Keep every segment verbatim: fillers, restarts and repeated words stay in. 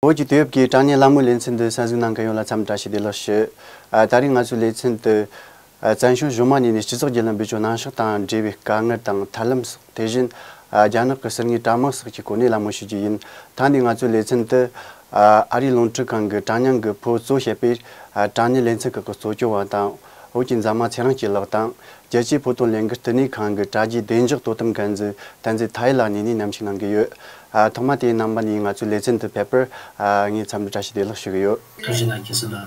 བོད་ཀྱི་དུས་བབ་ཀྱི་དྲ་བརྙན་ལ་མོའི་ལེ་ཚན་འདི་གསན་གཟིགས་གནང་མཁན་ཡོངས་ལ་འཚམས་འདྲི་བཀྲ་ཤིས་བདེ་ལེགས་ཞུ། ཨ། ད་རེས་ང་ཚོའི་ལེ་ཚན་དུ། ཨ། བཙན་བྱོལ་གཞུང་མང་གཉིས་ནས་སྤྱི་ཚོགས་བརྒྱུད་ལམ་བེད་སྤྱོད་གནང་ཕྱོགས་དང་འབྲེལ་བའི་དཀའ་ངལ་དང་ཐབས་ལམ་སོགས། དེ་བཞིན། ཨ། རྒྱ་ནག་གི་ཟུར་ངོས་དྲ་དམངས་སོགས་ཀྱི་སྐོར་ནས་ལ་མོ་ཞུ་རྒྱུ་ཡིན། ད་ནི་ང་ཚོའི་ལེ་ཚན་དུ། ཨ། ཨ་རིའི་རླུང་འཕྲིན་ཁང་གི་དྲ་བརྙན་གྱི་ཕོ་གཙོ་བྱས་པའི། ཨ། དྲ་བརྙན་ལེ་ཚན་ཁག་གི་གཙོ་སྐྱོང་བ་དང་། བོད་ཀྱི་མཛངས་མ་ཚེ་རིང་སྐྱིད་ལགས་དང་། རྒྱལ་སྤྱིའི་བོད་དོན་ལས་འགུལ་བསྟི་གནས་ཁང་གི་དྲ་རྒྱའི་བདེ་འཇགས་དོ་དམ་འགན་འཛིན་བསྟན་འཛིན་མཐའ་ཡས་ལགས་གཉིས་ནས་མཉམ་ཞུགས་གནང་གི་ཡོད། ཨ། ཐོག་མ་དེ་རྣམ་པ་གཉིས་ང་ཚོའི་ལེ་ཚན་དུ་ཕེབས་པར། ཨ། ངས་འཚམས་འདྲི་བཀྲ་ཤིས་བདེ་ལེགས་ཞུ་གི་ཡོད། ཐུགས་རྗེ་གནང་། ཁྱེད་ཚོ་ལ།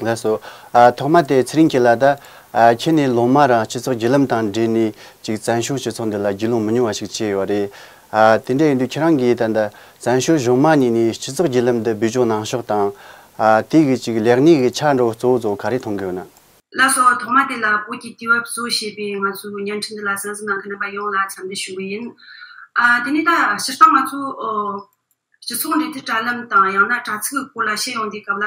ལགས་སོ། ཨ། ཐོག་མ་དེ་ཚེ་རིང་སྐྱིད་ལགས། ད། ཨ། ཁྱེད་ནས་ལོ་མ་རང་སྤྱི་ཚོགས་བརྒྱུད་ལམ་དང་འབྲེལ་ནས་ཅིག་བཙན་བྱོལ་སྤྱི་ཚོགས་འདི་ལ་རྒྱུས་ལོན་མི་ཉུང་བ་ཞིག་བྱས་ཡོད་རེད། ཨ། དེ་འདྲ་ཡིན་དུས་ཁྱེད་རང་གིས་ད་ལྟ་བཙན་བྱོལ་གཞུང་མང་གཉིས་ནས་སྤྱི་ཚོགས་བརྒྱུད་ལམ་འདི་བེད་སྤྱོད་གནང་ཕྱོགས་དང་། ཨ། དེ་གི་ཅིག་ལེགས་ཉེས་ཀྱི་ཆ་འགྲོ་གཙོ་བོ་གཙོ་བོ་ག་རེ་མཐོང་གི་ཡོད་ན། ལགས་སོ། ཐོག་མ་དེ་ལ་བོད་ཀྱི་དུས་བབ་གཙོ་བྱས་པའི་ང་ཚོའི་བརྙན་འཕྲིན་འདི་ལ་གསན་གཟིགས་གནང་མཁན་རྣམ་པ་ཡོངས་ལ་འཚམས་འདྲི་ཞུ་གི་ཡིན། ཨ། དེ་ནས་ད་སྤྱིར་བཏང་ང་ཚོ། ཨོ། སྤྱི་ཚོགས་འབྲེལ་མཐུད་དྲ་ལམ་དང་ཡང་ན་དྲ་ཚིགས་ཀྱི་སྐོར་ལ་བཤད་ཡོང་དུས་སྐབས་ལ།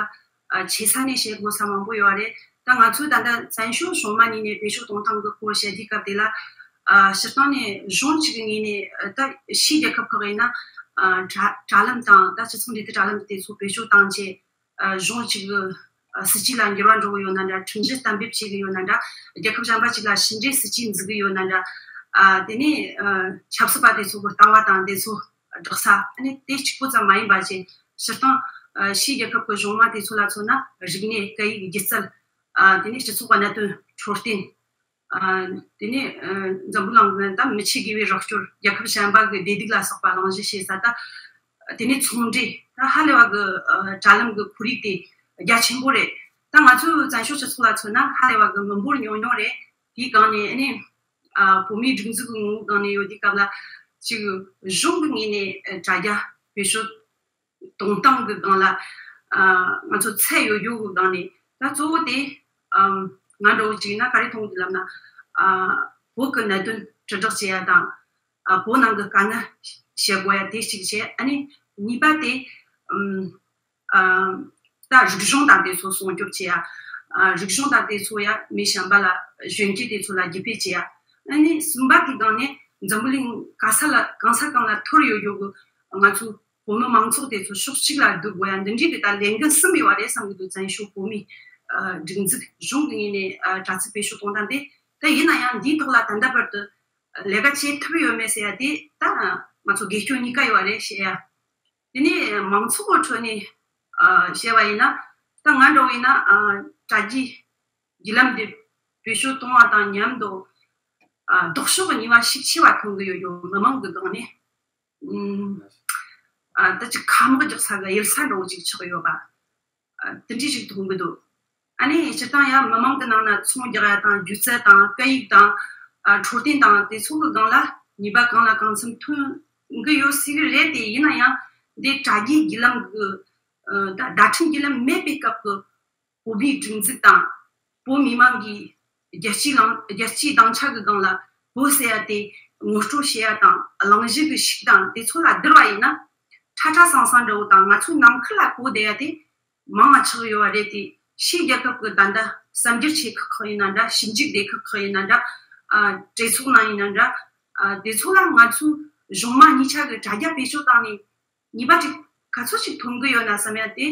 ཨ། ཆེ་ས་ནས་བཤད་དགོས་ས་མང་པོ་ཡོད་རེད། ད་ང་ཚོས་ད་ལྟ་བཙན་བྱོལ་གཞུང་མང་གཉིས་ནས་བེད་སྤྱོད་གཏོང་སྟངས་ཀྱི་སྐོར་བཤད་དུས་སྐབས་དེ་ལ། ཨ། སྤྱིར་བཏང་ནས་གཞུང་གཅིག་གི་ངོས་ནས། ཨ། ད་ཕྱིའི་རྒྱལ་ཁབ་ཁག་ཡིན་ན། ཨ། དྲ་དྲ་ལམ་དང་ད་སྤྱི་ཚོགས་འབྲེལ་མཐུད་དྲ་ལམ་དེ་ཚོ་བེད་སྤྱོད་བཏང་རྗེས། ཨ། གཞུང་གཅིག་གི། ཨ། སྲིད་ཇུས་ལ་འགྱུར་བ་འགྲོ་གི་ཡོད་ན་འདྲ། ཁྲིམས་གཞི་གཏན་འབེབས་བྱེད་ཀྱི་ཡོད་ན་འདྲ། རྒྱལ་ཁབ་གཞན་པ་གཅིག་ལ་ཕྱི་འབྲེལ་སྲིད་ཇུས་འཛུགས་ཀྱི་ཡོད་ན་འདྲ། ཨ། དེ་ནས། ཨ། ཆབ་སྲིད་པ་དེ་ཚོ་གི་ལྟ་བ་དང་དེ་ཚོ་བསྒྲགས་ས། ཨ་ནི་དེ་གཅིག་པོ་ཙམ་མ་ཡིན་པ་བྱས། སྤྱིར་བཏང་། ཨ། ཕྱིའི་རྒྱལ་ཁབ་ཀྱི་གཞུང་མང་དེ་ཚོ་ལ་མཚོན་ན། རིག་གནས། སྐད་ཡིག། སྒྱུ་རྩལ། ཨ། དེ་ནས་སྤྱི་ཚོགས་ཀྱི་གནད་དོན་འཕྲོད་བསྟེན། ཨ། དེ་ནས། ཨ། འཛམ་བུ་གླིང་གི་ད་མི་ཆོས་དགེ་བའི་རོགས་སྐྱོར། རྒྱལ་ཁབ་གཞན་པ་གི་བདེ་སྡུག་ལ་སོགས་པ་གླེང་གཞི་བྱེད་ས། ད་དེ་ནས་ཚོང་འབྲེལ། ད་ཧ་ལས་པ་གི། ཨ། དྲ་ལམ་གི་ཁོར་ཡུག་དེ་རྒྱ་ཆེན་པོ་རེད། ད་ང་ཚོའི་བཙན་བྱོལ་སྤྱི་ཚོགས་ལ་མཚོན་ན་ཧ་ལས་པ་གི་མི་འབོར་ཉུང་ཉུང་རེད། དེའི་སྒང་ནས་ཨ་ནི། ཨ། བོད་མིའི་སྒྲིག་འཛུགས་ཀྱི་ངོ་བོའི་སྒང་ནས་ཡོད་དུས་སྐབས་ལ། ཅིག་གཞུང་གི་ངོས་ནས། ཨ། དྲ་རྒྱ་བེད་སྤྱོད་གཏོང་སྟངས་ཀྱི་སྒང་ལ། ཨ། ང་ཚོ་ཚད་ཡོད་རྒྱུ་གི་སྒང་ནས། ད་གཙོ་བོ་དེ། ཨམ། ང་འདྲ་བོ་ཅིག་ཡིན་ན་ག་རེ་མཐོང་གི་འདུག་ལབ་ན། ཨ། བོད་ཀྱི་གནད་དོན་དྲིལ་བསྒྲགས་བྱེད་ཡ་དང་། ཨ། བོད་ནང་གི་དཀའ་ངལ་བཤད་དགོས་ཡ་དེ་གཅིག་བྱས། ཨ་ནི་གཉིས་པ་དེ། ཨམ། ཨ། ད་རིག་གཞུང་དང་དེ་ཚོ་སྲུང་སྐྱོབ་བྱེད་ཡ། ཨ། རིག་གཞུང་དང་དེ་ཚོ་ཡ་མི་གཞན་པ་ལ། གཞོན་སྐྱེས་དེ་ཚོ་ལ་བརྒྱུད་སྤེལ་བྱེད་ཡ། ཨ་ནི་གསུམ་པ་དེ་སྒང་ནས་འཛམ་བུ་གླིང་ག་ས་ལ་གང་ས་གང་ལ་ཐོར་ཡོད་ཡོད་གི་ང་ཚོ་བོད་མི་མང་ཚོགས་དེ་ཚོ་ཕྱོགས་གཅིག་ལ་བསྡུ་དགོས་ཡ། འདི་འདྲའི་གི་ད་ལས་འགན་གསུམ་ཡོད་པ་རེད་བསམ་གི་འདུག་བཙན་བྱོལ་བོད་མིའི། ཨ། སྒྲིག་འཛུགས་གཞུང་གི་ངོས་ནས། ཨ། དྲ་ཚིགས་བེད་སྤྱོད་གཏོང་སྟངས་དེ། ད་ཡིན་ན་ཡང་འདིའི་ཐོག་ལ་ད་ལྟ་བར་དུ་ལས་ཀ་བྱེད་ཐུབ་ཡོད་མེད་ཟེར་ཡ་དེ་ད་ང་ཚོ་དགེ་སྐྱོན་གཉིས་ཀ་ཡོད་པ་རེད་བཤད་ཡ། དེ་ནས་མང་ཚོགས་ཀྱི་ཁྲོད་ནས། ཨ། བཤད་པ་ཡིན་ན། ད་ང་འདྲ་བོ་ཡིན་ན། ཨ། དྲ་རྒྱའི་བརྒྱུད་ལམ་དེ་བེད་སྤྱོད་གཏོང་བ་དང་མཉམ་དུ། ཨ། ལྡོག་ཕྱོགས་ཀྱི་ཉེས་པ་ཤུགས་ཆེ་བ་མཐོང་གི་ཡོད་རྒྱུ། མི་མང་གི་སྒང་ནས། ཨུམ། ཨ། ད་ཅིག་ཁ་དམག་རྒྱག་ས་གི་གཡུལ་ས་འདྲ་བོ་ཅིག་ཆགས་ཡོད་པ། ཨ། དེ་འདྲ་ཞིག་མཐོང་གི་འདུག་ཨ་ནི་སྤྱིར་བཏང་ཡང་མི་མང་གི་ནང་ན་ཚོང་རྒྱག་ཡ་དང་། སྒྱུ་རྩལ་དང་། སྐད་ཡིག་དང་། ཨ། འཕྲོད་བསྟེན་དང་དེ་ཚོ་གི་སྒང་ལ་ཉེས་པ་གང་ལ་གང་འཚམ་ཐོན་གི་ཡོད་སྲིད་གི་རེད། དེ་ཡིན་ན་ཡང་འདི་དྲ་རྒྱའི་བརྒྱུད་ལམ་གི། ཨ། ད་བརྡ་འཕྲིན་བརྒྱུད་ལམ་མེད་པའི་སྐབས་ཀྱི་བོད་མིའི་སྒྲིག་འཛུགས་དང་། བོད་མི་མང་གིས་རྒྱལ་སྤྱིའི་ལང་། རྒྱལ་སྤྱིའི་སྡིངས་ཆ་གི་སྒང་ལ་བོད་ཟེར་ཡ་དེ་ངོ་སྤྲོད་བྱེད་ཡ་དང་། གླེང་གཞི་གི་ཤུགས་དང་དེ་ཚོ་ལ་བསྡུར་བ་ཡིན་ན། ཁྲ་ཁྲ་སང་སང་འདྲ་བོ་དང་། ང་ཚོའི་ནང་ཁུལ་ལ་གོ་བསྡད་ཡ་དེ་མང་བ་ཆགས་ཡོད་པ་རེད་དེ། ཕྱིའི་རྒྱལ་ཁབ་ཀྱི་ད་ལྟ་གསར་འགྱུར་ཆེད་ཁག་ཁག་ཡིན་ན་འདྲ། ཞིབ་འཇུག་སྡེ་ཁག་ཁག་ཡིན་ན་འདྲ། ཨ། གྲོས་ཚོགས་ནང་ཡིན་ན་འདྲ། ཨ། དེ་ཚོ་ལ་ང་ཚོའི་གཞུང་མང་གཉིས་ཆ་གི་དྲ་རྒྱ་བེད་སྤྱོད་བཏང་ནས་ཉེས་པ་ཅིག་ག་ཚོད་ཅིག་ཐོན་གི་ཡོད་ན་བསམ་ཡ་དེ།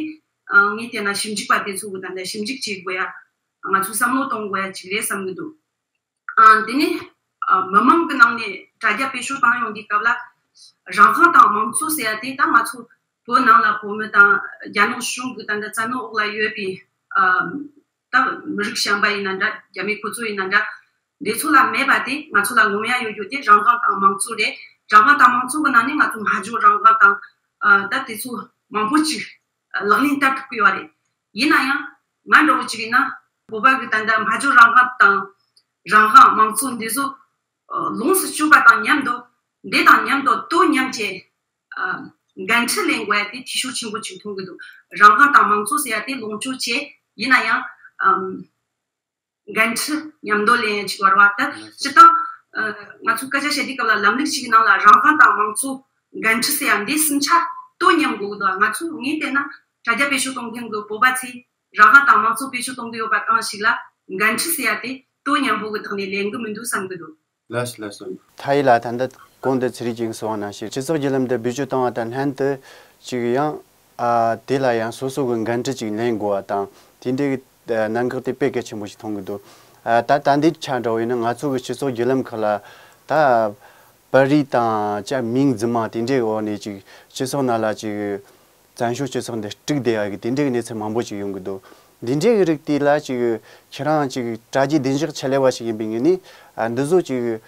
ཨ། ངས་བལྟས་ན་ཞིབ་འཇུག་པ་དེ་ཚོ་གི་ད་ལྟ་ཞིབ་འཇུག་བྱེད་དགོས་ཡ། ང་ཚོས་བསམ་བློ་གཏོང་དགོས་ཡ་ཅིག་རེད་བསམ་གི་འདུག་ཨ། དེ་ནས། ཨ། མི་མང་གི་ནང་ནས་དྲ་རྒྱ་བེད་སྤྱོད་བཏང་ཡོང་དུས་སྐབས་ལ། རང་དབང་དང་དམངས་གཙོ་ཟེར་ཡ་དེ་ད་ང་ཚོ་བོད་ནང་ལ་བོད་མི་དང་རྒྱ་ནག་གཞུང་གི་ད་ལྟ་བཙན་གནོན་འོག་ལ་ཡོད་པའི། ཨ། ད་མི་རིགས་གཞན་པ་ཡིན་ན་འདྲ། རྒྱ་མི་ཁོ་ཚོ་ཡིན་ན་འདྲ། འདི་ཚོ་ལ་མེད་པ་དེ། ང་ཚོ་ལ་ངོམ་ཡ་ཡོད་རྒྱུ་དེ་རང་དབང་དང་དམངས་གཙོ་རེད། རང་དབང་དང་དམངས་གཙོ་གི་ནང་ནས་ང་ཚོ་སྨྲ་བརྗོད་རང་དབང་དང་། ཨ། ད་དེ་ཚོ་མང་པོ་ཅིག་ལག་ལེན་བསྟར་ཐུབ་ཀྱི་ཡོད་རེད། ཡིན་ན་ཡང་ང་འདྲ་བོ་ཅིག་ཡིན་ན། བོད་པ་གི་ད་ལྟ་སྨྲ་བརྗོད་རང་དབང་དང་། རང་དབང་། དམངས་གཙོ་འདི་ཚོ་ལོངས་སུ་སྤྱོད་པ་དང་མཉམ་དུ། འདི་དང་མཉམ་དུ་དོ་མཉམ་གྱི། ཨ། འགན་འཁྲི་ལེན་དགོས་ཡ་དེ་འཐུས་ཤོར་ཆེན་པོ་ཅིག་མཐོང་གི་འདུག་རང་དབང་དང་དམངས་གཙོ་ཟེར་ཡ་དེ་ལོངས་སྤྱོད་བྱས། ཡིན་ན་ཡང་། ཨམ། འགན་འཁྲི་མཉམ་དུ་ལེན་ཡ་ཅིག་བར་བ་ད། སྤྱིར་བཏང་། ཨ། ང་ཚོས་སྐད་ཆ་བཤད་དུས་སྐབས་ལ་ལམ་ལུགས་ཤིག་གི་ནང་ལ་རང་དབང་དང་དམངས་གཙོ། འགན་འཁྲི་ཟེར་ཡ་འདི་གསུམ་ཆ་དོ་མཉམ་དགོས་ཀྱི་འདུག་ང་ཚོས་ངས་བལྟས་ན་དྲ་རྒྱ་བེད་སྤྱོད་གཏོང་མཁན་གྱི་བོད་པ་ཚོས་རང་དབང་དང་དམངས་གཙོ་བེད་སྤྱོད་གཏོང་གི་ཡོད་པ་གང་ཞིག་ལ་འགན་འཁྲི་ཟེར་ཡ་དེ་དོ་མཉམ་པོ་གི་ཐོག་ནས་ལེན་གི་མི་འདུག་བསམ་གི་འདུག་ལགས་སོ། ལགས་སོ། མཐའ་ཡས་ལགས། ད་ལྟ་གོང་དུ་ཚེ་རིང་གིས་གསུངས་པ་ནང་བཞིན་སྤྱི་ཚོགས་བརྒྱུད་ལམ་འདི་བེད་སྤྱོད་བཏང་བ་དང་ལྷན་དུ་ཅིག་ཡང་ ཨ་དེ་ལ་ཡང་སོ་སོ་གི་འགན་འཁྲི་ཅིག་ལེན་དགོས་པ་དང་དེ་འདྲའི་གི་ཨ་གནད་འགག་དེ་དཔེ་གལ་ཆེན་པོ་ཞིག་མཐོང་གི་འདུག་ཨ་ད་ད་འདི་ཆ་འདྲ་བོ་ཡིན་ན་ང་ཚོ་གི་སྤྱི་ཚོགས་བརྒྱུད་ལམ་ཁག་ལ་ད་པར་རིས་དང་ཅ་མིང་རྫུན་མ་དེ་འདྲའི་འོག་ནས་ཅིག་སྤྱི་ཚོགས་ནང་ལ་ཅིག་བཙན་བྱོལ་སྤྱི་ཚོགས་འདི་དཀྲུགས་བསྡད་ཡ་གི་དེ་འདྲའི་གི་གནས་ཚུལ་མང་པོ་ཅིག་ཡོང་གི་འདུག་འདི་འདྲའི་གི་རིགས་དེ་ལ་ཅིག་ཁྱེད་རང་ཅིག་དྲ་རྒྱའི་བདེ་འཇགས་ཆེད་ལས་པ་ཞིག་ཡིན་པའི་ངོས་ནས་ཨ་འདི་ཚོ་ཅིག་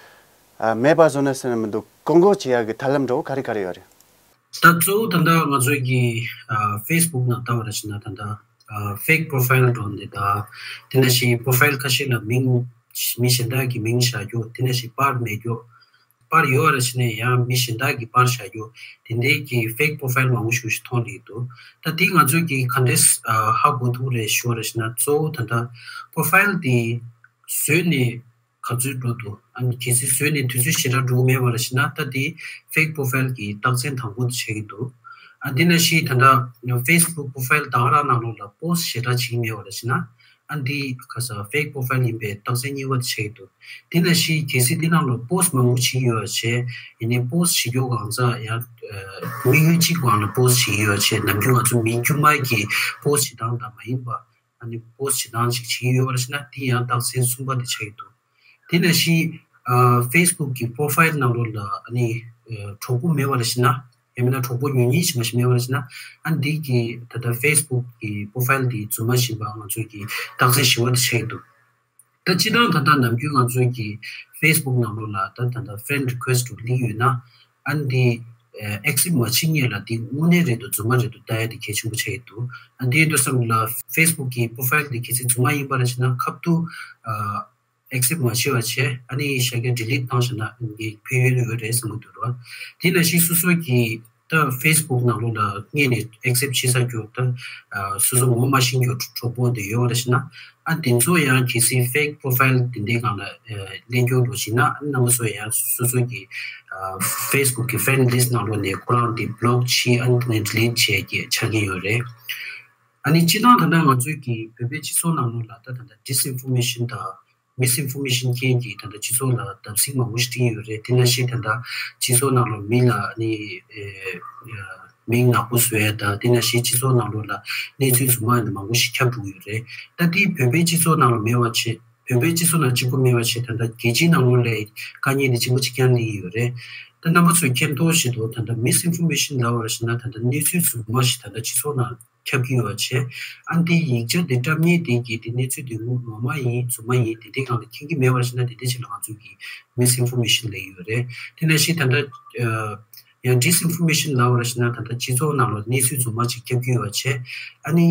ཨ་མེད་པ་བཟོ་ན་ཟེར་ན་མི་འདུག་བཀག་འགོག་བྱེད་ཡ་གི་ཐབས་ལམ་འདྲ་བོ་ག་རེ་ག་རེ་ཡོད་རེད། ད་གཙོ་བོ་ད་ལྟ་ང་ཚོའི་གི་ཨ་ཕེ་སི་བུག་ནང་ལྟ་བ་ར་ཞིག་ན་ད་ལྟ་ཨ་ཕེག་པོ་རོ་ཕའིལ་འགྲོ་འདི་དང་དེ་འདྲ་ཞིག་པོ་རོ་ཕའིལ་ཁ་ཤས་ལ་མིང་མི་གཞན་དག་གི་མིང་བཞག་རྒྱུ་དེ་འདྲ་ཞིག་པར་མེད་རྒྱུ་པར་ཡོད་ར་ཞིག་ནས་ཡང་མི་གཞན་དག་གི་པར་བཞག་རྒྱུ་དེ་འདྲའི་གི་ཕེག་པོ་རོ་ཕའིལ་མང་པོ་ཞིག་ཞིག་མཐོང་གི་འདུག་ད་དེ་ང་ཚོས་གི་ག་འདྲས་ཨ་ཧ་གོ་ཐུབ་རེད་ཞུ་བ་ར་ཞིག་ན་གཙོ་བོ་ད་ལྟ་པོ་རོ་ཕའིལ་དེ་བཟོས་ནས་ག་ཚོད་འགྲོ་འདུག་ཨ་ནི་གལ་སྲིད་བཟོས་ནས་དུས་ཚོད་ཞེ་དྲག་འགྲོ་གི་མེད་པ་ར་ཞིག་ན་ད་དེ་ཕེག་པོ་རོ་ཕའིལ་གི་རྟགས་མཚན་དང་པོ་དེ་ཆགས་ཀྱི་འདུག་ཨ་དེ་ནང་བཞིན་ད་ལྟ་ཕེ་སི་བུག་པོ་རོ་ཕའིལ་ད་ག་རང་ནང་ལོགས་ལ་པོ་སི་ཊི་ཞེ་དྲག་བྱེད་ཀྱི་མེད་པ་ར་ཞིག་ན་ཨ་འདི་ག་ས་ཕེག་པོ་རོ་ཕའིལ་ཡིན་པའི་རྟགས་མཚན་གཉིས་པ་དེ་ཆགས་ཀྱི་འདུག་དེ་ནང་བཞིན་གལ་སྲིད་དེ་ནང་ལ་པོ་སི་ཊི་མང་པོ་བྱེད་ཀྱི་ཡོད་པ་བྱས་ཡིན་ནའི་པོ་སི་ཊི་བྱེད་རྒྱུ་གང་ཟག་ཡང་དམིགས་ཡུལ་གཅིག་སྒང་ལ་པོ་སི་ཊི་བྱེད་ཀྱི་ཡོད་པ་བྱས་ནམ་རྒྱུན་ང་ཚོ་མི་དཀྱུས་མ་གི་པོ་སི་ཊི་བྱེད་སྟངས་དང་མ་ཡིན་པ་ཨ་ནི་པོ་སི་ཊི་བྱེད་སྟངས་ཅིག་བྱེད་ཀྱི་ཡོད་པ་ར་ཞིག་ན་དེ་ཡང་རྟགས་མཚན་གསུམ་པ་དེ་ཆགས་ཀྱི་འདུག་དེ་ནང་བཞིན་ཕེ་སི་བུག་གི་པོ་རོ་ཕའིལ་ནང་ལོགས་ལ་ཨ་ནི་གྲོགས་པོ་མེད་པ་ར་ཞིག་ན་ཡང་མིན་ན་གྲོགས་པོ་ཉུང་ཉུང་ཞིག་མ་ཞིག་མེད་པ་ར་ཞིག་ན་ཨ་འདི་གི་ད་ལྟ་ཕེ་སི་བུག་གི་པོ་རོ་ཕའིལ་འདི་རྫུན་མ་ཡིན་པ་ང་ཚོས་ཀྱི་རྟགས་མཚན་བཞི་པ་དེ་ཆགས་ཀྱི་འདུག་ད་སྤྱིར་བཏང་ད་ལྟ་ནམ་རྒྱུན་ང་ཚོའི་གི་ཕེ་སི་བུག་ནང་ལོགས་ལ་ད་ད་ལྟ་ཕེ་རེན་ཌི་རི་ཁུ་ཨེ་སི་ཊི་ལ་ལིང་ཡོད་ན་ཨ་འདི་ཨེག་སེབ་མ་བྱེད་མཁན་ལ་འདི་དངོས་གནས་རེད་འདུག་རྫུན་མ་རེད་འདུག་ལྟ་ཡ་དེ་གལ་ཆེན་པོ་ཆགས་ཀྱི་འདུག་ཨ་འདི་ཡིན་དུས་ཙམ་ལ་ཕེ་སི་བུག་གི་པོ་རོ་ཕའིལ་འདི་གལ་སྲིད་རྫུན་མ་ཡིན་པ་ར་ཞིག་ན་ཁབ་ཏུ་ཨ་ཨེག་སེབ་མ་བྱེད་པ་བྱས་ཨ་ནི་ཞག་གི་ཌི་ལིཊ་བཏང་བཞག་ན་ངའི་ཕན་ཡོན་ཡོད་རེད་བསམ་གྱི་འདུག་ར། དེ་ནང་བཞིན་སོ་སོ་གི་ད་ཕེ་སི་བུག་ནང་ལོགས་ལ་སྔོན་ནས་ཨེག་སེབ་བྱེད་ཚར་རྒྱུ་ད་སོ་སོ་ངོ་མ་ཤེས་རྒྱུ་གྲོགས་པོ་དེ་ཡོད་རེད་ཞེ་ན་ཨ་དེ་ཚོ་ཡང་གལ་སྲིད་ཕེག་པོ་རོ་ཕའིལ་དེ་འདྲའི་སྒང་ལ་ལེན་རྒྱུ་འགྲོ་བཞིན་ན་ཨ་རྣམ་པ་ཚོ་ཡང་སོ་སོ་གི་ཕེ་སི་བུག་གི་ཕེ་རེན་ཌི་ལིསཊ་ནང་ལོགས་ནས་ཁོ་རང་དེ་བི་ལོག་བྱེད་ཨ་ནི་ཌི་ལིཊ་བྱེད་ཀྱི་ཆ་རྐྱེན་ཡོད་རེད། ཨ་ནི་སྤྱིར་བཏང་ད་ལྟ་ང་ཚོའི་གི་བོད་པའི་སྤྱི་ཚོགས་ནང་ལོགས་ལ་ད་ད་ལྟ་ཌིསི་ཨིན་ཕོར་མེ་ཤན་དང་མིས་ཨིན་ཕོར་མེ་ཤན་རྐྱེན་གྱིས་ད་ལྟ་སྤྱི་ཚོགས་ལ་བརྡབ་གསིག་མང་པོ་ཞིག་སྤྲད་ཡོད་རེད། དེ་ནང་བཞིན་ད་ལྟ་སྤྱི་ཚོགས་ནང་ལ་མི་ལ་ནི་ཨེ་མིང་ནག་པོ་བཟོ་ཡ་དང་དེ་ནང་བཞིན་སྤྱི་ཚོགས་ནང་ལོགས་ལ་གནས་ཚུལ་རྫུན་མ་ནི་མང་པོ་ཞིག་ཁྱབ་འགྲོ་གི་ཡོད་རེད། ད་དེ་བོད་པའི་སྤྱི་ཚོགས་ནང་ལ་མེད་པ་བྱས་བོད་པའི་སྤྱི་ཚོགས་ནང་གཅིག་པུ་མེད་པ་བྱས་ད་ལྟ་རྒྱལ་སྤྱིའི་ནང་ལོགས་ལ་དཀའ་ངལ་འདི་ཆེན་པོ་གཅིག་ཀྱང་སླེབས་ཡོད་རེད། ད་རྣམ་པ་ཚོས་མཁྱེན་རྟོགས་བྱེད་དོ་ད་ལྟ་མིས་ཨིན་ཕོར་མེ་ཤན་ལབ་པ་ཞིག་ན་ད་ལྟ་གནས་ཚུལ་རྫུན་མ་ཞིག་ད་ལྟ་སྤྱི་ཚོགས་ནང་ཁྱབ་ཀྱི་ཡོད་པ་བྱས། ཨ་འདི་ཡིག་ཆ་འདི་བཀྲམ་མཁན་དེ་གིས་འདི་གནས་ཚུལ་འདི་ངོ་མ་ཡིན་རྫུན་མ་ཡིན་དེ་འདྲའི་སྒང་ལ་མཁྱེན་གྱི་མེད་པ་ཞིག་ན་དེ་འདྲའི་ཆེད་ལ་ང་ཚོས་ཀྱི་མིས་ཨིན་ཕོར་མེ་ཤན་ལབ་ཡོད་རེད། དེ་ནང་བཞིན་ད་ལྟ་ཡང་ཌིས་ཨིན་ཕོར་མེ་ཤན་ལབ་པ་ཞིག་ན་ད་ལྟ་སྤྱི་ཚོགས་ནང་ལ་གནས་ཚུལ་རྫུན་མ་ཅིག་ཁྱབ་ཀྱི་ཡོད་པ་བྱས། ཨ་ནི་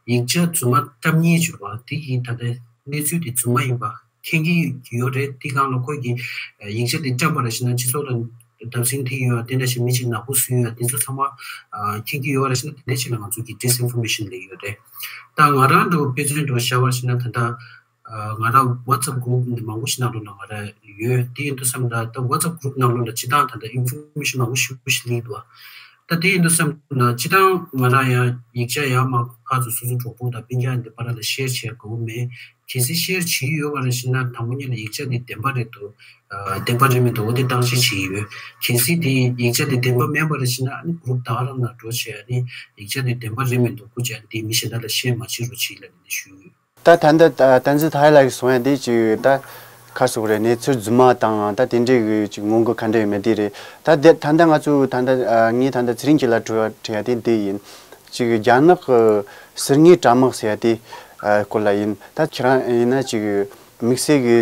ཡིག་ཆ་རྫུན་མ་བཀྲམ་མཁན་བྱུང་བ་དེ་གིས་ད་ལྟ་གནས་ཚུལ་དེ་རྫུན་མ་ཡིན་པ་མཁྱེན་གྱི་ཡོད་རེད། དེ་སྒང་ལ་ཁོས་ཀྱིས་ཡིག་ཆ་དེ་བཀྲམ་པ་ར་ཞིག་ན་སྤྱི་ཚོགས་ལ་བརྡབ་གསིག་ཐེབས་ཡོད་པ་དེ་འདྲ་ཞིག་མི་གཅིག་ནག་པོ་བཟོས་ཡོད་པ་དེ་ཚོ་ཚང་མ་མཁྱེན་གྱི་ཡོད་པ་ར་ཞིག་ན་དེ་འདྲའི་ཆེད་ལ་ང་ཚོ་གིས་ཌིས་ཨིན་ཕོར་མེ་ཤན་ལབ་ཡོད་རེད། ད་ང་རང་འདྲ་བོ་དཔེ་མཚོན་འདྲ་བོ་བཞག་པ་ར་ཞིག་ན་ད་ལྟ་ང་རང་ཝ་ཊི་སི་ཨེབ་གུ་རུབ་འདི་མང་པོ་ཞིག་ནང་ལོགས་ལ་ང་རང་ཡོད། དེ་ཡིན་དུས་ཙམ་ལ་ད་ཝ་ཊི་སི་ཨེབ་གུ་རུབ་ནང་ལོགས་ལ་སྤྱིར་བཏང་ད་ལྟ་ཨིན་ཕོར་མེ་ཤན་མང་པོ་ཞེ་པོ་ཞིག་སླེབས་འདུག་ད་དེ་ཡིན་དུས་ཙམ་ལ་སྤྱིར་བཏང་ང་རང་ཡང་ཡིག་ཆ་ཡར་མར་ཕར་ཚུར་སོ་སོ་གྲོགས་པོ་དང་སྤུན་ཀྱག་འདི་བར་ལ་ཤེར་བྱེད་དགོས་མེད། གལ་སྲིད་ཤེར་བྱེད་ཀྱི་ཡོད་པ་རེད་ཟེར་ན་དང་པོ་ཉིད་ལ་ཡིག་ཆ་འདི་བདེན་པ་རེད་འདུག་བདེན་པ་རེད་མི་འདུག་འོ་དེ་བརྟག་དཔྱད་བྱེད་ཀྱི་ཡོད། གལ་སྲིད་དེ་ཡིག་ཆ་འདི་བདེན་པ་མེད་པ་རེད་ཟེར་ན་ཨ་ནི་གུ་རུབ་ད་ག་རང་ནང་འགྲོ་བྱས་ཨ་ནི་ཡིག་ཆ་འདི་བདེན་པ་རེད་མི་འདུག་སྐུ་མཁྱེན་འདི་མི་གཞན་དག་ལ་ཤེར་མ་བྱེད་རོགས་བྱེད་ལབ་ནས་ཞུ་གི་ཡོད། ད་ད་ལྟ་ད་བསྟན་འཛིན་ཐར་ལགས་ཀྱིས་གསུངས་ཡ་དེ་ཅིག་ད་ཁ་སོགས་རེད། གནས་ཚུལ་རྫུན་མ་དང་ད་དེ་འདྲའི་གི་ཅིག་སྔོན་འགོག་ག་འདྲ་ཡོད་མེད་དེ་རེད། ད་དེ་ད་ལྟ་ང་ཚོ་ད་ལྟ་ངས་ད་ལྟ་ཚེ་རིང་སྐྱིད་ལ་དྲི་བ་དྲི་ཡ་དེ་འདི་ཡིན། ཅིག་རྒྱ་ནག་གི་ཟུར་ཉེས་དྲ་དམག་ཟེར་ཡ་དེ་སྐོར་ལ་ཡིན། ད་ཁྱེད་རང་ཡིན་ན་ཅིག་དམིགས་བསལ་གི་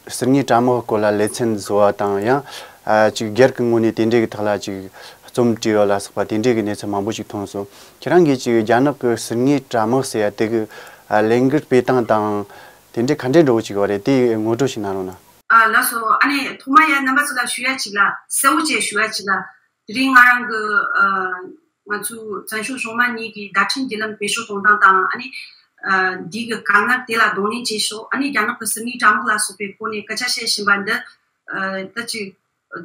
ཟུར་ཉེས་དྲ་དམག་སྐོར་ལ་ལེ་ཚན་བཟོ་བ་དང་ཡང་ཨ་ཅིག་སྒེར་གྱི་ངོས་ནས་དེ་འདྲའི་གི་ཐོག་ལ་ཅིག་རྩོམ་བྲིས་ཡོད་ལ་སོགས་པ་དེ་འདྲའི་གི་གནས་ཚུལ་མང་པོ་ཞིག་མཐོང་སོང་། ཁྱེད་རང་གིས་ཅིག་རྒྱ་ནག་གི་ཟུར་ཉེས་དྲ་དམག་ཟེར་ཡ་དེ་གི་ཨ་ལས་འགུལ་སྤེལ་སྟངས་དང་དེ་འདྲའི་ག་འདྲའི་འདྲ་བོ་ཅིག་ཡོད་རེད། དེ་ངོ་སྤྲོད་ཞིག་གནང་རོགས་གནང་། ཨ་ལགས་སོ། ཨ་ནི་ཐོག་མར་ཡ་རྣམ་པ་ཚོ་ལ་ཞུ་ཡ་ཅིག་ལ་གསལ་བོ་བྱས་ཞུ་ཡ་ཅིག་ལ། དེ་རིང་ང་རང་གི་ཨ་ང་ཚོའི་བཙན་བྱོལ་གཞུང་མང་གཉིས་ཀྱི་བརྡ་འཕྲིན་བརྒྱུད་ལམ་བེད་སྤྱོད་གཏོང་སྟངས་དང་ཨ་ནི་ཨ་འདི་གི་དཀའ་ངལ་དེ་ལ་གདོང་ལེན་བྱེད་ཕྱོགས་ཨ་ནི་རྒྱ་ནག་གི་ཟུར་ཉེས་དྲ་དམག་ལ་སོགས་པའི་སྐོར་ནས་སྐད་ཆ་བཤད་བཞིན་པ་འདི་ཨ་ད་ཅིག་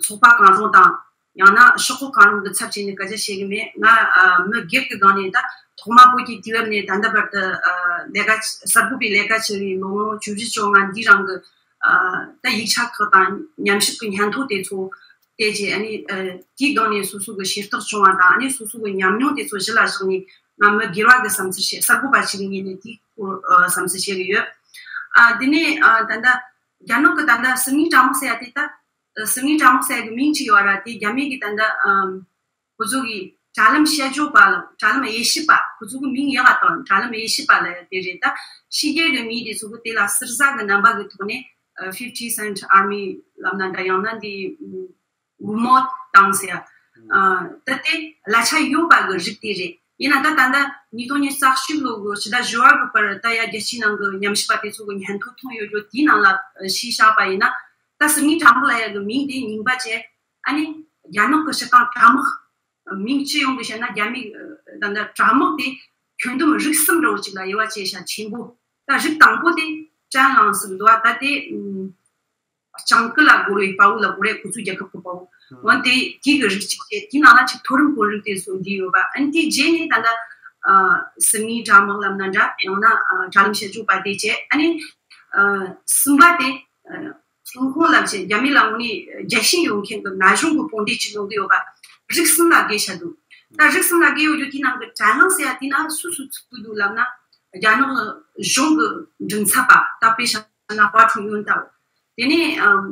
ཚོགས་པ་གང་རུང་དང་ཡང་ན་ཤོག་ཁག་གང་རུང་གི་ཚབ་བྱས་ནས་སྐད་ཆ་བཤད་གི་མེད། ང་ཨ་མི་སྒེར་གྱི་སྒང་ནས་ད་ཐོག་མ་བོད་ཀྱི་དུས་བབ་ནས་ད་ལྟ་བར་དུ་ཨ་ལས་ཀ་གསར་འགོད་པའི་ལས་ཀ་བྱས་པའི་ལོ་ངོ་བཅུ་བཞི་བཅོ་ལྔ་འདི་རང་གི་ཨ་ད་ཡིག་ཆ་ཁག་དང་ཉམས་ཞིབ་ཀྱི་སྙན་ཐོ་དེ་ཚོ་ བལྟས་རྗེས་ཨ་ནི་དེའི་སྒང་ནས་སོ་སོ་གི་ཤེས་རྟོགས་བྱུང་བ་དང་ཨ་ནི་སོ་སོ་གི་ཉམས་མྱོང་དེ་ཚོ་གཞི་ལ་བཞག་ནས་ང་མི་སྒེར་བ་གི་བསམ་ཚུལ་བཤད། གསར་འགོད་པ་ཞིག་ཡིན་ནས་དེའི་སྐོར་བསམ་ཚུལ་བཤད་གི་ཡོད། ཨ་དེ་ནས་ཨ་ད་ལྟ་རྒྱ་ནག་གི་ད་ལྟ་སིལ་སྙན་དྲ་དམག་ཟེར་ཡ་དེ་ད་སིལ་སྙན་དྲ་དམག་ཟེར་ཡ་གི་མིང་ཅིག་ཡོད་ར། དེ་རྒྱ་མི་གི་ད་ལྟ་ཨམ་ཁོ་ཚོ་གི་དྲ་ལམ་དཔྱད་བརྗོད་པ་ལ་དྲ་ལམ་དབྱེ་ཞིབ་པ། ཁོ་ཚོ་གི་མིང་ཡག་ག་དང་དྲ་ལམ་དབྱེ་ཞིབ་པ་ལ་དེ་རེད། ད་ཕྱི་རྒྱལ་གི་མི་དེ་ཚོ་གི་དེ་ལ་ཟུར་ཟ་གི་རྣམ་པ་གི་ཐོག་ནས་ཨ་fifty Cent Army ལབ་ན་འདྲ། ཡང་ན་འདི་ཨུ་མོ་ཏང་ཟེར་ཡ། ཨ་ད་དེ་གླ་ཆ་ཡོད་པ་གི་རིགས་དེ་རེད། ཡིན་ན་ད་ད་ལྟ་ཉིས་སྟོང་ཉི་ཤུ་རྩ་གཅིག་ལོ་གི་ཕྱི་ཟླ་བཞི་པ་གི་བར་ད་ཡ་རྒྱལ་སྤྱིའི་ནང་གི་ཉམས་ཞིབ་པ་དེ་ཚོ་གི་སྙན་ཐོ་ཐོན་ཡོད་རྒྱུ་དེའི་ནང་ལ་ཨ་གཞི་བཞག་པ་ཡིན་ན། ད་སིལ་སྙན་དྲ་དམག་ལབ་ཡ་གི་མིང་དེ་རྙིང་པ་བྱས། ཨ་ནི་རྒྱ་ནག་གི་སྤྱི་བཏང་དྲ་དམག་མིང་སྤྱི་ཡོངས་ཀྱི་བཤད་ན་རྒྱ་མི་ད་ལྟ་དྲ་དམག་དེ་ཁྱོན་བསྡོམས་རིགས་གསུམ་འདྲ་བོ་ཅིག་ལ་དབྱེ་བ་ཕྱེ་བྱ་ཆེན་པོ། ད་རིགས་དང་པོ་དེ་ཀྲན་ལང་ཟེར་འདུག་བ། ད་དེ་ཨུམ་ལྕང་ཀི་ལ་རྒོལ་བའི་དཔའ་བོ་ལ་གོ་རེད། ཁོ་ཚོའི་རྒྱལ་ཁབ་ཀྱི་དཔའ་བོ། འོན་ཏེ་དེ་གི་རིགས་གཅིག་བྱས། དེའི་ནང་ལ་ཅིག་མཐོ་རིམ་དཔོན་རིགས་དེ་ཚོ་འདུས་ཡོད་པ། ཨ་ནི་དེའི་རྗེས་ནས་ད་ལྟ་ཨ་སིལ་སྙན་དྲ་དམག་ལབ་ན་འདྲ། ཡང་ན་ཨ་དྲ་ལམ་དཔྱད་བརྗོད་པ་དེ་བྱས། ཨ་ནི་ཨ་གསུམ་པ་དེ་ཨ་ཧྥུང་ཧོང་ལབ་བྱས། རྒྱ་མི་ལ་དངོས་གནས་རྒྱལ་ཞེན་ཡོད་མཁན་གྱི་ན་གཞོན་གྱི་དཔུང་སྡེ་ཅིག་ཡོང་གི་ཡོད་པ། རིགས་གསུམ་ལ་དབྱེ་བྱ་འདུག་ད་རིགས་གསུམ་ལ་དབྱེ་ཡོད་རྒྱུ་དེའི་ནང་གི་དྲན་ལང་ཟེར་ཡ་དེ་ན་སུ་སུ་ཚུད་ཀྱི་འདུག་ལབ་ན། རྒྱ་ནག་གཞུང་གི་མགྲིན་ཚབ་པ། ད་དཔེ་བཞག་ན་ཧྭ་ཁྲུང་ཡུན་ལྟ་བུ། དེ་ནས་ཨམ་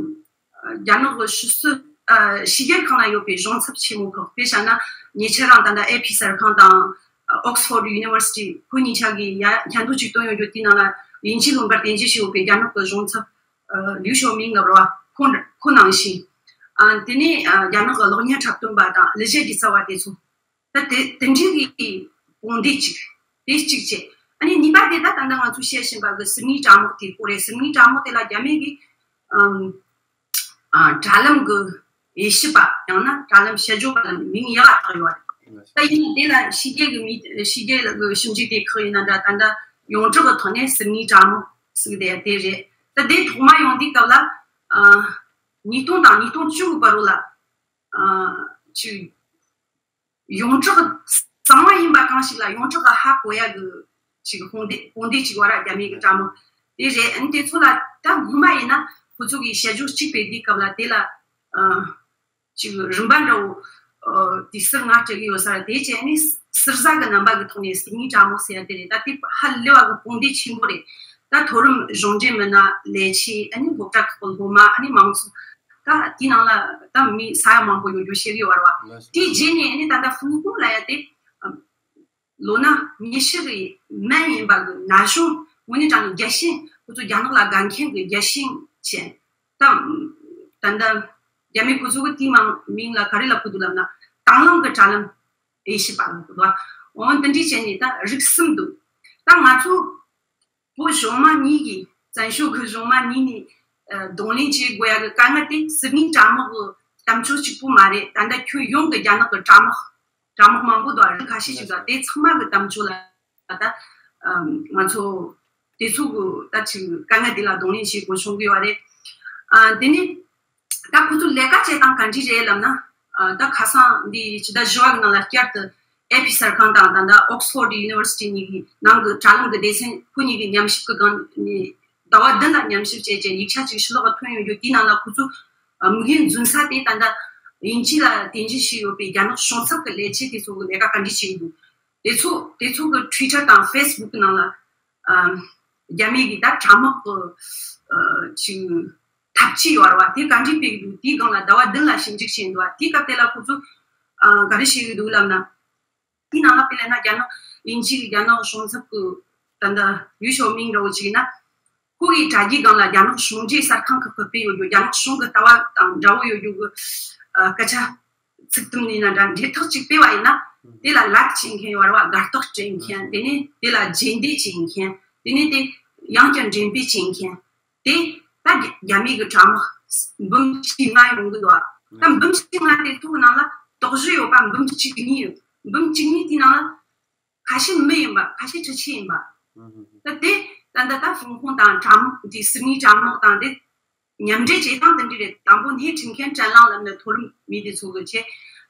རྒྱ་ནག་གི་ཕྱི་སྲིད་ཨ་ཕྱི་རྒྱལ་ཁང་ལ་ཡོད་པའི་གཞུང་ཚབ་ཆེན་མོ་ཁག་དཔེ་བཞག་ན་ཉེ་ཆར་རང་ད་ལྟ་ཨེ་ཕི་གསར་ཁང་དང་ཨོག་སི་ཕོར་ཌི་ཡུ་ནི་ཝར་སི་ཊི་ཁོ་གཉིས་ཆ་གིས་ཡ་མཁྱེན་རྟོགས་ཅིག་བཏོན་ཡོད་རྒྱུ་དེའི་ནང་ལ་དབྱིན་ཇིའི་ལུང་པར་རྟེན་གཞི་བྱས་ཡོད་པའི་རྒྱ་ནག་གི་གཞུང་ཚབ་ཨ་ལིའུ་ཞའོ་མིང་ལབ་ར་བ་ཁོ་ཁོ་ནང་བཞིན། ཨ་དེ་ནས་ཨ་རྒྱ་ནག་གི་གློག་བརྙན་འཁྲབ་སྟོན་པ་དང་གླུ་གཞས་ཀྱི་རྩ་བ་དེ་ཚོ། ད་དེ་དེ་འདྲའི་གི་དཔུང་སྡེ་གཅིག་དེ་གཅིག་བྱས། ཨ་ནི་གཉིས་པ་དེ་ད་ད་ལྟ་ང་ཚོས་བཤད་བཞིན་པ་གི་སིལ་སྙན་དྲ་དམག་དེ་ཁོ་རེད། སིལ་སྙན་དྲ་དམག་དེ་ལ་རྒྱ་མི་གི་ཨམ་ཨ་དྲ་ལམ་གི་དབྱེ་ཞིབ་པ་ཡང་ན་དྲ་ལམ་དཔྱད་བརྗོད་པ་ལ་མིང་ཡག་བཏགས་ཡོད་རེད། ད་ཡིན་དེ་ལ་ཕྱི་རྒྱལ་གི་མི་ཕྱི་རྒྱལ་གི་ཞིབ་འཇུག་སྡེ་ཁག་ཡིན་ན་འདྲ། ད་ལྟ་ཡོངས་གྲགས་གི་ཐོག་ནས་སིལ་སྙན་དྲ་དམག་ཟེར་དེ་དེ་རེད། ད་དེ་ཐོག་མ་ཡོང་དུས་སྐབས་ལ་ཨ་ཉིས་སྟོང་དང་ཉིས་སྟོང་བཅུ་གི་བར་རོ་ལ་ཨ་ཅིག་ཡོངས་གྲགས་གཙང་མ་ཡིན་པ་གང་ཞིག་ལ་ཡོངས་གྲགས་ཀྱི་ཧ་གོ་ཡ་གི་ཅིག་དཔུང་སྡེ་དཔུང་སྡེ་ཅིག་ཡོད་ར། རྒྱ་མི་གི་དྲ་དམག་དེ་རེད། ཨ་ནི་དེ་ཚོ་ལ་ད་སྔོན་མ་ཡིན་ན་ཁོ་ཚོ་གི་དཔྱད་བརྗོད་གཅིག་སྤེལ་དུས་སྐབས་ལ་དེ་ལ་ཨ་ཅིག་རིམ་པ་འདྲ་བོ་ཨ་དེ་ཟུར་ང་སྤྲད་གི་ཡོད་ས་རེད། དེ་བྱས་ནས་ཟུར་ཟ་གི་རྣམ་པ་གི་ཐོག་ནས་སིལ་སྙན་དྲ་དམག་ཟེར་ཡ་དེ་རེད། ད་དེ་ཧ་ལས་པ་གི་དཔུང་སྡེ་ཆེན་པོ་རེད། ད་མཐོ་རིམ་གཞུང་འབྲེལ་མི་སྣ། ལས་བྱེད། ཨ་ནི་སློབ་གྲྭ་ཁག་གི་སློབ་མ། ཨ་ནི་མང་ཚོགས། ད་དེའི་ནང་ལ་ད་མི་ས་ཡ་མང་པོ་ཡོད་རྒྱུ་ཤེས་ཀྱི་ཡོད་རེད་བ། དེའི་རྗེས་ནས་ཨ་ནི་ད་ལྟ་ཧྥུང་ཧོང་ལབ་ཡ་དེ་ཨམ་ལོ་ན་ཉི་ཤུ་གི་མན་ཡིན་པ་གི་ན་གཞོན། དངོས་གནས་དྲང་གནས་རྒྱལ་ཞེན། ཁོ་ཚོ་རྒྱ་ནག་ལ་དགའ་མཁན་གི་རྒྱལ་ཞེན་ཅན། ད་ད་ལྟ་རྒྱ་མི་ཁོ་ཚོ་གི་དེའི་མིང་ལ་ག་རེ་ལབ་ཀྱི་འདུག་ལབ་ན་དང་བླངས་གི་དྲ་ལམ་དབྱེ་ཞིབ་པ་ལབ་ཀྱི་འདུག་འོ་འདི་འདྲའི་བྱས་ནས་ད་རིགས་གསུམ་འདུག་ད་ང་ཚོ་བོད་གཞུང་མང་གཉིས་ཀྱི། བཙན་བྱོལ་གྱི་གཞུང་མང་གཉིས་ནས་ཨ་གདོང་ལེན་བྱེད་དགོས་ཡ་གི་དཀའ་ངལ་དེ་སིལ་སྙན་དྲ་དམག་གི་གཏམ་བརྗོད་གཅིག་པུ་མ་རེད། ད་ལྟ་ཁྱོན་ཡོངས་ཀྱི་རྒྱ་ནག་གི་དྲ་དམག་དྲ་དམག་མང་པོ་དང་རིགས་ཁ་ཤས་ཤིག་དང་དེ་ཚང་མ་གི་གཏམ་བརྗོད་ལ་ད་ཨ་ང་ཚོ་དེ་ཚོ་གི་ད་ཅིག་དཀའ་ངལ་དེ་ལ་གདོང་ལེན་བྱེད་དགོས་བྱུང་གི་ཡོད་རེད། ཨ་དེ་ནས་ད་ཁོ་ཚོ་ལས་ཀ་བྱེད་སྟངས་ག་འདྲ་རེད་ལབ་ན། ཨ་ད་ཁ་སང་འདི་ཕྱི་ཟླ་བཞི་པ་གི་ནང་ལ་བསྐྱར་དུ་ཨེ་ཕི་གསར་ཁང་དང་ད་ལྟ་ཨོག་སི་ཕོར་ཌི་ཡུ་ནི་ཝར་སི་ཊི་གཉིས་ཀྱི་ནང་གི་དྲ་ལམ་གྱི་སྡེ་ཚན་ཁོ་གཉིས་ཀྱི་ཉམས་ཞིབ་ཀྱི་སྒང་ནས་ཟླ་བ་བདུན་ལ་ཉམས་ཞིབ་བྱས་རྗེས་ཡིག་ཆ་ཅིག་ཕྱི་ལོགས་ལ་ཐོན་ཡོང་རྒྱུ། དེའི་ནང་ལ་ཁོ་ཚོ་ཨ་དམིགས་ཡུལ་འཛིན་ས་དེ་ད་ལྟ་དབྱིན་ཇི་ལ་རྟེན་གཞི་བྱས་ཡོད་པའི་རྒྱ་ནག་གཞུང་ཚབ་ཀྱི་ལས་བྱེད་དེ་ཚོ་གི་ལས་ཀ་ག་འདྲ་བྱེད་ཀྱི་འདུག་དེ་ཚོ་དེ་ཚོ་གི་ཊུའི་ཊར་དང་ཕེ་སི་བུག་གི་ནང་ལ་ཨ་རྒྱ་མི་གི་ད་དྲ་དམག་གི་ཨ་ཅིག་ཐབས་ཇུས་ཡོད་རེད་བ། དེ་ག་འདྲས་སྤེལ་གི་འདུག་དེའི་སྒང་ལ་ཟླ་བ་བདུན་ལ་ཞིབ་འཇུག་བྱས་འདུག་བ། དེའི་སྐབས་དེ་ལ་ཁོ་ཚོས་ཨ་ག་རེ་བྱེད་གི་འདུག་ལབ་ན། དེའི་ནང་ལ་དཔེ་ལེན་ན་རྒྱ་ནག་དབྱིན་ཇིའི་རྒྱ་ནག་གཞུང་ཚབ་ཀྱི་ད་ལྟ་ལིའུ་ཞའོ་མིང་འདྲ་བོ་ཅིག་ཡིན་ན། ཁོ་གི་དྲ་རྒྱའི་སྒང་ལ་རྒྱ་ནག་གཞུང་འབྲེལ་གསར་ཁང་ཁག་གིས་སྤེལ་ཡོད་རྒྱུ། རྒྱ་ནག་གཞུང་གི་ལྟ་བ་དང་འདྲ་བོ་ཡོད་རྒྱུ་གི་ཨ་སྐད་ཆ་ཚིག་དུམ་ཡིན་ན་འདྲ་འབྲེལ་ཐག་ཅིག་སྤེལ་བ་ཡིན་ན། དེ་ལ་ལའིཀ་བྱེད་མཁན་ཡོད་རེད་བ། དགའ་རྟགས་སྤྲད་མཁན། དེ་ནས་དེ་ལ་རྗེས་འདེད་བྱེད་མཁན། དེ་ནས་དེ་ཡང་བསྐྱར་འགྲེམས་སྤེལ་བྱེད་མཁན། དེ་ད་རྒྱ་རྒྱ་མི་གི་དྲ་དམག་འབུམ་གཅིག་ལྔ་ཡོང་གི་འདུག་བ། ད་འབུམ་གཅིག་ལྔ་དེ་ཚོའི་ནང་ལ་དོགས་གཞི་ཡོད་པ་འབུམ་གཅིག་གཉིས་ཡོད། འབུམ་གཅིག་གཉིས་དེའི་ནང་ལ་ཁ་ཤས་མི་ཡིན་པ། ཁ་ཤས་འཕྲུལ་ཆས་ཡིན་པ། ད་དེ་ད་ལྟ་ད་ཧྥུང་ཧོང་དང་དྲ་དམག་དེ་སིལ་སྙན་དྲ་དམག་དང་དེ་མཉམ་འབྲེལ་བྱེད་སྟངས་དེ་འདྲ་རེད། དང་པོ་སྣེ་ཁྲིད་མཁན་ཀྲན་ལང་ལབ་ནས་མཐོ་རིམ་མི་དེ་ཚོ་གི་བྱས།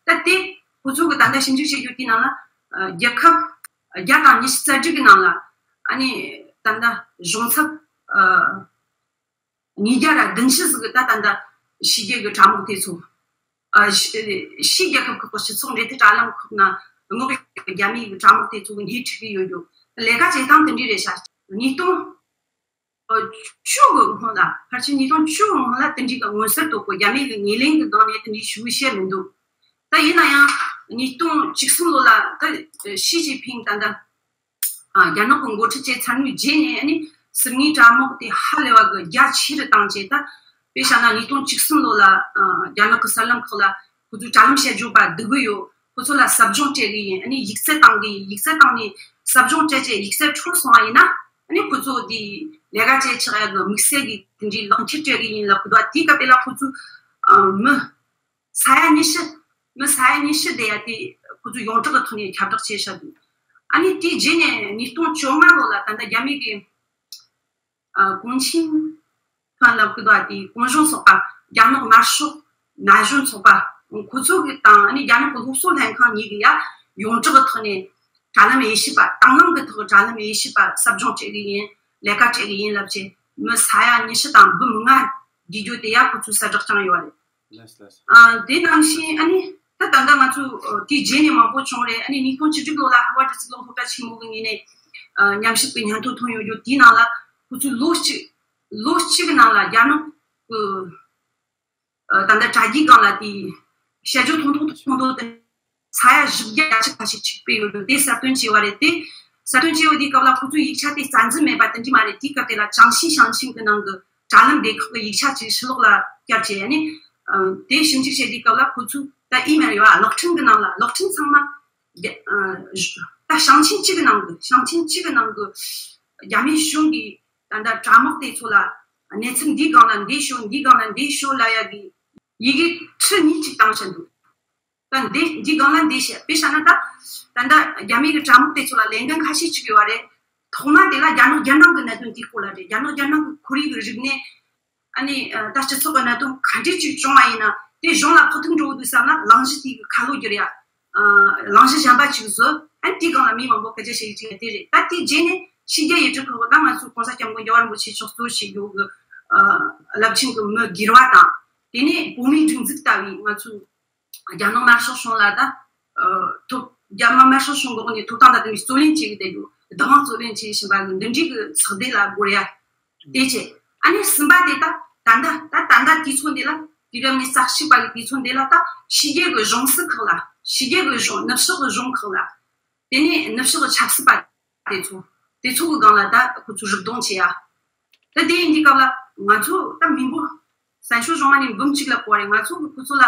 ད་དེ་ཁོ་ཚོ་གི་ད་ལྟ་ཞིབ་འཇུག་བྱེད་རྒྱུ་དེའི་ནང་ལ་ཨ་རྒྱལ་ཁབ་བརྒྱ་དང་ཉི་ཤུ་རྩ་དྲུག་གི་ནང་ལ་ཨ་ནི་ད་ལྟ་གཞུང་ཚབ་ཨ་ཉིས་བརྒྱ་ར་བདུན་ཅུ་ཟིག་གི་ད་ད་ལྟ་ཕྱི་རྒྱལ་གི་དྲ་དམག་དེ་ཚོ་ ཨ་ཕྱི་ཕྱིའི་རྒྱལ་ཁབ་ཁག་གི་སྤྱི་ཚོགས་འབྲེལ་མཐུད་དྲ་ལམ་ཁག་ན་ངོ་རྒོལ་རྒྱ་མིའི་དྲ་དམག་དེ་ཚོ་གི་སྣེ་ཁྲིད་ཀྱི་ཡོད་རྒྱུ། ལས་ཀ་བྱེད་སྟངས་དེ་འདྲ་རེད་ཤག་ཉིས་སྟོང་བཅུ་གི་སྔོན་ལ། ཕལ་ཆེར་ཉིས་སྟོང་བཅུ་གི་སྔོན་ལ་དེ་འདྲའི་གི་མངོན་གསལ་དོད་པོ་རྒྱ་མི་གི་ཉེས་ལན་གི་སྒང་ནས་དེ་འདྲའི་ཞུ་བཤད་མི་འདུག་ད་ཡིན་ན་ཡང་ཉིས་སྟོང་བཅུ་གསུམ་ལོ་ལ་ད་ཞི་ཅིན་ཕིང་ད་ལྟ་ཨ་རྒྱ་ནག་གི་འགོ་ཁྲིད་བྱས་ཚར་བའི་རྗེས་ནས་ཨ་ནི་ཟུར་ཉན་དྲ་དམག་དེ་ཧ་ལས་པ་གི་རྒྱ་ཆེ་རུ་བཏང་བྱས། ད་དཔེ་བཞག་ན་ཉིས་སྟོང་བཅུ་གསུམ་ལོ་ལ་ཨ་རྒྱ་ནག་གི་གསར་ལམ་ཁག་ལ་ཁོ་ཚོས་དྲ་ལམ་བཤད་རྒྱུ་པ་བསྡུ་གི་ཡོད། ཁོ་ཚོ་ལ་ཟབ་སྦྱོང་སྤྲད་གི་ཡིན། ཨ་ནི་ཡིག་ཚད་བཏང་གི་ཡིན། ཡིག་ཚད་བཏང་ནས་ཟབ་སྦྱོང་སྤྲད་བྱས་ཡིག་ཚད་འཕྲོད་སོང་བ་ཡིན་ན། ཨ་ནི་ཁོ་ཚོ་དེ་ལས་ཀ་བྱེད་ཆོག་ཡ་གི་དམིགས་བསལ་གྱི་དེ་འདྲའི་ལག་འཁྱེར་སྤྲད་གི་ཡིན་ལབ་གི་འདུག་དེའི་སྐབས་དེ་ལ་ཁོ་ཚོས་ཨ་མི་ས་ཡ་ཉི་ཤུ། མི་ས་ཡ་ཉི་ཤུ་དེ་ཡ་དེ་ཁོ་ཚོས་ཡོངས་གྲགས་ཀྱི་ཐོག་ནས་ཁྱབ་བསྒྲགས་བྱས་བཞག་འདུག་ཨ་ནི་དེའི་རྗེས་ནས་ཉིས་སྟོང་བཅོ་ལྔ་ལོ་ལ་ད་ལྟ་རྒྱ་མི་གི་ཨ་གུང་ཆིང་ཁང་ལབ་གི་འདུག་ཨ་དེ་གུང་གཞོན་ཚོགས་པ། རྒྱ་ནག་དམར་ཤོག་ན་གཞོན་ཚོགས་པ་ཁོ་ཚོ་གི་དང་ཨ་ནི་རྒྱ་ནག་གི་སློབ་གསོ་ལྷན་ཁང་གཉིས་ཀྱི་ཡ་ཡོངས་གྲགས་ཀྱི་ཐོག་ནས་དྲ་ལམ་དབྱེ་ཞིབ་པ། དང་བླངས་ཀྱི་ཐོག་དྲ་ལམ་དབྱེ་ཞིབ་པ་ཟབ་སྦྱོང་སྤྲད་གི་ཡིན། ལས་ཀ་སྤྲད་གི་ཡིན་ལབ་བྱས་མི་ས་ཡ་ཉི་ཤུ་དང་འབུམ་ལྔ་བསྡུས་རྒྱུ་དེ་ཡ་ཁོ་ཚོས་གསལ་བསྒྲགས་བསྐྱངས་ཡོད་རེད། ལགས་ལགས། ཨ་དེ་ནང་བཞིན་ཨ་ནི་ད་ད་ལྟ་ང་ཚོ་ཨ་དེའི་རྗེས་ནས་མང་པོ་བྱུང་རེད། ཨ་ནི་ཉིས་སྟོང་བཅུ་དྲུག་ལོ་ལ་ཧ་ཝ་སྒྲིག་འཛུགས་སློབ་གྲྭ་ཆེན་མོ་གི་ངོས་ནས་ཨ་ཉམས་ཞིབ་ཀྱི་སྙན་ཐོ་ཐོན་ཡོད་རྒྱུ། དེའི་ནང་ལ་ཁོ་ཚོས་ལོ་གཅིག་ལོ་གཅིག་གི་ནང་ལ་རྒྱ་ནག་གི་ཨ་ད་ལྟ་དྲ་རྒྱའི་སྒང་ལ་དེ་དཔྱད་བརྗོད་ཐུང་ཐུང་ཐུང་ཐུང་དེ་ས་ཡ་བཞི་བརྒྱ་ཁ་ཤས་ཅིག་སྤེལ་ཡོད་རྒྱུ་དེ་གསལ་སྟོན་བྱས་པ་རེད། དེ་གསལ་སྟོན་བྱས་པ་དེའི་སྐབས་ལ་ཁོ་ཚོས་ཡིག་ཆ་དེ་རྩ་འཛིན་མེད་པ་དེ་འདྲ་མ་རེད། དེའི་སྐབས་དེ་ལ་ཅང་ཤིང་ཞིང་ཆེན་གྱི་ནང་གི་དྲ་ལམ་སྡེ་ཁག་གི་ཡིག་ཆ་ཅིག་ཕྱི་ལོགས་ལ་བསྐྱར་བྱས་ནས་ཨ་དེ་ཞིབ་འཇུག་བྱེད་དུས་སྐབས་ལ་ཁོ་ཚོས་ད་ཨི་མེལ་ཡོད་ཨ་གློག་འཕྲིན་གྱི་ནང་ལ། གློག་འཕྲིན་ཚང་མ་རྒྱ་ཨ་ད་ཞིང་ཆེན་གཅིག་གི་ནང་གི་ཞིང་ཆེན་གཅིག་གི་ནང་གི་རྒྱ་མིའི་གཞུང་གིས་ད་ལྟ་དྲ་དམག་དེ་ཚོ་ལ་གནས་ཚུལ་འདིའི་སྒང་ལ་འདི་ཤོད། འདིའི་སྒང་ལ་འདི་ཤོད་ལབ་ཡ་གི་ཡི་གེ་ཁྲི་གཉིས་ཅིག་བཏང་བཞག་འདུག་ད་འདི་འདི་སྒང་ལ་འདི་བཤད། དཔེ་བཞག་ན་ད་ད་ལྟ་རྒྱ་མི་གི་དྲ་དམག་དེ་ཚོ་ལ་ལས་འགན་ཁ་ཤས་ཅིག་ཡོད་རེད། ཐོག་མ་དེ་ལ་རྒྱ་ནག་རྒྱལ་ནང་གི་གནད་དོན་དེའི་སྐོར་ལ་རེད། རྒྱ་ནག་རྒྱལ་ནང་གི་ཁོར་ཡུག་གི་རིག་གནས། ཨ་ནི་ད་སྤྱི་ཚོགས་ཀྱི་གནད་དོན་ག་འདྲས་ཅིག་བྱུང་བ་ཡིན་ན་དེ་གཞུང་ལ་ཕོག་ཐུག་འགྲོ་གི་འདུག་བསམ་ན་གླེང་གཞི་དེ་གི་ཁ་ལོ་བསྒྱུར་ཡ། གླེང་གཞི་གཞན་པ་ཅིག་བཟོ། ཨ་ནི་དེའི་སྒང་ལ་མི་མང་པོ་སྐད་ཆ་བཤད་ཀྱི་ཅིག་དེ་རེད། ད་དེའི་རྗེས་ནས་ཕྱི་རྒྱལ་ཡུལ་གྲུ་ཁག་གི་ད་ང་ཚོའི་གོང་ས་སྐྱབས་མགོན་རྒྱལ་བ་རིན་པོ་ཆེ་མཆོག་གཙོ་བྱེད་རྒྱུ་གི་རླབས་ཆེན་གྱི་མི་སྒེར་བ་དང་། དེ་ནས་བོད་མིའི་སྒྲིག་འཛུགས་ལྟ་བུའི་ང་ཚོའི་རྒྱ་ནག་དམར་ཤོག་གཞུང་ལ་ད་ཐོབ། རྒྱ་ནག་དམར་ཤོག་གཞུང་གི་འོག་ནས་ཐོབ་ཐང་དང་ལྡན་པའི་རྩོད་ལེན་བྱེད་ཀྱི་བསྡད་རྒྱུ། བདག་དབང་རྩོད་ལེན་བྱེད་བཞིན་པ་གི་འདི་འདྲའི་གི་ཚགས་སྡེ་ལ་རྒོལ་ཡ། དེ་བྱས། ཨ་ནི་གསུམ་པ་དེ་ད་ད་ལྟ་ད་ད་ལྟ་དུས་ཚོད་འདི་ལ་དུས་རབས་ཉི་ཤུ་རྩ་གཅིག་པ་གི་དུས་ཚོད་འདི་ལ་ད་ཕྱི་རྒྱལ་གི་གཞུང་སྲིད་ཁག་ལ། ཕྱི་རྒྱལ་གི་གཞུང་ནུབ་ཕྱོགས་གི་གཞུང་ཁག་ལ། དེ་ནས་ནུབ་ཕྱོགས་གི་ཆབ་སྲིད་པ་དེ་ཚོ། དེ་ཚོ་གི་སྒང་ལ་ད་ཁོ་ཚོ་རུབ་རྡུང་བྱེད་ཡ། ད་དེ་ཡིན་དུས་སྐབས་ལ་ང་ཚོ་ད་མི་འབོར་བཙན་བྱོལ་གཞུང་མ་ནས་འབུམ་གཅིག་ལ་སྐོར་རེད། ང་ཚོ་གི་ཁོ་ཚོ་ལ་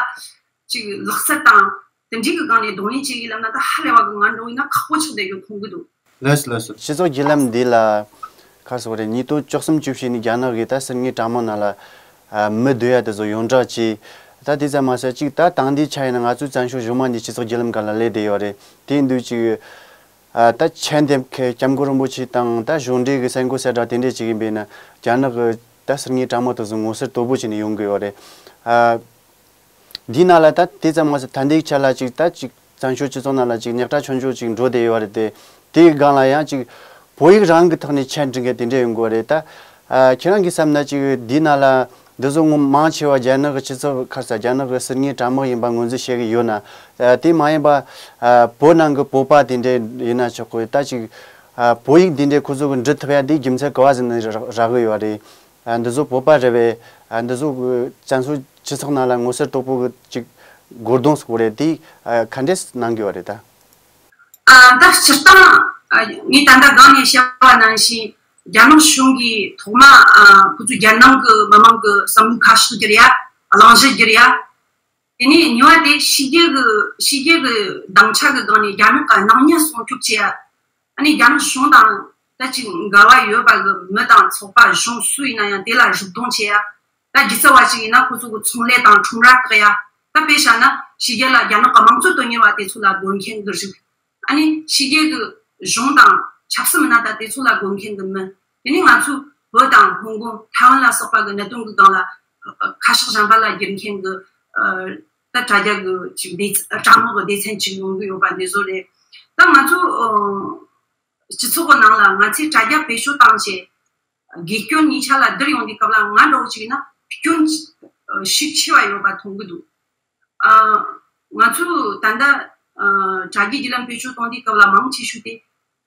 ཅིག་ལག་རྩལ་དང་དེ་འདྲའི་གི་སྒང་ནས་གདོང་ལེན་བྱེད་ཡིན་ལབ་ན་ད་ཧ་ལས་པ་གི་ང་འདྲ་བོ་ཡིན་ན་ཁག་པོ་ཆགས་བསྡད་ཡོད་མཐོང་གི་འདུག་ལགས་སོ་ལགས་སོ། སྤྱི་ཚོགས་བརྒྱུད་ལམ་འདི་ལ་ག་རེ་ཟེར་དགོས་རེད། ཉིས་སྟོང་བཅུ་གསུམ་བཅུ་བཞི་ནས་རྒྱ་ནག་གིས་ད་ཟུར་ཉན་དྲ་དམག་ནང་ལ་ཨ་མི་བསྡུ་ཡ་དེ་ཚོ་ཡོངས་གྲགས་བྱས། ད་དེ་ཙམ་མ་ཟད་ཅིག་ད་དེང་དུས་ཆ་ཡིན་ན་ང་ཚོའི་བཙན་བྱོལ་གཞུང་མ་འདི་སྤྱི་ཚོགས་བརྒྱུད་ལམ་སྒང་ལ་སླེབས་བསྡད་ཡོད་རེད། དེ་ཡིན་དུས་ཅིག་ཨ་ད་ཆེན་དེབ་ཁའི་སྐྱབས་མགོན་རིན་པོ་ཆེ་དང་ད་གཞུང་འབྲེལ་གྱི་གསར་འགོད་གསལ་བསྒྲགས་དེ་འདྲས་ཅིག་ཡིན་པས་ན་རྒྱ་ནག་གི་ད་ཟུར་ཉན་དྲ་དམག་དེ་ཚོ་ངོ་སོར་དོད་པོ་བྱས་ནས་ཡོང་གི་ཡོད་རེད། ཨ་འདིའི་ནང་ལ་ད་དེ་ཙམ་མ་ཟད་ད་ལྟའི་ཆ་ལ་ཅིག་ད་ཅིག་བཙན་བྱོལ་སྤྱི་ཚོགས་ནང་ལ་ཅིག་ཉག་ཕྲ་ཆུང་ཆུང་ཅིག་འགྲོ་བསྡད་ཡོད་རེད་དེ། དེའི་སྒང་ལ་ཡང་ཅིག་བོད་ཡིག་རང་གི་ཐོག་ནས་ཆེད་འབྲི་མཁན་དེ་འདྲས་ཡོང་གི་རེད་ད། ཨ་ཁྱེད་རང་གིས་བསམ་ན་ཅིག་འདིའི་ནང་ལ་འདི་ཚོ་ངོ་མང་ཆེ་བ་རྒྱ་ནག་གི་སྤྱི་ཚོགས་ཁར་ས་རྒྱ་ནག་གི་ཟུར་ཉན་དྲ་དམག་ཡིན་པ་ངོས་འཛིན་བྱེད་ཀྱི་ཡོད་ན། ཨ་དེ་མ་ཡིན་པ་ཨ་བོད་ནང་གི་བོད་པ་དེ་འདྲས་ཡིན་ན་ཆོག་གི། ད་ཅིག་ཨ་བོད་ཡིག་འདི་འདྲས་ཁོ་ཚོ་གི་འབྲི་ཐུབ་ཡ་འདི་རྒྱུ་མཚན་ག་བ་ཟིག་ནས་རག་རག་གི་ཡོད་རེད། ཨ་འདི་ཚོ་བོད་པ་རེད་པས། ཨ་འདི་ཚོ་གི་བཙན་བྱོལ་སྤྱི་ཚོགས་ནང་ལ་ངོ་སོར་དོད་པོ་གི་ཅིག་གོ་རྡུང་ཟེར་དགོས་རེད་དེ། ཨ་ག་འདྲས་གནང་གི་ཡོད་རེད་ད། ཨ་ད་སྤྱིར་བཏང་ཨ་ངས་ད་ལྟ་སྒང་ནས་བཤད་པ་ནང་བཞིན་རྒྱ་ནག་གཞུང་གིས་ཐོག་མ་ཨ་ཁོ་ཚོས་རྒྱལ་ནང་གི་མི་མང་གི་བསམ་བློ་ཁ་ཕྱོགས་བསྒྱུར་ཡ། གླེང་གཞི་བསྒྱུར་ཡ། དེ་ནས་གཉིས་པ་དེ་ཕྱི་རྒྱལ་གི་ཕྱི་རྒྱལ་གི་སྡིངས་ཆ་གི་སྒང་ནས་རྒྱ་ནག་གི་སྣང་བརྙན་སྲུང་སྐྱོབ་བྱེད་ཡ། ཨ་ནི་རྒྱ་ནག་གཞུང་དང་ད་ཅིག་འགལ་བ་ཡོད་པ་གི་མི་དང་ཚོགས་པ་གཞུང་སུ་ཡིན་ན་ཡང་དེ་ལ་རུབ་རྡུང་བྱེད་ཡ། ད་སྒྱུ་རྩལ་བ་ཞིག་ཡིན་ན་ཁོ་ཚོ་གི་ཚོང་ལས་དང་ཁྲོམ་ར་བཀག་ཡ། ད་དཔེ་བཞག་ན་ཕྱི་རྒྱལ་ལ་རྒྱ་ནག་གི་དམངས་གཙོ་དོན་གཉེར་བ་དེ་ཚོ་ལ་རྒོལ་མཁན་གི་རིགས། ཨ་ནི་ཕྱི་རྒྱལ་གི་གཞུང་དང་ཆབ་སྲིད་མི་སྣ་དང་དེ་ཚོ་ལ་རྒོལ་མཁན་གི་མི། དེ་ནི་ང་ཚོ་བོད་དང་ཧོང་ཀོང་ཐའེ་ཝན་ལ་སོགས་པ་གི་གནད་དོན་གི་སྒང་ལ་ཁ་ཕྱོགས་གཞན་པ་ལ་བསྒྱུར་མཁན་གི་ད་དྲ་རྒྱ་གི་ཅིག་སྡེ་ཚན། དྲ་དམག་གི་སྡེ་ཚན་ཅིག་ཡོང་གི་ཡོད་པ་འདི་བཟོ་རེད། ད་ང་ཚོ་སྤྱི་ཚོགས་གི་ནང་ལ་ང་ཚོས་དྲ་རྒྱ་བེད་སྤྱོད་བཏང་བྱས་དགེ་སྐྱོན་ཉེ་ཆར་ལ་བསྡུར་ཡོང་དུས་སྐབས་ལ་ང་འདྲ་བོ་ཅིག་ཡིན་ན་སྐྱོན་ཤུགས་ཆེ་བ་ཡོད་པ་མཐོང་གི་འདུག་ཨ། ང་ཚོས་ད་ལྟ་ཨ་དྲ་རྒྱའི་བརྒྱུད་ལམ་བེད་སྤྱོད་གཏོང་དུས་སྐབས་ལ་མང་ཆེ་ཤོས་དེ་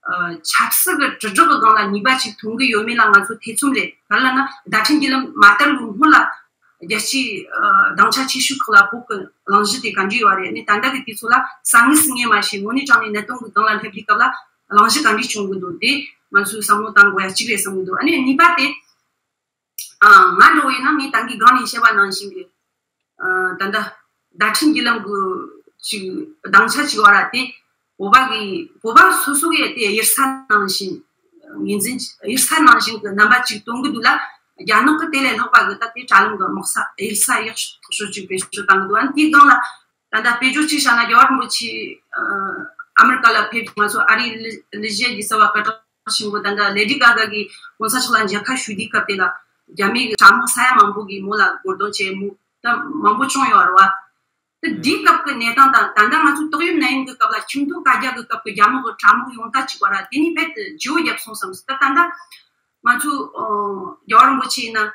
ཨ་ཆབ་སྲིད་ཀྱི་དྲིལ་བསྒྲགས་ཀྱི་སྒང་ལ་ནུས་པ་ཅིག་ཐོན་གྱི་ཡོད་མེད་ལ་ང་ཚོ་ཐེ་ཚོམ་རེད། ག་རེ་ལབ་ན་བརྡ་འཕྲིན་བརྒྱུད་ལམ་མ་དར་བའི་སྔོན་ལ་རྒྱལ་སྤྱིའི་ཨ་སྡིངས་ཆ་ཆེ་ཤོས་ཁག་ལ་བོད་ཀྱི་གླེང་གཞི་དེ་ག་འདྲ་ཡོད་རེད། ཨ་ནི་ད་ལྟ་གི་དུས་ཚོད་ལ་ས་ངོས་སུ་ངས་མ་ཤེས། དངོས་གནས་དྲང་གནས་གནད་དོན་གྱི་སྒང་ལ་སླེབས་དུས་སྐབས་ལ་གླེང་གཞི་ག་འདྲ་བྱུང་གི་འདུག་དེ་ང་ཚོས་བསམ་བློ་བཏང་དགོས་ཡ་གཅིག་རེད་བསམ་གྱི་འདུག་ཨ་ནི་གཉིས་པ་དེ། ཨ། ང་འདྲ་བོ་ཡིན་ན་ངས་ད་གིན་སྒང་ནས་བཤད་པ་ནང་བཞིན་གྱི། ཨ། ད་ལྟ་བརྡ་འཕྲིན་བརྒྱུད་ལམ་གྱི་ཅིག་སྡིངས་ཆ་ཅིག་བར་དེ་བོད་པ་གི་བོད་པ་སོ་སོ་གི་དེ་གཡུལ་ས་ནང་བཞིན་ངོས་འཛིན་གཡུལ་ས་ནང་བཞིན་གྱི་རྣམ་པ་ཅིག་སྟོན་གྱི་འདུག་ལ། རྒྱ་ནག་གི་དེ་ལས་ལྷག་པ་གི་ད་དེ་དྲ་ལམ་གྱི་དམག་ས་གཡུལ་ས་ཡག་ཤོས་ཐོག་ཤོས་ཅིག་བེད་སྤྱོད་བཏང་གི་འདུག་ཨ་ནི་དེའི་སྒང་ལ་ད་ལྟ་དཔེ་བརྗོད་ཅིག་བྱས་ན་རྒྱལ་བ་རིན་པོ་ཆེ་ཨ་མེ་རི་ཀ་ལ་ཕེབས། ང་ཚོ་ཨ་རིའི་ལི་ལི་ཇེ་གི་གསར་བ་སྐད་གྲགས་ཆེན་པོ་ད་ལྟ་ལེ་ཌི་གྷ་གྷ་གི་གོང་ས་མཆོག་ལ་མཇལ་ཁ་ཞུ་དུས་སྐབས་དེ་ལ་རྒྱ་མི་གི་དྲ་དམག་ས་ཡ་མང་པོ་གིས་མོ་ལ་རྒོལ་རྡུང་བྱས། མོ་ད་མང་པོ་བྱུང་ཡོད་རེད་བ། ད་དེའི་སྐབས་ཀྱི་གནས་སྟངས་དང་ད་ལྟ་ང་ཚོ་ཏོག་དབྱིབས་ནད་ཡམས་ཀྱི་སྐབས་ལ་ཁྱིམ་ཐོག་བཀའ་རྒྱ་གི་སྐབས་ཀྱི་རྒྱ་དམག་གི་དྲ་དམག་ཡོང་ཐབས་བྱས་པ་ར་དེ་ནི་རྦད་དེ་བརྗེ་བོ་བརྒྱབ་སོང་བསམ་སོང་། ད་ད་ལྟ་ང་ཚོ་ཨོ་རྒྱལ་བ་རིན་པོ་ཆེ་ཡིན་ན།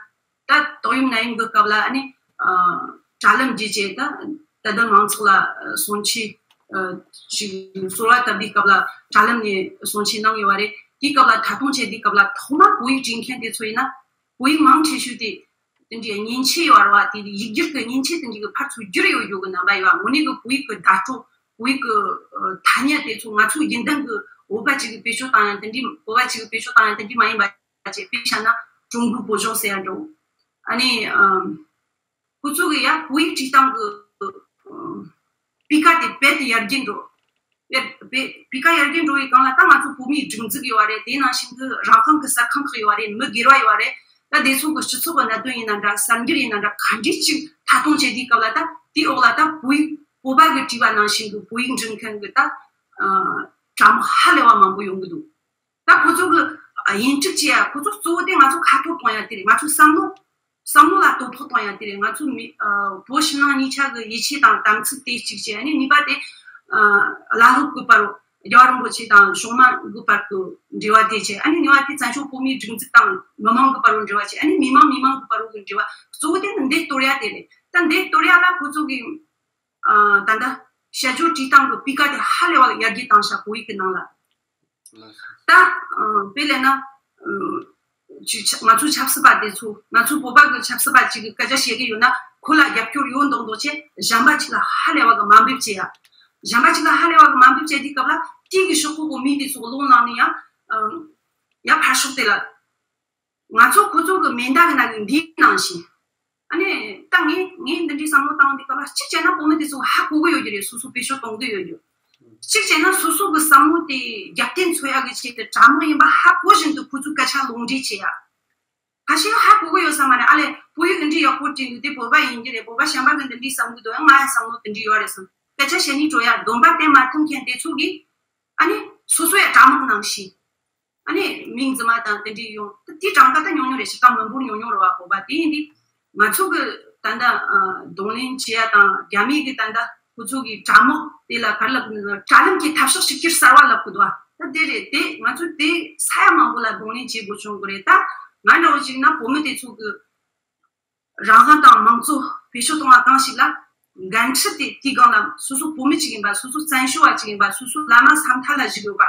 ད་ཏོག་དབྱིབས་ནད་ཡམས་ཀྱི་སྐབས་ལ་ཨ་ནི་ཨ་དྲ་ལམ་བརྒྱུད་བྱས་ད་ད་ལྟ་མང་ཚོགས་ལ་ཨ་གསུང་ཆོས་ཨ་ཅིག་གསོལ་བ་བཏབ་པའི་སྐབས་ལ་དྲ་ལམ་ནས་གསུང་ཆོས་གནང་ཡོད་པ་རེད། དེའི་སྐབས་ལ་ད་དུང་བྱས་དེའི་སྐབས་ལ་ཐོག་མ་བོད་ཡིག་འབྲི་མཁན་དེ་ཚོ་ཡིན་ན་བོད་ཡིག་མང་ཆེ་ཤོས་དེ་དེ་འདྲའི་མཉེན་ཆས་ཡོད་རེད་བ། དེ་ཡིག་སྒྱུར་གྱི་མཉེན་ཆས་དེ་འདྲའི་གི་ཕར་ཚུར་བསྒྱུར་ཡོད་རྒྱུ་གི་རྣམ་པ་ཡོད་བ། དངོས་གནས་གི་བོད་ཡིག་གི་བརྡ་སྤྲོད་བོད་ཡིག་གི་ཨ་ཐ་སྙད་དེ་ཚོ་ང་ཚོའི་རྒྱུན་ལྡན་གི་བོད་པ་ཅིག་གི་བེད་སྤྱོད་བཏང་ཡ་དེ་འདྲའི་བོད་པ་ཅིག་གི་བེད་སྤྱོད་བཏང་ཡ་དེ་འདྲའི་མ་ཡིན་པ། བྱས་དཔེ་བཞག་ན་ཀྲུང་གོའི་བོད་ལྗོངས་ཟེར་ཡ་འགྲོ། ཨ་ནི་ཨམ་ཁོ་ཚོ་གི་ཡ་བོད་ཡིག་བྲིས་སྟངས་ཀྱི་ཨམ་སྤུས་ཀ་དེ་རྦད་དེ་ཡར་རྒྱས་འགྲོ། ཡ་སྤུས་སྤུས་ཀ་ཡར་རྒྱས་འགྲོ་བའི་སྒང་ལ་ད་ང་ཚོ་བོད་མིའི་སྒྲིག་འཛུགས་ཡོད་པ་རེད། དེ་ནང་བཞིན་གྱི་རང་དབང་གི་གསར་ཁང་ཁག་ཡོད་པ་རེད། མི་སྒེར་བ་ཡོད་པ་རེད། ད་དེ་ཚོ་གི་སྤྱི་ཚོགས་ཀྱི་གནད་དོན་ཡིན་ན་འདྲ་གསར་འགྱུར་ཡིན་ན་འདྲ་ག་འདྲས་ཅིག་མཐའ་གཏོང་བྱེད་དུས་སྐབས་ལ་ད་དེའི་འོག་ལ་ད་བོད་ཡིག་བོད་པ་གི་བྲིས་པ་ནང་བཞིན་གྱི་བོད་ཡིག་འབྲི་མཁན་གྱི་ད་ཨ་དྲ་དམག་ཧ་ལས་པ་མང་པོ་ཡོང་གི་འདུག་ད་ཁོ་ཚོ་གི་ཨ་ཡིན་གཅིག་བྱས་ཡ་ཁོ་ཚོ་གཙོ་བོ་དེ་ང་ཚོ་ཁ་ཐོར་གཏོང་ཡ་དེ་རེད། ང་ཚོའི་བསམ་བློ་བསམ་བློ་ལ་དོ་ཕོག་གཏོང་ཡ་དེ་རེད། ང་ཚོ་མི་ཨ་བོད་ཕྱི་ནང་གཉིས་ཆ་གི་ཡིད་ཆེས་དང་དམ་ཚིག་དེ་གཅིག་བྱས། ཨ་ནི་གཉིས་པ་དེ་ཨ་བླ་སློབ་གི་བར་རུ་རྒྱལ་བ་རིན་པོ་ཆེ་དང་གཞུང་མང་གི་བར་གི་འབྲེལ་བ་དེ་བྱས། ཨ་ནི་གཉིས་པ་དེ་བཙན་བྱོལ་བོད་མིའི་སྒྲིག་འཛུགས་དང་མི་མང་གི་བར་རུ་འབྲེལ་བ་བྱས། ཨ་ནི་མི་མང་མི་མང་གི་བར་རུ་གི་འབྲེལ་བ། གཙོ་བོ་དེ་ནི་འདི་གཏོར་ཡ་དེ་རེད། ད་འདི་གཏོར་ཡ་ལ་ཁོ་ཚོ་གི་ཨ་ད་ལྟ་དཔྱད་བརྗོད་བྲིས་སྟངས་ཀྱི་སྤུས་ཀ་དེ་ཧ་ལས་པ་ཡར་རྒྱས་བཏང་ཤག་བོད་ཡིག་གི་ནང་ལ། ལགས་སོ། ད་ཨ་དཔེ་ལབ་ན་ཨ་ཅིག་ཆ་ང་ཚོའི་ཆབ་སྲིད་པ་དེ་ཚོ་ང་ཚོའི་བོད་པ་གི་ཆབ་སྲིད་པ་ཅིག་གི་སྐད་ཆ་བཤད་གི་ཡོད་ན་ཁོ་ལ་རྒྱབ་སྐྱོར་ཡོད་མདོག་མདོག་བྱས་གཞན་པ་ཅིག་ལ་ཧ་ལས་པ་གི་དམའ་འབེབས་བྱེད་ཡ། གཞན་པ་ཅིག་ལ་ཧ་ལས་པ་གི་དམའ་འབེབས་བྱེད་དུས་སྐབས་ལ་དེ་གི་ཤོག་ཁག་གི་མི་དེ་ཚོ་གི་ཀློང་ནང་ནས་ཡང་ཨ་ཡང་ཕར་ཕྱོགས་དེ་ལ། ང་ཚོ་ཁོ་ཚོ་གི་མེ་མདའ་གི་ནང་གི་འདིའི་ནང་བཞིན། ཨ་ནི་ད་ངས་ངས་འདི་འདྲའི་བསམ་བློ་བཏང་འདི་སྐབས་ལ་གཅིག་བྱས་ན་བོད་མི་དེ་ཚོ་ཧ་གོ་གི་ཡོད་ཀྱི་རེད། སོ་སོ་བེད་སྤྱོད་གཏོང་གི་ཡོད་རྒྱུ། གཅིག་བྱས་ན་སོ་སོ་གི་བསམ་བློ་དེ་རྒྱབ་རྟེན་འཚོལ་ཡག་གི་ཆེད་དུ་དྲ་དམག་ཡིན་པ་ཧ་གོ་བཞིན་དུ་ཁོ་ཚོས་སྐད་ཆ་ལོག་འགྲེལ་བྱེད་ཡ། ཁ་ཤས་ཧ་གོ་གི་ཡོད་ས་མ་རེད། ཨ་ལས་བོད་ཡིག་འདི་འདྲའི་ཡག་པོ་བྲིས་འདུག་དེ་བོད་པ་ཡིན་གྱི་རེད། བོད་པ་གཞན་པ་གི་འདི་འདྲའི་བསམ་གི་འདུག་ང་ཡང་བསམ་བློ་དེ་འདྲའི་ཡོད་རེད་བསམ་སྐད་ཆ་བཤད་ནས་འགྲོ་ཡ། སྡོམ་པ་བསྟན་མ་ཐུབ་མཁན་དེ་ཚོ་གིས་ཨ་ནི་སོ་སོ་ཡ་དྲ་དམག་ནང་བཞིན། ཨ་ནི་མིང་རྫུན་མ་དང་དེ་འདྲའི་ཡོང་། ད་དེའི་གྲངས་ཀ་ད་ཉུང་ཉུང་རེད། སྤྱིར་བཏང་མི་འབོར་ཉུང་ཉུང་རེད་བ། བོད་པ་དེ་ཡིན་དུས་ང་ཚོ་གི་ད་ལྟ་ཨ་གདོང་ལེན་བྱེད་ཡ་དང་རྒྱ་མི་གི་ད་ལྟ་ཁོ་ཚོ་གི་དྲ་དམག་དེ་ལ་ག་རེ་ལབ་དགོས་ན་དྲ་ལམ་གྱི་འཐབ་ཕྱོགས་གཅིག་གྱུར་གསར་བ་ལབ་དགོས་འདུག་བ། ད་དེ་རེད། དེ་ང་ཚོ་དེ་ས་ཡ་མང་པོ་ལ་གདོང་ལེན་བྱེད་དགོས་བྱུང་གི་རེད། ད་ང་འདྲ་བོ་ཅིག་ན་བོད་མི་དེ་ཚོ་གི་རང་དབང་དང་མང་གཙོ་བེད་སྤྱོད་གཏོང་བ་གང་ཞིག་ལ་འགན་འཁྲི་དེ་དེའི་སྒང་ལ་སོ་སོ་བོད་མི་ཅིག་ཡིན་པ། སོ་སོ་བཙན་བྱོལ་བ་ཅིག་ཡིན་པ། སོ་སོ་བླ་མ་ས་མཐའ་ལ་བཞུགས་ཡོད་པ།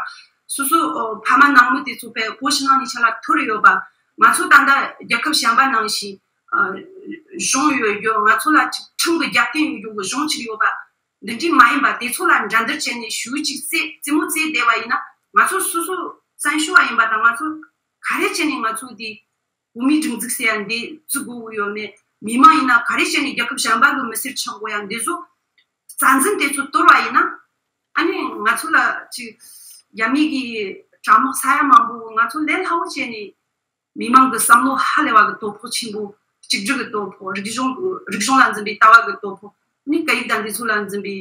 སོ་སོ་ཨོ་ཕ་མ་ནང་མི་དེ་ཚོ་བས་བོད་ཕྱི་ནང་གཉིས་ཆ་ལ་ཐོར་ཡོད་པ། ང་ཚོ་ད་ལྟ་རྒྱལ་ཁབ་གཞན་པ་ནང་བཞིན་ཨ་གཞུང་ཡོད་རྒྱུ། ང་ཚོ་ལ་ཅིག་ཁྲིམས་ཀྱི་རྒྱབ་རྟེན་ཡོད་རྒྱུ་གི་གཞུང་ཅིག་ཡོད་པ། འདི་འདྲའི་མ་ཡིན་པ་དེ་ཚོ་ལ་འགྲན་བསྡུར་བྱས་ནས་ཞུ་ཅིག་རྩེ་རྩེད་མོ་རྩེ་བསྡད་པ་ཡིན་ན་ང་ཚོ་སོ་སོ་བཙན་བྱོལ་བ་ཡིན་པ་དང་ང་ཚོ་ག་རེ་བྱས་ནས་ང་ཚོ་དེ། བོད་མིའི་སྒྲིག་འཛུགས་ཟེར་ཡ་འདི་བཙུགས་དགོས་ཀྱི་ཡོད་མེད། མི་མང་ཡིན་ན་ག་རེ་བྱས་ནས་རྒྱལ་ཁབ་གཞན་པ་གི་མི་སེར་ཆགས་དགོས་ཡ་འདི་ཚོ་རྩ་འཛིན་དེ་ཚོ་གཏོར་བ་ཡིན་ན། ཨ་ནི་ང་ཚོ་ལ་ཅིག་རྒྱ་མི་གི་དྲག་དམག་ས་ཡ་མང་པོ་ང་ཚོ་ལས་སླ་བོ་བྱས་ནས་མི་མང་གི་བསམ་བློ་ཧ་ལས་པ་གི་དོ་ཕོག་ཆེན་པོ། གཅིག་སྒྲིལ་གི་དོ་ཕོག་རིག་གཞུང་རིག་གཞུང་ལ་འཛིན་པའི་ལྟ་བ་གི་དོ་ཕོག་ནི་སྐད་ཡིག་དང་འདི་ཚོ་ལ་འཛིན་པའི་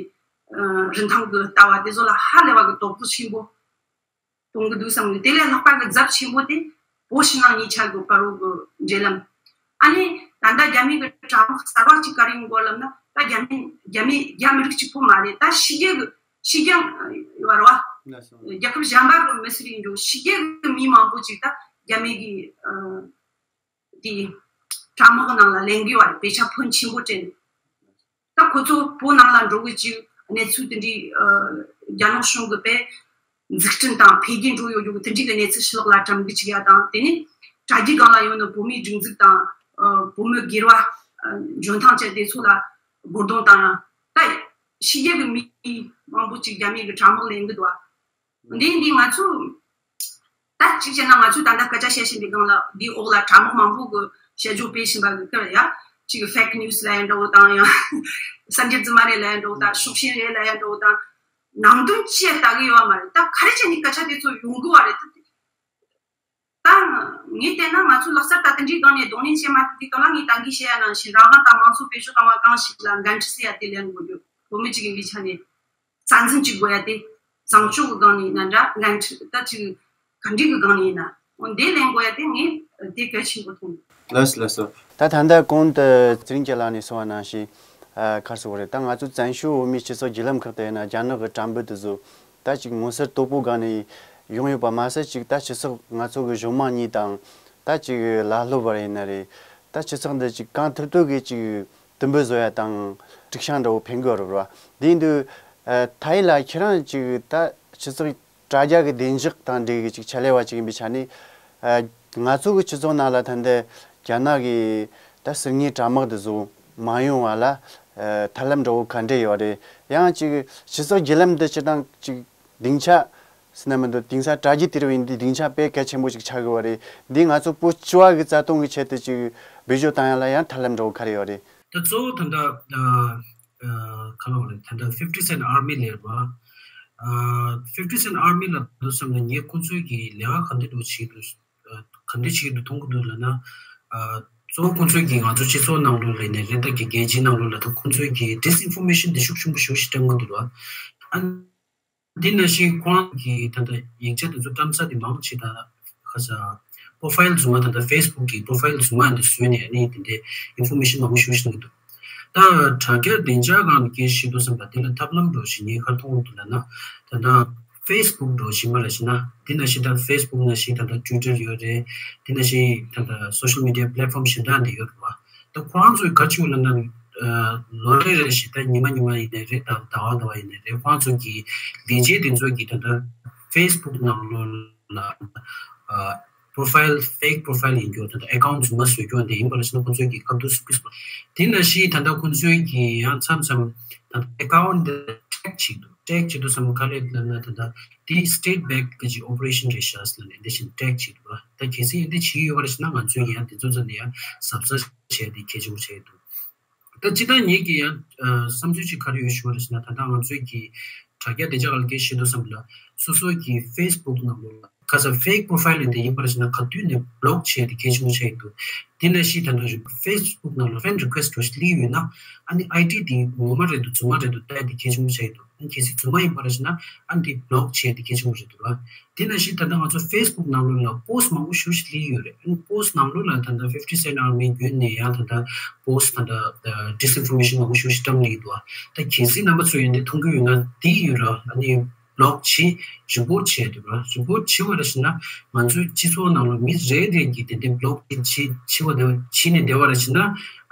ཨ་རིན་ཐང་གི་ལྟ་བ་དེ་ཚོ་ལ་ཧ་ལས་པ་གི་དོ་ཕོག་ཆེན་པོ། གཏོང་གི་འདུག་བསམ་གི། དེ་ལས་ལྷག་པ་གི་རྫབ་ཆེན་པོ་དེ་བོད་ཕྱི་ནང་གཉིས་ཆ་གི་བར་རུ་གི་འབྲེལ་ལམ། ཨ་ནི་ད་ལྟ་རྒྱ་མི་གི་དྲག་དམག་གསར་བ་གཅིག་ག་རེ་ཡིན་དགོས་ལབ་ན། ད་རྒྱ་མི་རྒྱ་མི་རྒྱ་མི་རིགས་གཅིག་པོ་མ་རེད། ད་ཕྱི་རྒྱལ་གི་ཕྱི་རྒྱལ་ཡོད་རེད་བ། ལགས་སོ། རྒྱལ་ཁབ་གཞན་པ་གི་མི་སེར་ཡིན་རྒྱུ་ཕྱི་རྒྱལ་གི་མི་མང་པོ་ཅིག་ད་རྒྱ་མི་གི་ཨ་དེ་དྲག་དམག་གི་ནང་ལ་ལེན་གི་ཡོད་རེད། དཔེ་ཆ་ཕོན་ཆེན་པོ་སྤྲད་ནས། ད་ཁོ་ཚོ་བོད་ནང་ལ་འགྲོ་གི་ཅིག་གནས་ཚུལ་དེ་འདྲའི་ཨ་རྒྱ་ནག་གཞུང་གི་པས་འཛུགས་སྐྲུན་དང་འཕེལ་རྒྱས་འགྲོ་ཡོད་ཡོད་གི་དེ་འདྲའི་གི་གནས་ཚུལ་ཕྱི་ལོགས་ལ་བཀྲམ་གི་ཅིག་ཡ་དང་། དེ་ནས་དྲ་རྒྱའི་སྒང་ལ་ཡོང་ནས་བོད་མིའི་སྒྲིག་འཛུགས་དང་ཨ་བོད་མི་སྒེར་བ་ཨ་འཇོན་ཐང་ཅན་དེ་ཚོ་ལ་རྒོལ་རྡུང་བཏང་ཡ། ད་ཕྱི་རྒྱལ་གི་མི་མང་པོ་ཅིག་རྒྱ་མི་གི་དྲག་དམག་ལེན་གི་འདུག་བ། འདི་འདི་ང་ཚོ་ད་གཅིག་བྱས་ན་ང་ཚོས་ད་ལྟ་སྐད་ཆ་བཤད་བཞིན་པའི་སྒང་ལ་འདིའི་འོག་ལ་དྲ་དམག་མང་པོ་གི་དཔྱད་བརྗོད་སྤེལ་བཞིན་པ་གི་ཁར་ཡ། གཅིག་གི་fake news ལ་ཡང་འདྲ་བོ་དང་ཡང་གསར་འགྱུར་རྫུན་མ་རེད་ལ་ཡང་འདྲ་བོ་དང་ཕྱོགས་ཞེན་རེད་ལ་ཡང་འདྲ་བོ་དང་ནང་དོན་ཅི་ཡང་ལྟ་གི་ཡོད་བ་མ་རེད། ད་ག་རེ་བྱས་ནས་སྐད་ཆ་དེ་ཚོ་ཡོང་གི་བ་རེད། ད་ད་ངས་བལྟས་ན་ང་ཚོ་ལག་རྩལ་ད་དེ་འདྲའི་སྒང་ནས་གདོང་ལེན་བྱེད་མ་ཐུབ་དུས་སྐབས་ལ་ངས་ད་གིན་བཤད་ཡ་ནང་བཞིན་རང་དབང་དང་མང་གཙོ་བེད་སྤྱོད་བཏང་བ་གང་ཞིག་ལ་འགན་འཁྲི་སེལ་ཡ་དེ་ལེན་དགོས་རྒྱུ་བོད་མི་གཅིག་ཡིན་པའི་ཆ་ནས། རྩ་འཛིན་གྱི་དགོས་ཡ་དེ་བཟང་སྤྱོད་ཀྱི་སྒང་ནས་ཡིན་ན་འདྲ། འགན་འཁྲི་ད་ཅིག་ག་འདྲ་གི་སྒང་ནས་ཡིན་ན་འོ་འདི་ལེན་དགོས་ཡ་དེ་ངས་དེ་གལ་ཆེན་པོ་མཐོང་། ལགས་སོ་ལགས་སོ། ད་ད་ལྟ་གོང་དུ་ཚེ་རིང་རྒྱལ་ལགས་ནས་གསུངས་པ་ནང་བཞིན་ཨ་ག་རེ་ཟེར་དགོས་རེད། ད་ང་ཚོ་བཙན་བྱོལ་བོད་མིའི་སྤྱི་ཚོགས་བརྒྱུད་ལམ་ཁག་ཏུ་ཡིན་ན་རྒྱ་ནག་གི་དྲ་འབུ་དེ་ཚོ་ད་ཅིག་མངོན་གསལ་དོད་པོ་སྒང་ནས་ཡོང་ཡོད་པ་མ་ཟད། ཅིག་ད་སྤྱི་ཚོགས་ང་ཚོ་གི་གཞུང་མང་གཉིས་དང་ད་ཅིག་ལ་སློབ་པར་ཡིན་ན་རེད། ད་སྤྱི་ཚོགས་འདི་ཅིག་གང་ཐུབ་ཐུབ་གི་ཅིག་དུམ་བུ་བཟོ་ཡ་དང་སྒྲིག་ཤག་འདྲ་བོ་འཕེན་དགོས་རེད་བ། དེ་ཡིན་དུས་ཨ་ཐའི་ལ་ཁྱེད་རང་ཅིག་ད་སྤྱི་ཚོགས་དྲ་རྒྱ་གི་བདེ་འཇགས་དང་འབྲེལ་གི་ཅིག་ཆེད་ལས་བ་ཅིག་ཡིན་པའི་ཆ་ནས་ཨ་ང་ཚོ་གི་སྤྱི་ཚོགས་ནང་ལ་ད་ལྟ་རྒྱ་ནག་གི་ད་ཟུར་ཉན་དྲ་དམག་འདི་ཚོ་མ་ཡོང་བ་ལ་ཨ་ཐབས་ལམ་འདྲ་བོ་ག་འདྲ་ཡོད་རེད། ཡང་ཅིག་སྤྱི་ཚོགས་བརྒྱུད་ལམ་འདི་སྤྱིར་བཏང་ཅིག་སྡིངས་ཆ་ཟེར་ན་མི་འདུག། དེང་སང་དྲ་རྒྱའི་དུས་རབས་ཡིན་དུས་སྡིངས་ཆ་དཔེ་གལ་ཆེན་པོ་ཞིག་ཆགས་ཀྱི་ཡོད་རེད། འདི་ང་ཚོ་བོད་སྤྱི་བ་གི་རྩ་དོན་གྱི་ཆེད་དུ་ཅིག་བེད་སྤྱོད་བཏང་ཡ་ལ་ཡང་ཐབས་ལམ་འདྲ་བོ་ག་རེ་ཡོད་རེད། ད་གཙོ་བོ་ད་ལྟ་ཨ་ཨ་ག་ལབ་དགོས་རེད། ད་ལྟ་fifty Cent Army ལབ་པ། ཨ་fifty Cent Army ལབ་དུས་ཙམ་ལ་ངས་ཁོ་ཚོས་ཀྱི་ལས་ཀ་ག་འདྲ་འདྲ་བོ་བྱེད་འདུག། ཨ་ག་འདྲ་བྱེད་འདུག་མཐོང་གི་འདུག་ལབ་ན། ཨ་གཙོ་བོ་ཁོ་ཚོས་ཀྱི་ང་ཚོ་སྤྱི་ཚོགས་ནང་ལོགས་ལ་ཡིན་ནའི་རེད། ད་གི་རྒྱལ་སྤྱིའི་ནང་ལོགས་ལ་ད་ཁོ་ཚོས་ཀྱི་disinformation འདི་ཤུགས་ཆེན་པོ་ཞེ་པོ་ཞིག་བཀྲམ་གི་འདུག་ལ། ཨ་འདི་ནང་བཞིན་ཁོ་རང་གི་ད་ལྟ་ཡིག་ཆ་དེ་ཚོ་བཀྲམ་ས་དེ་མང་ཆེ་ད་ཁ་ས་profile རྫུན་མ་ད་ལྟ་Facebook གི་profile རྫུན་མ་འདི་བཟོས་ནས་ཨ་ནི་དེ་འདྲའི་information མང་པོ་ཞེ་པོ་ཞིག་གནང་གི་འདུག། ད་དྲ་རྒྱ་བདེ་འཇགས་སྒང་ལ་སྐད་ཆ་བཤད་དུས་ཙམ་པ་དེ་ལ་ཐབས་ལམ་འདྲ་བོ་ཞིག་ངས་ག་རེ་མཐོང་གི་འདུག་ལབ་ན། ད་ལྟ་Facebook འདྲ་བོ་ཞིག་མ་རེད་ཟེར་ན། དེ་ནང་བཞིན་ད་Facebook ནང་བཞིན་ད་ལྟ་Twitter ཡོད་རེད། དེ་ནང་བཞིན་ད་ལྟ་social media platform གཞན་དག་འདི་ཡོད་རེད་བ། ད་ཁོ་རང་ཚོས་ག་རེ་བྱེད་ཀྱི་ཡོད་ལབ་ན། ཨ་ལོ་རེ་རེ་བཞིན་ད་ཉི་མ་ཉི་མ་ཡིན་ནའི་རེད། ད་ཟླ་བ་ཟླ་བ་ཡིན་ནའི་རེད། ཁོ་རང་ཚོ་གི་ལས་བྱེད་དེ་ཚོ་གི་ད་ལྟ་Facebook ནང་ལོགས་ལ་ཨ་profile fake profile ཡིན་རྒྱུ། ད་ལྟ་account རྫུན་མ་བཟོ་རྒྱུ་འདི་ཡིན་པ་རེད་ཟེར་ན། ཁོ་ཚོས་ཀྱི་སྐབས་དུས་སུ་ཕིས་པ། དེ་ནང་བཞིན་ད་ལྟ་ཁོ་ཚོས་ཀྱི་ཡང་མཚམས་མཚམས་ད་ལྟ་account འདི་track བྱེད་འདུག། track བྱེད་དུས་ཙམ་ག་རེ་ལབ་ན། ད་ལྟ་འདི་state backed གི་ཅིག་operation རེད་ཤག་ཟེར་ནས་འདི་བཞིན་track བྱེད་འདུག་པ། ད་གལ་སྲིད་འདི་བྱེད་ཡོད་པ་རེད་ཟེར་ན། ང་ཚོས་ཀྱི་ཡང་དེ་ཚོ་ཚོ་ནས་ཡང་གཟབ་གཟབ་བྱས་ཏེ་གལ་ཆེན་པོ་ཆགས་ཀྱི་འདུག། ད་སྤྱིར་བཏང་ངེད་ཀྱི་ཡང་ཨ་བསམ་ཚུལ་ཅིག་ག་རེ་ཡོད་ཞུ་བ་རེད་ཟེར་ན། ད་ལྟ་ང་ཚོས་ཀྱི་དྲ་རྒྱ་བདེ་འཇགས་སྒང་ལ་སྐད་ཆ་བཤད་དུས་ཙམ་ལ་སོ་སོ་གྱི་Facebook ནང་ལོགས་ལ་ཁ་ས་fake profile ཡིན་དེ་ཡིན་པ་རེད་ཟེར་ན། ག་དུས་ནས་block བྱས་ཏེ་གལ་ཆེན་པོ་ཆགས་ཀྱི་འདུག། དེ་ནང་བཞིན་ད་ལྟ་Facebook ནང་ལ་friend request འདྲ་བོ་ཞིག་སླེབས་ཡོད་ན། ཨ་ནི་ID དེ་ངོ་མ་རེད་འདུག་རྫུན་མ་རེད་འདུག་བལྟས་ཏེ་གལ་ཆེན་པོ་ཆགས་ཀྱི་འདུག། ཨ་ནི་གལ་སྲིད་རྫུན་མ་ཡིན་པ་རེད་ཟེར་ན། ཨ་ནི་དེ་block བྱས་ཏེ་གལ་ཆེན་པོ་རེད་འདུག་བ། དེ་ནང་བཞིན་ད་ལྟ་ང་ཚོ་Facebook ནང་ལོགས་ལ་post མང་པོ་ཞེ་པོ་ཞིག་སླེབས་ཡོད་རེད། ཨ་ནི་post ནང་ལོགས་ལ་ད་ལྟ་fifty Cent Army བརྒྱུད་ནས་ཡང་ད་ལྟ་post ད་ལྟ་disinformation མང་པོ་ཞེ་པོ་ཞིག་བཀྲམ་སླེབས་འདུག་བ། ད་གལ་སྲིད་རྣམ་པ་ཚོས་ཡོན་ཏན་མཐོང་གི་ཡོད་ན། དེ་ཡོད་ར། ཨ་ནི་block བྱེད། report བྱེད་འདུག་ར། report བྱེད་པ་རེད་ཟེར་ན། ང་ཚོའི་སྤྱི་ཚོགས་ནང་ལ་མི་རེ་རེ་གིས་དེ་འདྲའི་block བྱེད་བྱེད་པ་དེ་བྱེད་ནས་བསྡད་པ་རེད་ཟེར་ན།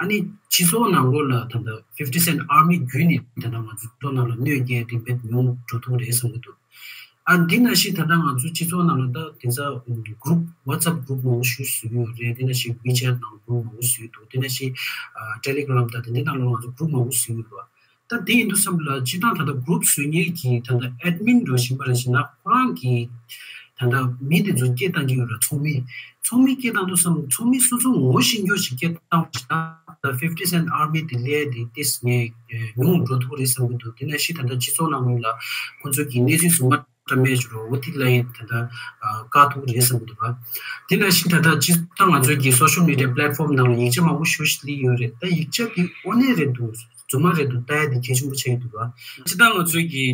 ཨ་ནི་སྤྱི་ཚོགས་ནང་ལོགས་ལ་ད་ལྟ་fifty Cent Army བརྒྱུད་ནས་ད་ལྟ་ང་ཚོའི་སྤྱི་ཚོགས་ནང་ལ་གནོད་སྐྱེལ་དེ་དཔེ་ཉུང་འགྲོ་ཐུབ་རེད་བསམ་གྱི་འདུག། ཨ་འདི་ནང་བཞིན་ད་ལྟ་ང་ཚོའི་སྤྱི་ཚོགས་ནང་ལ་ད་དེང་སང་group WhatsApp group མང་པོ་ཞིག་བཟོས་ཡོད་རེད། དེ་ནང་བཞིན་WeChat ནང་group མང་པོ་བཟོས་འདུག། དེ་ནང་བཞིན་ཨ་Telegram དང་དེ་འདྲའི་ནང་ལ་ང་ཚོ་group མང་པོ་བཟོས་ཡོད་རེད་བ། ད་དེ་ཡིན་དུས་ཙམ་ལ་སྤྱིར་བཏང་ད་ལྟ་group བཟོ་མཁན་གྱི་ད་ལྟ་admin འདྲ་བོ་ཞིག་ཡིན་པ་རེད་ཟེར་ན། ཁོ་རང་གིས་ད་ལྟ་མི་དེ་ཚོ་སྐད་བཏང་གི་ཡོད་རེད། ཚོགས་མི་ཚོགས་མི་སྐད་བཏང་དུས་ཙམ་ཚོགས་མི་སོ་སོ་ངོ་ཤེས་མཁན་ཞིག་སྐད་བཏང་བ་ཞིག་ད་fifty Cent Army དེ་ལས་དེ་ཏིས་ངས་ཉུང་འགྲོ་ཐུབ་རེད་བསམ་གྱི་འདུག། དེ་ནས་ཤི་ད་ལྟ་སྤྱི་ཚོགས་ནང་ལོགས་ལ་ཁོ་ཚོ་གི་གནས་ཚུལ་ཚང་མ་བཀྲམ་མེད་ཅིག་རོ་འོ་ཐིག་ལ་ཡིན་ད་ལྟ་བཀག་ཐུབ་རེད་བསམ་གྱི་འདུག་བ། དེ་ནས་ཤི་ད་ལྟ་སྤྱི་ད་ང་ཚོའི་གི་social media platform ནང་ལ་ཡིག་ཆ་མང་པོ་ཞེ་པོ་ཞིག་སླེབས་ཡོད་རེད། ད་ཡིག་ཆ་དེ་དངོས་གནས་རེད་འདུག། རྫུན་མ་རེད་འདུག་ལྟ་ཡ་དེ་གལ་ཆེན་པོ་ཆགས་ཀྱི་འདུག་བ། སྤྱིར་བཏང་ང་ཚོའི་གི་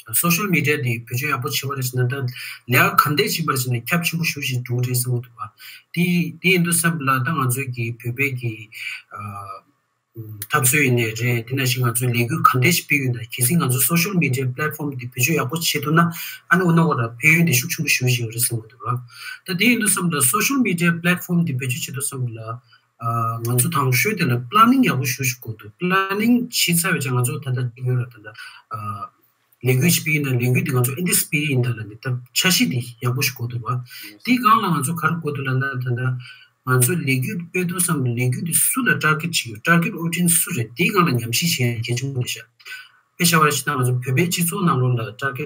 ད་social media དེ་བེད་སྤྱོད་ཡག་པོ་བྱེད་པ་རེད་ཟེར་ན། ད་ལས་ཀ་ག་འདྲས་བྱེད་པ་རེད་ཟེར་ན་ཁྱབ་ཆེན་པོ་ཞེ་པོ་ཞིག་འགྲོ་གི་རེད་བསམ་གྱི་འདུག་བ། དེ་དེ་ཡིན་དུས་ཙམ་ལ་ད་ང་ཚོའི་གི་བོད་པའི་གི་ཨ་འཐབ་རྩོད་ཡིན་ནའི་རེད། དེ་ནང་བཞིན་ང་ཚོའི་ལས་འགུལ་ག་འདྲས་ཞིག་སྤེལ་ཡོད་ན། གལ་སྲིད་ང་ཚོ་social media platform དེ་བེད་སྤྱོད་ཡག་པོ་བྱེད་ཐུབ་ན། ཨ་ནི་འོ་ན་འོ་ར་ཕན་ཡོན་དེ་ཤུགས་ཆེན་པོ་ཞེ་པོ་ཞིག་ཡོད་རེད་བསམ་གྱི་འདུག་བ། ད་དེ་ཡིན་དུས་ཙམ་ལ་social media platform དེ་བེད་སྤྱོད་བྱེད་དུས་ཙམ་ལ། ཨ་ང་ཚོ་དང་ཤོས་དེ་ལ་པི་ལེ་ནིང་ཡག་པོ་ཞུ་ཞིག་དགོས་འདུག་པི་ལེ་ནིང་བྱས་ཚར་བའི་ཆ་ང་ཚོ་ད་ལྟ་ཅིག་ཡོད་ལ་ད་ལྟ་ཨ་ལས་འགུལ་ཅིག་སྤེལ་ཡིན་ན་ལས་འགུལ་དེ་ང་ཚོ་ཨེ་འདྲ་སྤེལ་ཡིན་ད་ལ་འདི་ད་འཆར་གཞི་དེ་ཡག་པོ་ཞིག་དགོས་འདུག་བ། དེའི་སྒང་ལ་ང་ཚོ་ག་རེ་དགོས་འདུག་ལབ་ན་ད་ལྟ་ང་ཚོ་ལས་འགུལ་སྤེལ་དུས་ཙམ་ལས་འགུལ་དེ་སུ་ལ་ཊར་གེ་ཊི་བྱེད་ཡོད། ཊར་གེ་ཊི་ཨོ་ཌི་ཡེན་སི་སུ་རེད། དེའི་སྒང་ལ་ཉམས་ཞིབ་བྱེད་ཡ་གལ་ཆེན་པོ་རེད་ཤག་དཔེ་བཞག་པ་ཞིག་ན་ང་ཚོ་བོད་པའི་སྤྱི་ཚོགས་ནང་ལོགས་ལ་ཊར་གེ་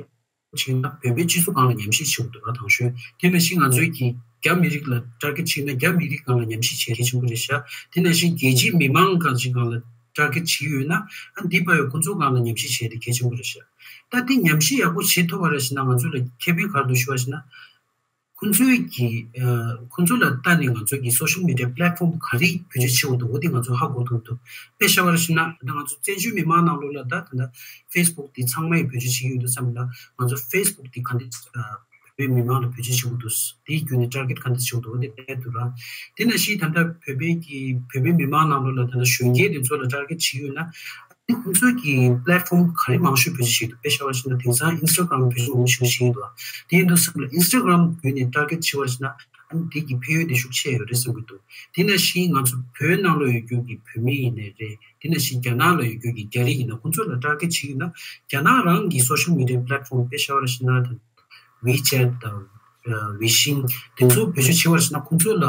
ཊི་བྱེད་ན་བོད་པའི་སྤྱི་ཚོགས་སྒང་ལ་ཉམས་ཞིབ་བྱེད་དགོས་འདུག་ར་དང་ཤོས། དེ་ནང་བཞིན་ང་ཚོའི་གི་རྒྱ་མི་རིགས་ལ་ཊར་གེ་ཊི་བྱེད་ན་རྒྱ་མི་རིགས་སྒང་ལ་ཉམས་ཞིབ་བྱེད་གལ་ཆེན་པོ་རེད་ཤག་དེ་ནང་བཞིན་རྒྱལ་སྤྱིའི་མི་མང་གང་ཞིག་སྒང་ལ་ཊར་གེ་ཊི་བྱེད་ཡོད་ན་ཨ་འདི་པ་ཡོད་ཁོ་ཚོ་སྒང་ལ་ཉམས་ཞིབ་བྱེད་དེ་གལ་ཆེན་པོ་རེད་ཤག་ད་དེ་ཉམས་ཞིབ་ཡག་པོ་བྱེད་ཐུབ་པ་རེད་ཞེ་ན་ང་ཚོ་ལ་ཁེ་ཕན་ག་རེ་འདུག་ཞུ་བ་ཞེ་ན། ཁོང་ཚོའི་གི་ཨ་ཁོང་ཚོ་ལ་ལྟ་ནས་ང་ཚོ་གི་སོ་ཤལ་མི་ཌི་ཡ་པི་ལེ་ཊི་ཕོམ་ག་རེ་བེད་སྤྱོད་བྱེད་དགོས་འདུག་འོ་དེ་ང་ཚོ་ཧ་གོ་ཐུབ་འདུག་དཔེ་བཞག་པ་ཞིག་ན་ད་ང་ཚོ་བཙན་བྱོལ་མི་མང་ནང་ལོགས་ལ་ད་ད་ལྟ་ཕེ་སི་བུག་དེ་ཚང་མས་བེད་སྤྱོད་བྱེད་ཀྱི་ཡོད་དུས་ཙམ་ལ་ང་ཚོ་ཕེ་སི་བུག་དེ་ག་འདྲ་ཨ་བོད་པའི་མི་མང་ལ་བེད་སྤྱོད་བྱེད་དགོས་འདུག་དེའི་བརྒྱུད་ནས་ཊར་གེ་ཊི་ག་འདྲ་བྱེད་དགོས་འདུག་འོ་དེ་ལྟ་འདུག་ར། དེ་ནང་བཞིན་ད་ལྟ་བོད་པའི་གི་བོད་པའི་མི་མང་ནང་ལོགས་ལ་ད་ལྟ་གཞོན་སྐྱེས་དེ་ཚོ་ལ་ཊར་གེ་ཊི་བྱེད་ཡོད་ན། ཁོང་ཚོས་ཀྱི་པི་ལེ་ཊི་ཕོམ་ག་རེ་མང་ཤོས་བེད་སྤྱོད་བྱེད་ཀྱི་འདུག་དཔེ་བཞག་པ་ཞིག་ན་དེང་སང་ཨིན་སི་ཊ་གྷ་རམ་བེད་སྤྱོད་མང་པོ་ཞིག་བྱེད་ཀྱི་འདུག་དེ་ཡིན་དུས་ཙམ་ལ་ཨིན་སི་ཊ་གྷ་རམ་བརྒྱུད་ནས་ཊར་གེ་ཊི་བྱེད་པ་ཞིག་ན་ཨ་ནི་དེ་གི་ཕན་ཡོན་དེ་ཤུགས་ཆེ་ཡོད་རེད་བསམ་གྱི་འདུག་དེ་ནང་བཞིན་ང་ཚོ་བོད་ནང་ལ་ཡོད་རྒྱུ་གི་བོད་མི་ཡིན་ནའི་རེད། དེ་ནང་བཞིན་རྒྱ་ནག་ལ་ཡོད་རྒྱུ་གི་རྒྱ་རིགས་ཡིན་ན་ཁོང་ཚོ་ལ་ཊར་གེ་ཊི་བྱེད་ཀྱི་ཡོད་ན་རྒྱ་ནག་རང་གི་སོ་ཤལ་མི་ཌི་ཡ་པི་ལེ་ཊི་ཕོམ་དཔེ་བཞག་པ་ཞིག་ན་ད་ཝི་ཆེ་ཊི་དང་ཝི་ཤིང་དེ་ཚོ་བེད་སྤྱོད་བྱེད་པ་ཞིག་ན་ཁོང་ཚོ་ལ་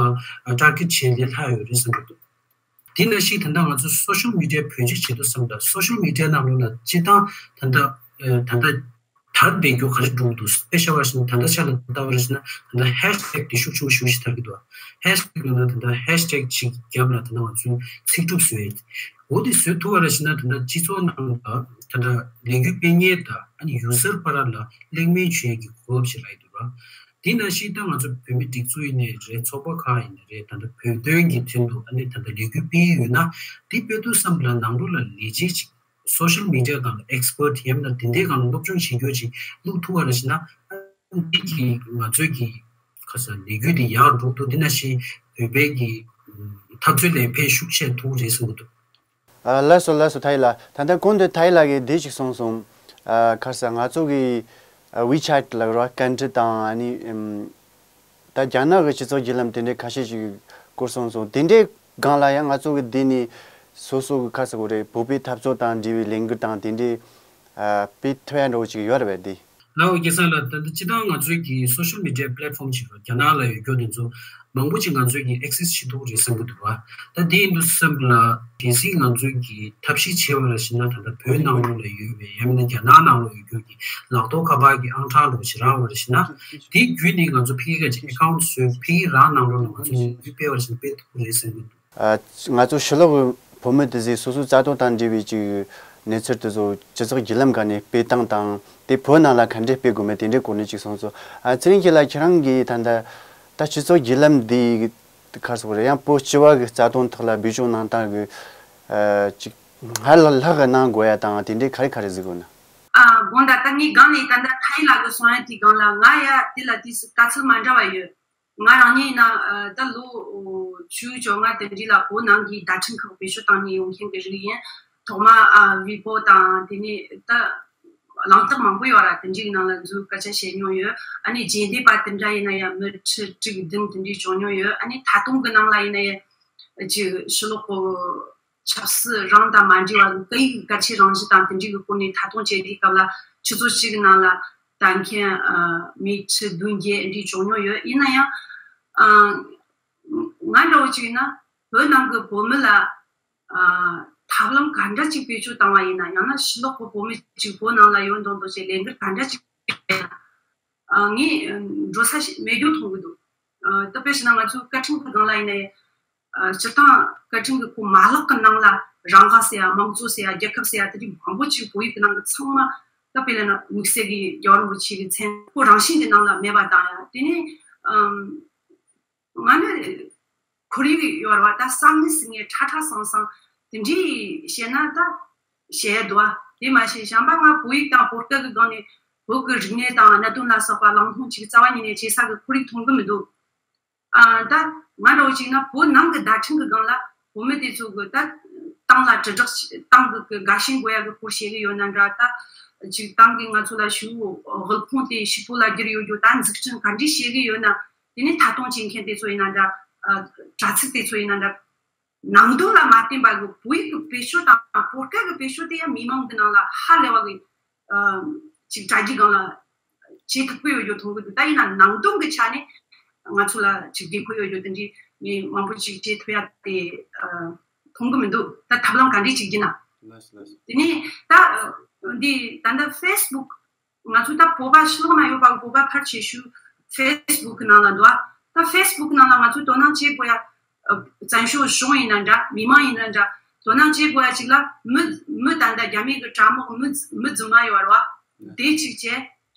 ཊར་གེ་ཊི་བྱེད་ལས་སླ་ཡོད་རེད་བསམ་གྱི་འདུག་དེ་ནང་བཞིན་ད་ལྟ་ང་ཚོ་སོ་ཤལ་མི་ཌི་ཡ་བེད་སྤྱོད་བྱེད་དུས་ཙམ་ལ་སོ་ཤལ་མི་ཌི་ཡ་ནང་ལོགས་ལ་སྤྱིར་བཏང་ད་ལྟ་ཨ་ད་ལྟ་དར་བསྡད་རྒྱུ་ག་རེ་འགྲོ་གི་འདུག་དཔེ་བཞག་པ་ཞིག་ན་ད་ལྟ་ཆ་ལ་ལྟ་བ་རེད་ཟེར་ན་ད་ལྟ་ཧེཤ་ཊེག་དེ་ཤུགས་ཆེན་པོ་ཞེ་པོ་ཞིག་དར་གྱི་འདུག་ཧེཤ་ཊེག་ལབ་ན་ད་ལྟ་ཧེཤ་ཊེག་ཅིག་བརྒྱབ་ལ་ད་ལྟ་ང་ཚོས་ཚིག་གྲུབ་བཟོས་ཡོད། འོ་དེ་བཟོས་ཐུབ་པ་རེད་ཟེར་ན་ད་ལྟ་སྤྱི་ཚོགས་ནང་ལ་ད་ལྟ་ལས་འགུལ་སྤེལ་མཁན་དང་ཨ་ནི་ཡུ་ཟར་བར་ལ་གླེང་མོལ་བྱེད་ཡས་ཀྱི་གོ་སྐབས་ཤིག་རག་གི་འདུག་ར། དེ་ནང་བཞིན་ད་ང་ཚོ་བོད་མི་སྒྲིག་འཛུགས་ཡིན་ནའི་རེད། ཚོགས་པ་ཁག་ཡིན་ནའི་རེད། ད་ལྟ་བོད་དོན་གྱི་དོན་དུ་ཨ་ནི་ད་ལྟ་ལས་འགུལ་སྤེལ་ཡོད་ན་དེ་སྤེལ་དུས་ཙམ་ལ་ནང་ལོགས་ལ་ལས་བྱེད་ཅིག་སོ་ཤལ་མི་ཌི་ཡ་སྒང་ལ་ཨེག་སི་པར་ཊི་ཡང་ན་དེ་འདྲའི་སྒང་ལ་སློབ་སྦྱོང་བྱེད་རྒྱུ་ཅིག་བླུག་ཐུབ་པ་རེད་ཟེར་ན་ཨ་ནི་གི་ང་ཚོའི་གི་ཁ་ས་ལས་འགུལ་དེ་ཡག་འགྲོ་འདུག་དེ་ནང་བཞིན་བོད་པའི་གི་འཐབ་རྩོད་ལ་ཕན་ཤུགས་ཆེ་ཐུབ་རེད་བསམ་གྱི་འདུག་ཨ་ལགས་སོ་ལགས་སོ། ཐའི་ལགས། ད་ལྟ་གོང་དུ་ཐའི་ལགས་ཀྱིས་འདི་ཞིག་གསུངས་སོང་། ཨ་ག་རེ་ཟེར་ང་ཚོ་གི་ཨ་ཝི་ཆེ་ཊི་ལབ་ར་བཀའ་འདྲི་དང་ཨ་ནི་ཨམ་ད་རྒྱ་ནག་གི་སྤྱི་ཚོགས་བརྒྱུད་ལམ་དེ་འདྲའི་ཁ་ཤས་ཤིག་སྐོར་གསུངས་སོང་། དེ་འདྲའི་སྒང་ལ་ཡང་ང་ཚོ་གི་འདི་ནས་སོ་སོ་གི་ག་རེ་ཟེར་དགོས་རེད། བོད་པའི་འཐབ་རྩོད་དང་འབྲེལ་བའི་ལས་འགུལ་དང་དེ་འདྲའི་ཨ་སྤེལ་ཐུབ་ཡ་འདྲ་བོ་ཅིག་ཡོད་རེད་པས་འདི། ལགས་སོ་སྐལ་བཟང་ལགས། ད་ལྟ་སྤྱིར་བཏང་ང་ཚོའི་གི་སོ་ཤལ་མི་ཌི་ཡ་པི་ལེ་ཊི་ཕོམ་ཅིག་རྒྱ་ནག་ལ་ཡོད་རྒྱུ་དེ་ཚོ་མང་པོ་ཅིག་ང་ཚོས་ཀྱི་ཨེག་སེ་སི་བྱེད་ཐུབ་ཀྱི་རེད་བསམ་གྱི་འདུག་བ། ད་དེ་ཡིན་དུས་ཙམ་ལ་གལ་སྲིད་ང་ཚོས་ཀྱི་ཐབས་ཤེས་བྱས་པ་ལ་ཞེ་ན་ད་ལྟ་བོད་ནང་ལོགས་ལ་ཡོད་པའི་ཡང་མིན་ན་རྒྱ་ནག་ནང་ལོགས་ཡོད་རྒྱུ་གི་ལག་ཐོག་ཁ་པར་གྱི་ཨང་གྲངས་འདྲ་བོ་ཞིག་རག་པ་ལ་ཞེ་ན་དེ་བརྒྱུད་ནས་ང་ཚོ་ཕ་གི་ག་ཅིག་ཨེ་ཁའུན་ཊི་བཟོས་ཕ་གི་རང་ནང་ལོགས་ལ་ང་ཚོས་ནང་འཛུལ་སྤེལ་བ་ལ་ཞེ་ན་སྤེལ་ཐུབ་ཀྱི་རེད་བསམ་གྱི་འདུག་ཨ་ང་ཚོ་ཕྱི་ལོགས་ཀྱི་བོད་མི་དེ་ཚོས་སོ་སོའི་རྩ་དོན་དང་འབྲེལ་བའི་ཅིག་གནས་ཚུལ་དེ་ཚོ་སྤྱི་ཚོགས་བརྒྱུད་ལམ་སྒང་ནས་སྤེལ་སྟངས་དང་དེ་བོད་ནང་ལ་ག་འདྲས་སྤེལ་དགོས་མེད་དེ་འདྲའི་སྐོར་ནས་ཅིག་གསུངས་སོང་། ཨ་ཚེ་རིང་སྐྱིད་ལགས། ཁྱེད་རང་གིས་ད་ལྟ་ད་སྤྱི་ཚོགས་བརྒྱུད་ལམ་འདི་ག་རེ་ཟེར་དགོས་རེད། ཡང་བོད་སྤྱི་བ་གི་རྩ་དོན་ཐོག་ལ་བེད་སྤྱོད་གནང་སྟངས་གི་ཨ་ཅིག་སྔར་ལས་ལྷག་གི་གནང་དགོས་ཡ་དང་དེ་འདྲའི་ག་རེ་ག་རེ་གཟིགས་དགོས་ན། ཨ་དགོངས་དག་ད་ངས་སྒང་ནས་ད་ལྟ་ཐའི་ལགས་ཀྱིས་གསུངས་ཡ་དེའི་སྒང་ལ་ང་ཡ་དེ་ལ་དུས་སུ་ལྟ་ཚུལ་མ་འདྲ་བ་ཡོད། ང་རང་ཉིད་ཡིན་ན་ཨ་ད་ལོ་བཅུ་བཅོ་ལྔ་དེ་འདྲ་ལ་བོད་ནང་གི་བརྡ་འཕྲིན་ཁག་བེད་སྤྱོད་བཏང་ནས་ཡོང་མཁན་གྱི་རིགས་ཡིན། ཐོག་མ་ཨ་ཝི་པོ་དང་དེ་ནས་ད་གླེང་སྟེགས་མང་པོ་ཡོད་ར། དེ་འདྲའི་ནང་ལ་འཛུལ་སྐད་ཆ་བཤད་མྱོང་ཡོད། ཨ་ནི་རྗེས་འདེད་པ་དེ་འདྲ་ཡིན་ན་ཡང་མི་ཁྲི་དྲུག་བདུན་དེ་འདྲའི་བྱུང་མྱོང་ཡོད། ཨ་ནི་ད་དུང་གི་ནང་ལ་ཡིན་ན་ཡང་ཅིག་ཕྱི་ལོགས་གི་ཆབ་སྲིད་རང་དང་མ་འདྲེས་པ་གི་སྐད་ཡིག་གལ་ཆེ་རང་བཞིན་དང་དེ་འདྲའི་གི་སྐོར་ནས་ད་དུང་བཅད་དེའི་སྐབས་ལ་ཆུ་ཚོད་གཅིག་གི་ནང་ལ་ལྟ་མཁན་ཨ་མི་ཁྲི་བདུན་བརྒྱད་འདྲའི་བྱུང་མྱོང་ཡོད། ཡིན་ན་ཡང་ཨ་ང་འདྲ་བོ་ཅིག་ཡིན་ན་བོད་ནང་གི་བོད་མི་ལ་ཨ་ཐབས་ལམ་ག་འདྲ་ཅིག་བེད་སྤྱོད་བཏང་བ་ཡིན་ན། ཡང་ན་ཕྱི་ལོགས་གི་བོད་མི་ཅིག་བོད་ནང་ལ་ཡོད་མདོག་མདོག་བྱས་ལས་འགུལ་ག་འདྲ་ཅིག་བྱས་ན་ཨ་ངས་འགྲོ་ས་ཞིག་མེད་རྒྱུ་མཐོང་གི་འདུག་ཨ་དཔེ་བྱས་ན་ང་ཚོའི་བཀའ་ཁྲིམས་ཀྱི་སྒང་ལ་ཡིན་ནའི། ཨ་སྤྱིར་བཏང་བཀའ་ཁྲིམས་ཀྱི་ཁོ་མ་ལག་གི་ནང་ལ་རང་དབང་ཟེར་ཡ་དམངས་གཙོ་ཟེར་ཡ་རྒྱལ་ཁབ་ཟེར་ཡ་དེ་འདྲའི་མང་པོ་ཅིག་བོད་ཡིག་གི་ནང་གི་ཚང་མ་ད་དཔེ་ལབ་ན་དམིགས་བསལ་གྱི་རྒྱལ་བ་རིན་པོ་ཆེ་གི་མཚན་ཁོ་རང་བཞིན་གྱི་ནང་ལ་མེད་པ་དང་ཡ། དེ་ནས་ཨམ་ང་ནི་ཁོར་ཡུག་ཡོད་ར་བ་ད་ས་ངེས་སི་ངེས་ཁྲ་ཁྲ་སང་སང་དེ་འདྲའི་བཤད་ན་ད་བཤད་ཡ་འདུག་བ། དེ་མ་ཤེས་བྱམས་པ་ང་བོད་ཡིག་དང་བོད་སྐད་ཀྱི་སྒང་ནས་བོད་ཀྱི་རིག་གནས་དང་གནད་དོན་ལ་སོགས་པ་བླངས་སློང་ཅིག་རྩ་བ་ཉིད་ནས་བྱེད་ས་གི་ཁོར་ཡུག་མཐོང་གི་མི་འདུག་ཨ་ད་ང་འདྲ་བོ་ཅིག་ན་བོད་ནང་གི་བརྡ་འཕྲིན་གི་སྒང་ལ་བོད་མི་དེ་ཚོ་གི་ད་ཏང་ལ་དྲིལ་བསྒྲགས་ཏང་གི་གི་དགའ་ཞེན་དགོས་ཡ་གི་སྐོར་བཤད་གི་ཡོད་ན་འདྲ། ད་ཅིག་ཏང་གི་ང་ཚོ་ལ་ཞུ་དབུལ་ཕོངས་དེ་ཕྱུག་པོ་ལ་བསྒྱུར་ཡོད་རྒྱུ་ད་འཛུགས་སྐྲུན་ག་འདྲས་བྱེད་གི་ཡོད་ན། དེ་ནས་ཐད་གཏོང་བྱེད་མཁན་དེ་ཚོ་ཡིན་ན་འདྲ། ཨ་དྲ་ཚིགས་དེ་ཚོ་ཡིན་ན་འདྲ། ནང་དོན་ལ་མ་བརྟེན་པ་གི་བོད་ཡིག་གི་བེད་སྤྱོད་དང་བོད་སྐད་གི་བེད་སྤྱོད་དེ་ཡང་མི་མང་གི་ནང་ལ་ཧ་ལས་པ་གི་ཨ་ཅིག་དྲ་རྒྱའི་སྒང་ལ་བྱེད་ཐུབ་ཀྱི་ཡོད་རྒྱུ་མཐོང་གི་འདུག་ད་ཡིན་ན་ནང་དོན་གི་ཆ་ནས་ང་ཚོ་ལ་ཅིག་བདེ་པོ་ཡོད་རྒྱུ་དེ་འདྲའི་མི་མང་པོ་ཅིག་བྱེད་ཐུབ་ཡ་དེ་ཨ་མཐོང་གི་མི་འདུག་ད་ཐབས་ལམ་ག་འདྲས་ཅིག་བགྱིས་ན། ལགས་སོ་ལགས་སོ། དེ་ནས་ད་ཨ་འདི་ད་ལྟ་ཕེ་སི་བུག་ང་ཚོ་ད་བོད་པ་ཕྱི་ལོགས་ན་ཡོད་པ་བོད་པ་ཕལ་ཆེ་ཤོས་ཕེ་སི་བུག་གི་ནང་ལ་འདུག་ད་ཕེ་སི་བུག་གི་ནང་ལ་ང་ཚོས་དོ་སྣང་བྱེད་དགོས་ཡ། ཨ་བཙན་བྱོལ་གཞུང་ཡིན་ན་འདྲ་མི་མང་ཡིན་ན་འདྲ་དོ་སྣང་བྱེད་དགོས་ཡ་ཅིག་ལ་མི་མི་ད་ལྟ་རྒྱ་མི་གི་དྲག་དམག་མི་མི་རྫུན་མ་ཡོད་ར་བ་དེ་གཅིག་བྱས།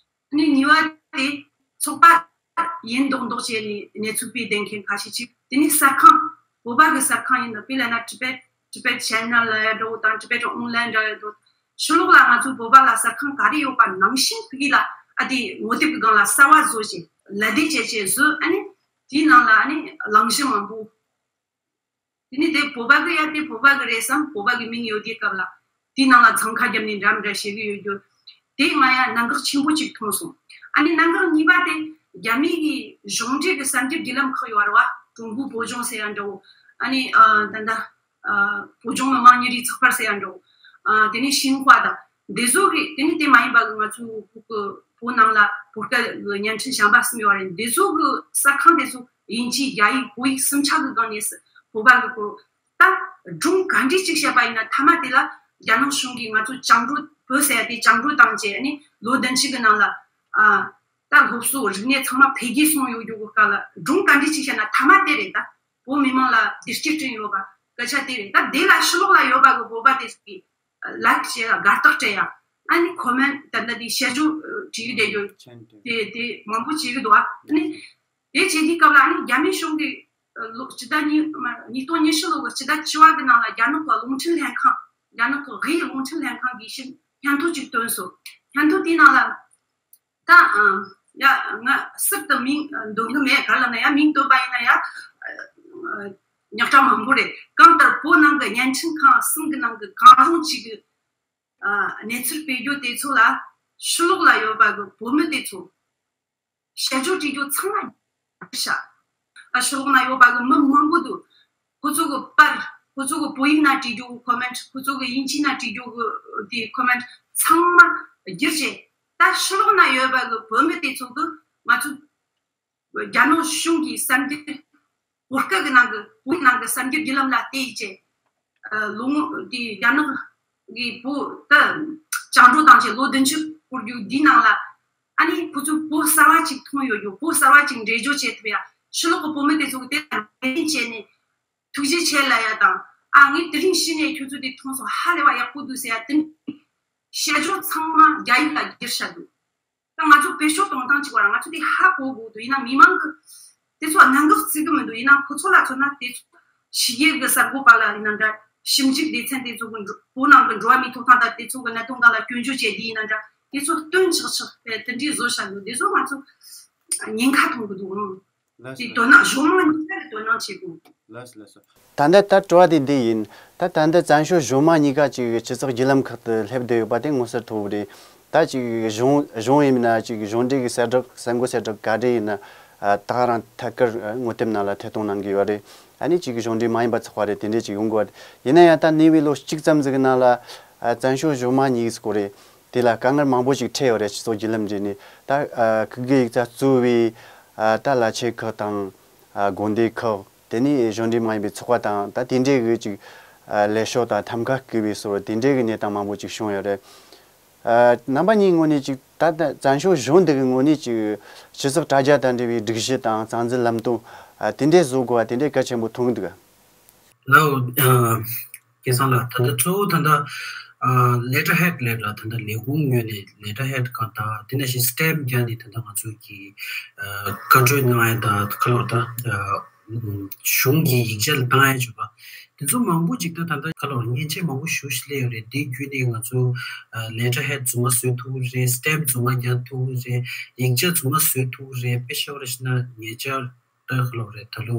ཨ་ནི་གཉིས་པ་དེ་ཚོགས་པ་ཡིན་མདོག་མདོག་བྱས་ནས་གནས་ཚུལ་སྤེལ་བསྡད་མཁན་ཁ་ཤས་ཅིག་དེ་ནི་གསར་ཁང་བོད་པ་གི་གསར་ཁང་ཡིན་ན་དཔེ་ལབ་ན་ཊི་བེཊ་ཊི་བེཊ་ཆེ་ནལ་ལ་ཡ་འགྲོ་དང་ཊི་བེཊ་ཨོན་ལན་འདྲ་ཡ་འགྲོ། ཕྱི་ལོགས་ལ་ང་ཚོའི་བོད་པ་ལ་གསར་ཁང་ག་རེ་ཡོད་པ་ནང་བཞིན་ཕ་གི་ལ་ཨ་དེ་ངོ་དེབ་ཀྱི་སྒང་ལ་གསར་བ་བཟོ་བྱས་ལད་ཟློས་བྱས་བྱས་བཟོས། ཨ་ནི་དེའི་ནང་ལ་ཨ་ནི་གླེང་གཞི་མང་པོ། དེ་ནི་དེ་བོད་པ་གི་ཡ་དེ་བོད་པ་གི་རེད་བསམ། བོད་པ་གི་མིང་ཡོད་དེའི་སྐབས་ལ་དེའི་ནང་ལ་འཚང་ཁ་བརྒྱབ་ནས་འདྲ་མི་འདྲ་བྱེད་གི་ཡོད་རྒྱུ་དེ་ང་ཡ་གནད་འགག་ཆེན་པོ་གཅིག་མཐོང་སོང་། ཨ་ནི་གནད་འགག་གཉིས་པ་དེ་རྒྱ་མི་གི་གཞུང་འབྲེལ་གི་གསར་འགྱུར་བརྒྱུད་ལམ་ཁག་ཡོད་རེད་བ། ཀྲུང་གོ་བོད་ལྗོངས་ཟེར་ཡ་འདྲ་བོ། ཨ་ནི་ཨ་ད་ལྟ་ཨ་བོད་ལྗོངས་མི་དམངས་ཉིན་རེའི་ཚགས་པར་ཟེར་ཡ་འདྲ་བོ། ཨ་དེ་ནས་ཤིན་ཧྭ་དང་། འདི་ཚོ་གི་དེ་ནི་དེ་མ་ཡིན་པ་གི་ང་ཚོའི་བོད་གི་བོད་ནང་ལ་བོད་སྐད་གི་བརྙན་འཕྲིན་གཞན་པ་གསུམ་ཡོད་རེད། འདི་ཚོ་གི་གསར་ཁང་དེ་ཚོ་དབྱིན་ཇི་རྒྱ་ཡིག་བོད་ཡིག་གསུམ་ཆ་གི་སྒང་ནས་བོད་པ་གི་སྐོར་ད་སྒྲུང་ག་འདྲས་ཅིག་བཤད་པ་ཡིན་ན་མཐའ་མ་དེ་ལ་རྒྱ་ནག་གཞུང་གིས་ང་ཚོ་བཅིངས་འགྲོལ་བོད་ཟེར་ཡ་དེ་བཅིངས་འགྲོལ་བཏང་རྗེས་ཨ་ནི་ལོ་བདུན་ཅུ་གི་ནང་ལ་ཨ་ད་སློབ་གསོ་རིག་གནས་ཚང་མ་འཕེལ་རྒྱས་སོང་ཡོད་རྒྱུ་གི་སྐབས་ལ་སྒྲུང་ག་འདྲས་ཅིག་བཤད་ན་མཐའ་མ་དེ་རེད། ད་བོད་མི་མང་ལ་བདེ་སྐྱིད་བསྐྲུན་ཡོད་པ་སྐད་ཆ་དེ་རེད། ད་དེ་ལ་ཕྱི་ལོགས་ལ་ཡོད་པ་གི་བོད་པ་དེ་ཚོ་གིས་ལའིཀ་བྱས་ཡ་དགའ་རྟགས་སྤྲད་ཡ། ཨ་ནི་ཁོ་མེན་ཊི་ད་ལྟ་དེ་ཞལ་བརྗོད་བྲིས་ཡོད་དེ་ཡོད་དེ་དེ་མང་པོ་བྱེད་གི་འདུག་ཨ་ནི་དེ་བྱེད་དུས་སྐབས་ལ་ཨ་ནི་རྒྱ་མི་གཞུང་གིས་ལོ་སྤྱི་ཟླ་གཉིས་ཉིས་སྟོང་ཉི་ཤུ་ལོ་གི་སྤྱི་ཟླ་བཅུ་པ་གི་ནང་ལ་རྒྱ་ནག་གི་རླུང་འཕྲིན་ལྷན་ཁང་རྒྱ་ནག་གི་དབུས་རླུང་འཕྲིན་ལྷན་ཁང་གིས་ཤིག་སྙན་ཐོ་ཅིག་བཏོན་སོང་། སྙན་ཐོ་དེའི་ནང་ལ་ད་ཨ་ཡ་ང་ཟུར་དུ་མིང་འདོན་གི་མེད། ག་ལ་ན་ཡ་མིང་འདོན་པ་ཡིན་ན་ཡ་ཉག་ཕྲ་མང་པོ་རེད། གང་ལྟར་བོད་ནང་གི་བརྙན་འཕྲིན་ཁང་གསུམ་གི་ནང་གི་གང་རུང་གཅིག་གི་གནས་ཚུལ་སྤེལ་རྒྱུ་དེ་ཚོ་ལ་ཕྱི་ལོགས་ལ་ཡོད་པ་གི་བོད་མི་དེ་ཚོ་ཞལ་བརྗོད་བྲིས་རྒྱུ་ཚང་མ་བསྒྱུར་བཞག་ཨ་ཕྱི་ལོགས་ན་ཡོད་པ་གི་མི་མང་པོ་འདུག་ཁོ་ཚོ་གི་པར་ཁོ་ཚོ་གི་བོད་ཡིག་ན་བྲིས་རྒྱུ་གི་ཁོ་མེན་ཊི། ཁོ་ཚོ་གི་དབྱིན་ཇི་ན་བྲིས་རྒྱུ་གི་དེ་ཁོ་མེན་ཊི་ཚང་མ་བསྒྱུར་བྱས། ད་ཕྱི་ལོགས་ན་ཡོད་པ་གི་བོད་མི་དེ་ཚོ་གི་ང་ཚོ་རྒྱ་ནག་གཞུང་གི་གསར་འགྱུར་བོད་སྐད་གི་ནང་གི་བོད་ནང་གི་གསར་འགྱུར་བརྒྱུད་ལམ་ལ་བལྟས་བྱས། ཨ་ལོ་ངོ་དེ་རྒྱ་ནག་གི་བོད་ད་བཅིངས་འགྲོལ་བཏང་བྱས་ལོ་བདུན་ཅུ་འཁོར་རྒྱུ་འདི་ནང་ལ་ཨ་ནི་ཁོ་ཚོས་བོད་གསར་བ་ཅིག་མཐོང་ཡོད་རྒྱུ། བོད་གསར་བ་ཅིག་འགྲེལ་བརྗོད་བྱེད་ཐུབ་ཡ། ཕྱི་ལོགས་གི་བོད་མི་དེ་ཚོ་གི་དེ་ལ་ལེན་བྱས་ནས་ཐུགས་རྗེ་ཆེ་ལབ་ཡ་དང་། ཨ་ངས་དེ་རིང་ཕྱི་ནས་ཁྱོད་ཚོ་དེ་མཐོང་སོང་། ཧ་ལས་པ་ཡག་པོ་འདུག་ཟེར་ཡ། དེ་ནི་ཞལ་བརྗོད་ཚང་མ་རྒྱ་ཡིག་ལ་བསྒྱུར་བཞག་འདུག་ད་ང་ཚོ་བེད་སྤྱོད་གཏོང་སྟངས་གཅིག་པ་ར་ང་ཚོ་དེ་ཧ་གོ་དགོས་འདུག་ཡིན་ན་མི་མང་གི་དེ་ཚོ་གནད་འགག་བརྩི་གི་མི་འདུག་ཡིན་ན་ཁོ་ཚོ་ལ་མཚོན་ན་དེ་ཚོ་ཕྱི་རྒྱལ་གི་གསར་འགོད་པ་ལ་ཡིན་ན་འདྲ། ཞིབ་འཇུག་སྡེ་ཚན་དེ་ཚོ་གི་འགྲོ་བོད་ནང་གི་འགྲོ་བ་མིའི་ཐོབ་ཐང་དང་དེ་ཚོ་གི་གནད་དོན་སྒང་ལ་སྐྱོན་བརྗོད་བྱས་དེ་ཡིན་ན་འདྲ། དེ་ཚོ་སྟོན་ཆག་ཆག་དེ་འདྲའི་བཟོ་བཞག་འདུག་དེ་ཚོ་ང་ཚོ་ཉེན་ཁ་མཐོང་གི་འདུག་ཨང་། ལགས་དེ་སོ། དོ་སྣང་གཞུང་མང་གཉིས་ཀ་གི་དོ་སྣང་བྱེད་དགོས། ལགས་སོ་ལགས་སོ། ད་ལྟ་ད་དྲི་བ་དེ་འདི་ཡིན། ད་ད་ལྟ་བཙན་བྱོལ་གཞུང་མང་གཉིས་ཀ་ཅིག་སྤྱི་ཚོགས་བརྒྱུད་ལམ་ཁག་ཏུ་སླེབས་བསྡད་ཡོད་པ་དེ་མངོན་གསལ་དོད་པོ་རེད། ད་ཅིག་གཞུང་གཞུང་ཡིན་ན་ཅིག་གཞུང་འབྲེལ་གྱི་གསལ་བསྒྲགས་གསར་འགོད་གསལ་བསྒྲགས་ག་འདྲ་ཡིན་ན་ད་ག་རང་ཐད་ཀར་ངོ་དེབ་ནང་ལ་ཐད་གཏོང་གནང་གི་ཡོད་རེད། ཨ་ནི་ཅིག་གཞུང་འབྲེལ་མ་ཡིན་པ་ཚོགས་པ་རེད། དེ་འདྲས་ཅིག་ཡོང་དགོས་པ་རེད། ཡིན་ན་ཡང་ད་ཉེ་བའི་ལོ་གཅིག་ཙམ་ཟིག་གི་ནང་ལ་བཙན་བྱོལ་གཞུང་མང་གཉིས་ཀྱི་སྐོར་རེད། དེ་ལ་དཀའ་ངལ་མང་པོ་ཞིག་འཕྲད་ཡོད་རེད། སྤྱི་ཚོགས་བརྒྱུད་ལམ་འདི་ནས་ད་ཨ་ཁུག་གི་ཡིག་ཚགས་གཙོས་པའི་ཨ་ད་བླ་ཆེན་ཁག་དང་ཨ་དགོན་སྡེ་ཁག་དེ་ནས་གཞུང་འབྲེལ་མ་ཡིན་པའི་ཚོགས་པ་དང་ད་དེ་འདྲས་གི་ཅིག་ཨ་ལས་ཤོག་དང་ཐམ་ཀ་བརྐུས་པའི་སོར་དེ་འདྲས་གི་གནས་སྟངས་མང་པོ་ཅིག་བྱུང་ཡོད་རེད། ཨ་རྣམ་པ་གཉིས་ངོས་ནས་ཅིག་ད་ལྟ་བཙན་བྱོལ་གཞུང་འདི་གི་ངོས་ནས་ཅིག་སྤྱི་ཚོགས་དྲ་རྒྱ་དང་འབྲེལ་བའི་སྒྲིག་གཞི་དང་རྩ་འཛིན་ལམ་སྟོན་ཨ་དེ་འདྲས་བཟོ་དགོས་པ་དེ་འདྲས་གལ་ཆེན་པོ་མཐོང་གི་འདུག་ག་ལའོ། ཨ་སྐལ་བཟང་ལགས། ད་ལྟ་གཙོ་བོ་ད་ལྟ་ཨ་letterhead ལབ་ར་ད་ལྟ་ལས་ཁུངས་ངོས་ནས་letterhead གང་དང་དེ་ནང་བཞིན་stamp རྒྱག་ནས་ད་ལྟ་ང་ཚོ་གི་ཨ་བཀའ་འཁྲོལ་གནང་ཡ་དང་ཁ་ལོ་ད་ཨ་གཞུང་གི་ཡིག་ཆ་ལ་བཏང་ཡ་བྱུང་བ་དེ་ཚོ་མང་པོ་ཅིག་ད་ད་ལྟ་ཁ་ལོ་མཉེན་ཆས་མང་པོ་ཞེ་པོ་ཞིག་སླེབས་ཡོད་རེད། དེ་བརྒྱུད་ནས་ང་ཚོ་ཨ་letterhead རྫུན་མ་བཟོ་ཐུབ་ཀྱི་རེད། stamp རྫུན་མ་རྒྱག་ཐུབ་ཀྱི་རེད། ཡིག་ཆ་རྫུན་མ་བཟོ་ཐུབ་ཀྱི་རེད། དཔེ་བཞག་པ་རེད་ཟེར་ན་ཉེ་ཆར། ད་ག་ལབ་རེད། ད་ལོ་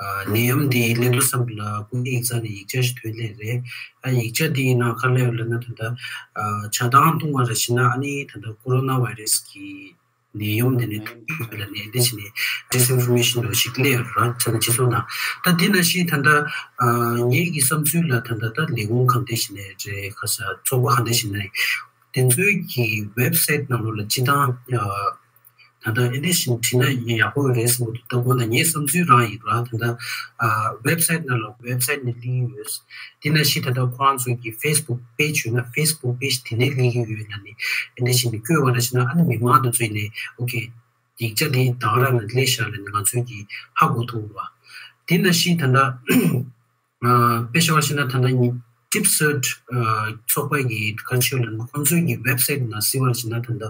ཨ་ནད་ཡམས་འདི་སླེབས་དུས་ཙམ་ལ་སྐུ་ངོ་ཡིག་ཚང་ནས་ཡིག་ཆ་ཞིག་ཐོན་སླེབས་རེད། ཨ་ཡིག་ཆ་འདིའི་ནང་ག་རེ་ཡོད་ལབ་ན་ད་ལྟ་ཨ་ཆགས་སྡང་བཏང་བ་རེད་ཟེར་ན་ཨ་ནི་ད་ལྟ་ཀོ་རོ་ན་བྷའི་རེ་སི་གི་ ནད་ཡམས་འདི་ནས་ཐུག་ཡོད་ལ་ནས་འདི་བྱས་ནས་disinformation་འདྲ་ཞིག་སླེབས་ཡོད་ར། ད་ནི་སྤྱི་ཚོགས་ནང་ད་འདི་ནང་བཞིན་ད་ལྟ་ཨ་ངེད་ཀྱི་བསམ་ཚུལ་ལ་ད་ལྟ་ད་ལས་ཁུངས་གང་དེ་བྱས་ནས་རེད་ཁ་ས་ཚོགས་པ་གང་དེ་བྱས་ནས་དེ་ཚོའི་གི་website་ནང་ལོགས་ལ་སྤྱི་བཏང་ཨ། ད་ལྟ་ཨེ་འདྲ་ཞིག་བྲིས་ན་ཡག་པོ་རེད་བསམ་གྱི་འདུག་ད་དགོངས་དག་ངའི་བསམ་ཚུལ་རང་ཡིན་ར། ད་ལྟ་ཨ་website་ནང་ལ་website་ནས་གླེང་གི་ཡོད། དེ་ནང་བཞིན་ད་ལྟ་ཁོ་རང་ཚོ་གི་Facebook page་ཡོད་ན་Facebook page་དེ་ནས་གླེང་གི་ཡོད་ལ་ནི་ཨེ་འདྲ་ཞིག་ནས་བཀོད་པ་ར་བྱས་ན་ཨ་ནི་མི་མང་དེ་ཚོ་ནས་okay་ཡིག་ཆ་དེ་ད་ག་རང་ནས་སླེབས་ཤག་ལ་ནི་ང་ཚོས་ཀྱི་ཧ་གོ་ཐུབ་པ། དེ་ནང་བཞིན་ད་ལྟ་ཨ་དཔེ་བཞག་པ་བྱས་ན་ད་ལྟ་ནི་Deep Search་ཨ་ཚོགས་པ་གི་ག་ཚོད་ལ་ཁོང་ཚོའི་གི་website་ནང་གཟིགས་པར་བྱས་ན་ད་ལྟ་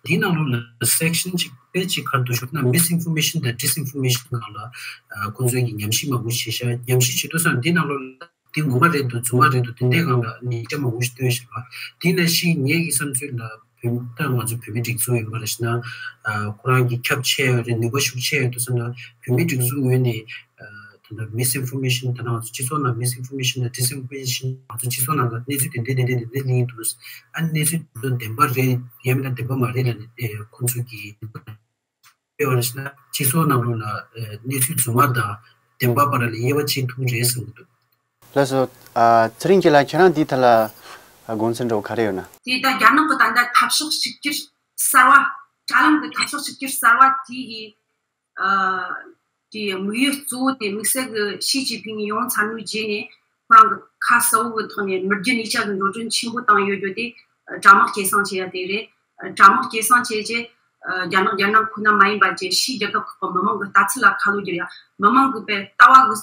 དེའི་ནང་ལོགས་ལ་section་གཅིག་དཔེ་གཅིག་ག་རེ་འདུག་ཞུ་ན་misinformation་དང་disinformation་སྒང་ལ་ཨ་ཁོང་ཚོའི་གི་ཉམས་ཞིབ་མང་པོ་བྱས་ཤག་ཉམས་ཞིབ་བྱེད་དུས་ཙང་དེའི་ནང་ལོགས་ལ་དེ་ངོ་མ་རེད་འདུག་རྫུན་མ་རེད་འདུག་དེ་འདྲའི་སྒང་ལ་ནི་ཡིག་ཆ་མང་པོ་ཞིག་བཏོན་ཤག་དེ་ནང་བཞིན་ངའི་གི་བསམ་ཚུལ་ལ་བོད་ད་ང་ཚོ་བོད་མི་སྒྲིག་འཛུགས་ཡིན་པར་བྱས་ན་ཨ་ཁོ་རང་གི་ཁྱབ་ཆེ་ཡོད་རེད། ནུས་པ་ཤུགས་ཆེ་ཡོད་འདུག་བསམ་ན་བོད་མི་སྒྲིག་འཛུགས་ངོས་ནས་ཨ་ད་ལྟ་misinformation་ད་ལྟ་ང་ཚོ་སྤྱི་ཚོགས་ནང་misinformation་དང་disinformation་ང་ཚོ་སྤྱི་ཚོགས་ནང་ལ་གནས་ཚུལ་དེ་འདྲ་དེ་འདྲ་དེ་འདྲ་གླེང་འདུག་ཨ་གནས་ཚུལ་དེ་ཚོ་བདེན་པ་རེད་ཡང་མིན་ན་བདེན་པ་མ་རེད་ལ་ནི་ཨེ་ཁོང་ཚོ་གིས་དཔེ་བར་ན་སྤྱི་ཚོགས་ནང་ལོགས་ལ་ཨེ་གནས་ཚུལ་རྫུན་མ་དང་བདེན་པ་བར་ལ་དབྱེ་བ་ཕྱེ་ཐུབ་རེད་བསམ་གྱི་འདུག་ལགས་སོ། ཨ་ཚེ་རིང་སྐྱིད་ལགས་ཁྱེད་རང་འདིའི་ཐད་ལ་དགོངས་ཚུལ་འདྲ་བོ་ག་རེ་ཡོད་ན། དེ་ད་རྒྱ་ནག་གི་ད་ལྟ་འཐབ་ཕྱོགས་གཅིག་གྱུར་གསར་བ་དྲ་ལམ་གྱི་འཐབ་ཕྱོགས་གཅིག་གྱུར་གསར་བ་དེ་ཡི་ཨ་དེ་དམིགས་ཡུལ་གཙོ་བོ་དེ་དམིགས་བསལ་གྱི་ཞི་ཅིན་ཕིང་ཡོང་ཚར་བའི་རྗེས་ནས་ཁོ་རང་གི་ཁ་གསལ་བོ་གི་ཐོག་ནས་མི་རྒྱུ་གཉིས་ཆ་གི་འགྲོ་གྲོན་ཆེན་པོ་བཏང་ཡོད་རྒྱུ་དེ་དྲ་དམག་སྐྱེད་སྲིང་བྱེད་ཡ་དེ་རེད། དྲ་དམག་སྐྱེད་སྲིང་བྱས་རྗེས་རྒྱ་ནག་རྒྱལ་ནང་ཁོ་ན་མ་ཡིན་པ་བཅས་ཕྱིའི་རྒྱལ་ཁབ་ཁག་གི་མི་མང་གི་ལྟ་ཚུལ་ལ་ཁ་ལོ་བསྒྱུར་ཡ་མི་མང་གི་དཔེ་ལྟ་བ་གི་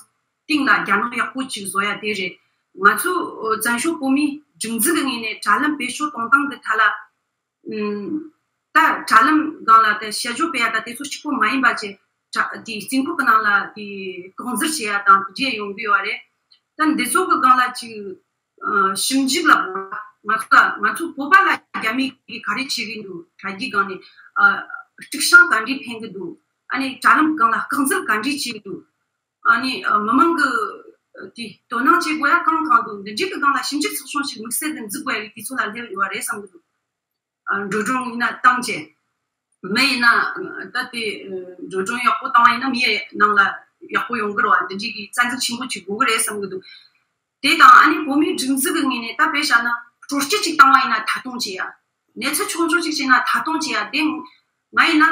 སྟེང་ལ་རྒྱ་ནག་ཡག་པོ་ཅིག་བཟོ་ཡ་དེ་རེད། ང་ཚོ་བཙན་བྱོལ་བོད་མིའི་སྒྲིག་འཛུགས་ཀྱི་ངོས་ནས་དྲ་ལམ་བེད་སྤྱོད་གཏོང་སྟངས་ཀྱི་ཐད་ལ་ཨུམ། ད་དྲ་ལམ་སྒང་ལ་ད་དཔྱད་བརྗོད་སྤེལ་ཡ་ད་དེ་ཚོ་གཅིག་པོ་མ་ཡིན་པ་བཅས་དྲ་དེ་རྩིས་འཁོར་གྱི་ནང་ལ་དེ་ལྐོག་འཛུལ་བྱེད་ཡ་དང་དེ་འདྲས་ཡོང་གི་ཡོད་རེད། ད་འདི་ཚོ་གི་སྒང་ལ་ཅིག་ཨ་ཞིབ་འཇུག་ལ་ང་ཚོ་ལ་ང་ཚོ་བོད་པ་ལ་རྒྱ་མི་གིས་ག་རེ་བྱེད་ཀྱི་འདུག་དྲ་རྒྱའི་སྒང་ནས་ཨ་དཀྲུག་ཤིང་ག་འདྲས་འཕེན་གྱི་འདུག་ཨ་ནི་དྲ་ལམ་སྒང་ལ་ལྐོག་འཛུལ་ག་འདྲས་བྱེད་ཀྱི་འདུག་ཨ་ནི་ཨ་མི་མང་གི་དེ་དོ་སྣང་བྱེད་དགོས་ཡ་གང་གང་འདུག་འདི་འདྲའི་གི་སྒང་ལ་ཞིབ་འཇུག་ཚགས་ཆུང་ཞིག་དམིགས་བསལ་གྱི་འཛུགས་དགོས་ཡ་གི་དུས་ཚོད་ལ་སླེབས་ཡོད་རེད་བསམ་གྱི་འདུག་ཨ་འགྲོ་གྲོན་ཡིན་ན་བཏང་བྱས། མི་ཡིན་ན་ད་དེ་འགྲོ་གྲོན་ཡག་པོ་བཏང་བ་ཡིན་ན་མི་ཡི་ནང་ལ་ཡག་པོ་ཡོང་གི་རེད་བ། འདི་འདྲའི་གི་རྩ་འཛུགས་ཆེན་པོ་ཅིག་དགོས་གི་རེད་བསམ་གྱི་འདུག་དེ་དང་ཨ་ནི་བོད་མིའི་སྒྲིག་འཛུགས་ཀྱི་ངོས་ནས་ད་དཔེ་བཞག་ན་དྲོ་སྐྱིད་ཅིག་བཏང་བ་ཡིན་ན་ཐད་གཏོང་བྱེད་ཡ། གནས་ཚུལ་ཆུང་ཆུང་ཅིག་བྱས་ན་ཐད་གཏོང་བྱེད་ཡ། དེ་ང་ཡིན་ན་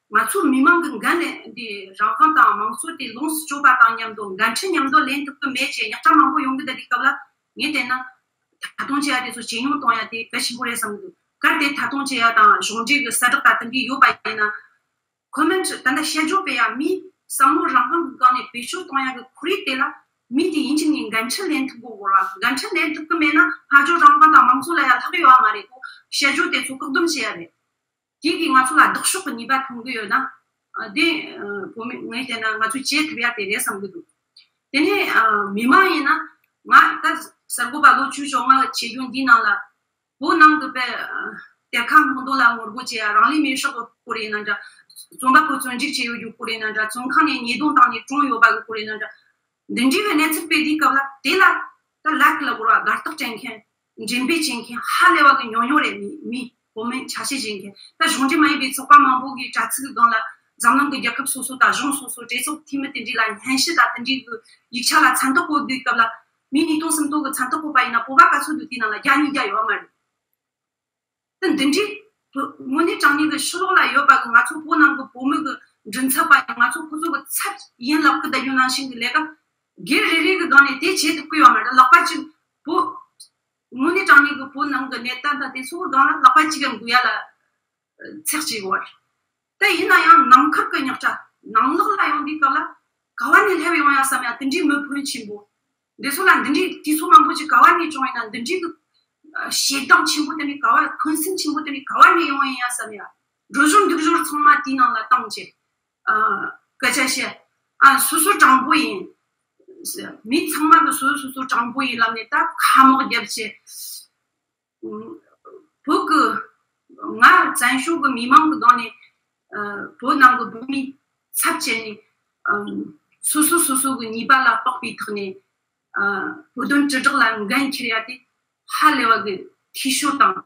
ང་ཚོའི་མི་མང་གི་འགན་ལེན་དེ་རང་དབང་དང་དམངས་གཙོ་དེ་ལོངས་སུ་སྤྱོད་པ་དང་མཉམ་དུ་འགན་འཁྲི་མཉམ་དུ་ལེན་ཐུབ་ཀྱི་མེད་ཅེས་ཉག་ཕྲ་མང་པོ་ཡོང་གི་འདུག་དེ་སྐབས་ལ་ངས་བལྟས་ན་ཐད་གཏོང་བྱེད་ཡ་དེ་ཚོ་ཇེ་ཉུང་གཏོང་ཡ་དེ་གལ་ཆེན་པོ་རེད་བསམ་གྱི་འདུག་གལ་ཏེ་ཐད་གཏོང་བྱེད་ཡ་དང་གཞུང་འབྲེལ་གྱི་གསལ་བསྒྲགས་དང་དེ་འདྲའི་ཡོད་པ་ཡིན་ན། ཁོ་མེན་ཊི་ད་ལྟ་དཔྱད་བརྗོད་སྤེལ་ཡ་མིའི་བསམ་བློ་རང་དབང་གི་སྒང་ནས་བེད་སྤྱོད་གཏོང་ཡ་གི་ཁོར་ཡུག་དེ་ལ་མི་དེ་ཡིན་གཅིག་ནས་འགན་འཁྲི་ལེན་ཐུབ་དགོས་གོ་ར། འགན་འཁྲི་ལེན་ཐུབ་ཀྱི་མེད་ན་སྔ་ཕྱོགས་རང་དབང་དང་དམངས་གཙོ་ལ་ཡ་ལྷག་ཡོད་མ་རེད་གོ། དཔྱད་བརྗོད་དེ་ཚོ་བཀག་སྡོམ་བྱེད་ཡ་རེད། དེ་གིས་ང་ཚོ་ལ་ལྡོག་ཕྱོགས་ཀྱི་ནུས་པ་ཐོན་གི་ཡོད་ན། ཨ་དེ་ཨ་བོད་མི་ངས་བལྟས་ན་ང་ཚོས་བྱེད་ཐུབ་ཡ་དེ་རེད་བསམ་གི་འདུག་དེ་ནས་ཨ་མི་མང་ཡིན་ན་ང་ད་གསར་འགོད་པ་ལོ་བཅུ་བཅོ་ལྔ་བྱེད་རྒྱུ་འདིའི་ནང་ལ། བོད་ནང་གི་དཔེ་གཏེར་ཁ་སྔོག་འདོན་ལ་ངོ་རྒོལ་བྱེད་ཡ། རང་ལུས་མེར་སྲེག་གི་སྐོར་ཡིན་ན་འདྲ། རྩོམ་པ་པོ་བཙོན་འཇུག་བྱས་ཡོད་རྒྱུ་སྐོར་ཡིན་ན་འདྲ། བཙོན་ཁང་ནས་ཉེས་རྡུང་བཏང་ནས་བཀྲོངས་ཡོད་པ་གི་སྐོར་ཡིན་ན་འདྲ། འདི་འདྲའི་གི་གནས་ཚུལ་སྤེལ་དུས་སྐབས་ལ་དེ་ལ་ད་ལའིཀ་ལ་གོ་ར་དགའ་རྟགས་སྤྲད་མཁན། འགྲེམས་སྤེལ་བྱེད་མཁན་ཧ་ལས་པ་གི་ཉུང་ཉུང་རེད། མི་མི་བོད་མི་ཆ་ཤས་བྱེད་མཁན། ད་གཞུང་འབྲེལ་མ་ཡིན་པའི་ཚོགས་པ་མང་པོ་གི་དྲ་ཚིགས་གི་སྒང་ལ་འཛམ་གླིང་གི་རྒྱལ་ཁབ་སོ་སོ་དང་གཞུང་སོ་སོ་གྲོས་ཚོགས་འཐུས་མི་དེ་འདྲའི་ལ་སྙན་ཞུ་དང་དེ་འདྲའི་གི་ཡིག་ཆ་ལ་མཚན་རྟགས་བཀོད་དུས་སྐབས་ལ། མི་ཉིས་སྟོང་སུམ་སྟོང་གི་མཚན་རྟགས་བཀོད་པ་ཡིན་ན་བོད་པ་ག་ཚོད་འདུག་དེའི་ནང་ལ་བརྒྱ་ཉིས་བརྒྱ་ཡོད་མ་རེད། ད་འདི་འདྲའི་བོད་དངོས་གནས་དྲང་གནས་ཀྱི་ཕྱི་ལོགས་ལ་ཡོད་པ་གི་ང་ཚོ་བོད་ནང་གི་བོད་མི་གི་མགྲིན་ཚབ་པ་ཡང་ང་ཚོ་ཁོ་ཚོ་གི་ཚབ་ཡིན་ལབ་གི་བསྡད་རྒྱུ་ནང་བཞིན་གི་ལས་ཀ་སྒེར་རེ་རེ་གི་སྒང་ནས་དེ་བྱེད་ཐུབ་ཀྱི་ཡོད་མ་རེད། ལག་པ་གཅིག་བོད་དངོས་གནས་དྲང་གནས་ཀྱི་བོད་ནང་གི་གནས་སྟངས་དང་དེ་ཚོ་གི་སྒང་ལ་ལག་པ་གཅིག་གི་འགུལ་ཡ་ལ་ཚེགས་ཆེ་བ་རེད། ད་ཡིན་ན་ཡང་ནང་ཁུལ་གྱི་རྙོག་དྲ་ནང་ལོགས་ལ་ཡོང་དུས་སྐབས་ལ་ག་བ་ནས་སླེབས་ཡོང་ཡ་བསམ་ཡ་དེ་འདྲའི་མི་ཕོན་ཆེན་པོ། འདི་ཚོ་ལ་འདི་འདྲའི་དུས་ཚོད་མང་པོ་ཅིག་ག་བ་ནས་བྱུང་ཡིན་ན་འདི་འདྲའི་གི་ཞེ་སྡང་ཆེན་པོ་དེ་ནི་ག་བ་འཁོན་སེམས་ཆེན་པོ་དེ་ནི་ག་བ་ནས་ཡོང་ཡིན་ཡ་བསམ་ཡ། འགྲོ་ཞོར་འདུག་ཞོར་ཚང་མ་དེའི་ནང་ལ་བཏང་བྱས། སྐད་ཆ་བཤད། ཨ་སོ་སོ་དྲང་པོ་ཡིན། མི་ཚང་མ་གི་སོ་སོ་སོ་སོ་དྲང་པོ་ཡིན་ལབ་ནས་ད་ཁ་དམག་བརྒྱབ་བྱས། བོད་ཀྱི་ང་བཙན་བྱོལ་གྱི་མི་མང་གི་སྒང་ནས་བོད་ནང་གི་བོད་མིའི་ཚབ་བྱས་ནས་སོ་སོ་སོ་སོ་གི་ཉེས་པ་ལ་དཔག་པའི་ཐོག་ནས་བོད་དོན་དྲིལ་བསྒྲགས་ལ་འགན་འཁྱེར་ཡ་དེ་ཧ་ལས་པ་གི་འཐུས་ཤོར་དང་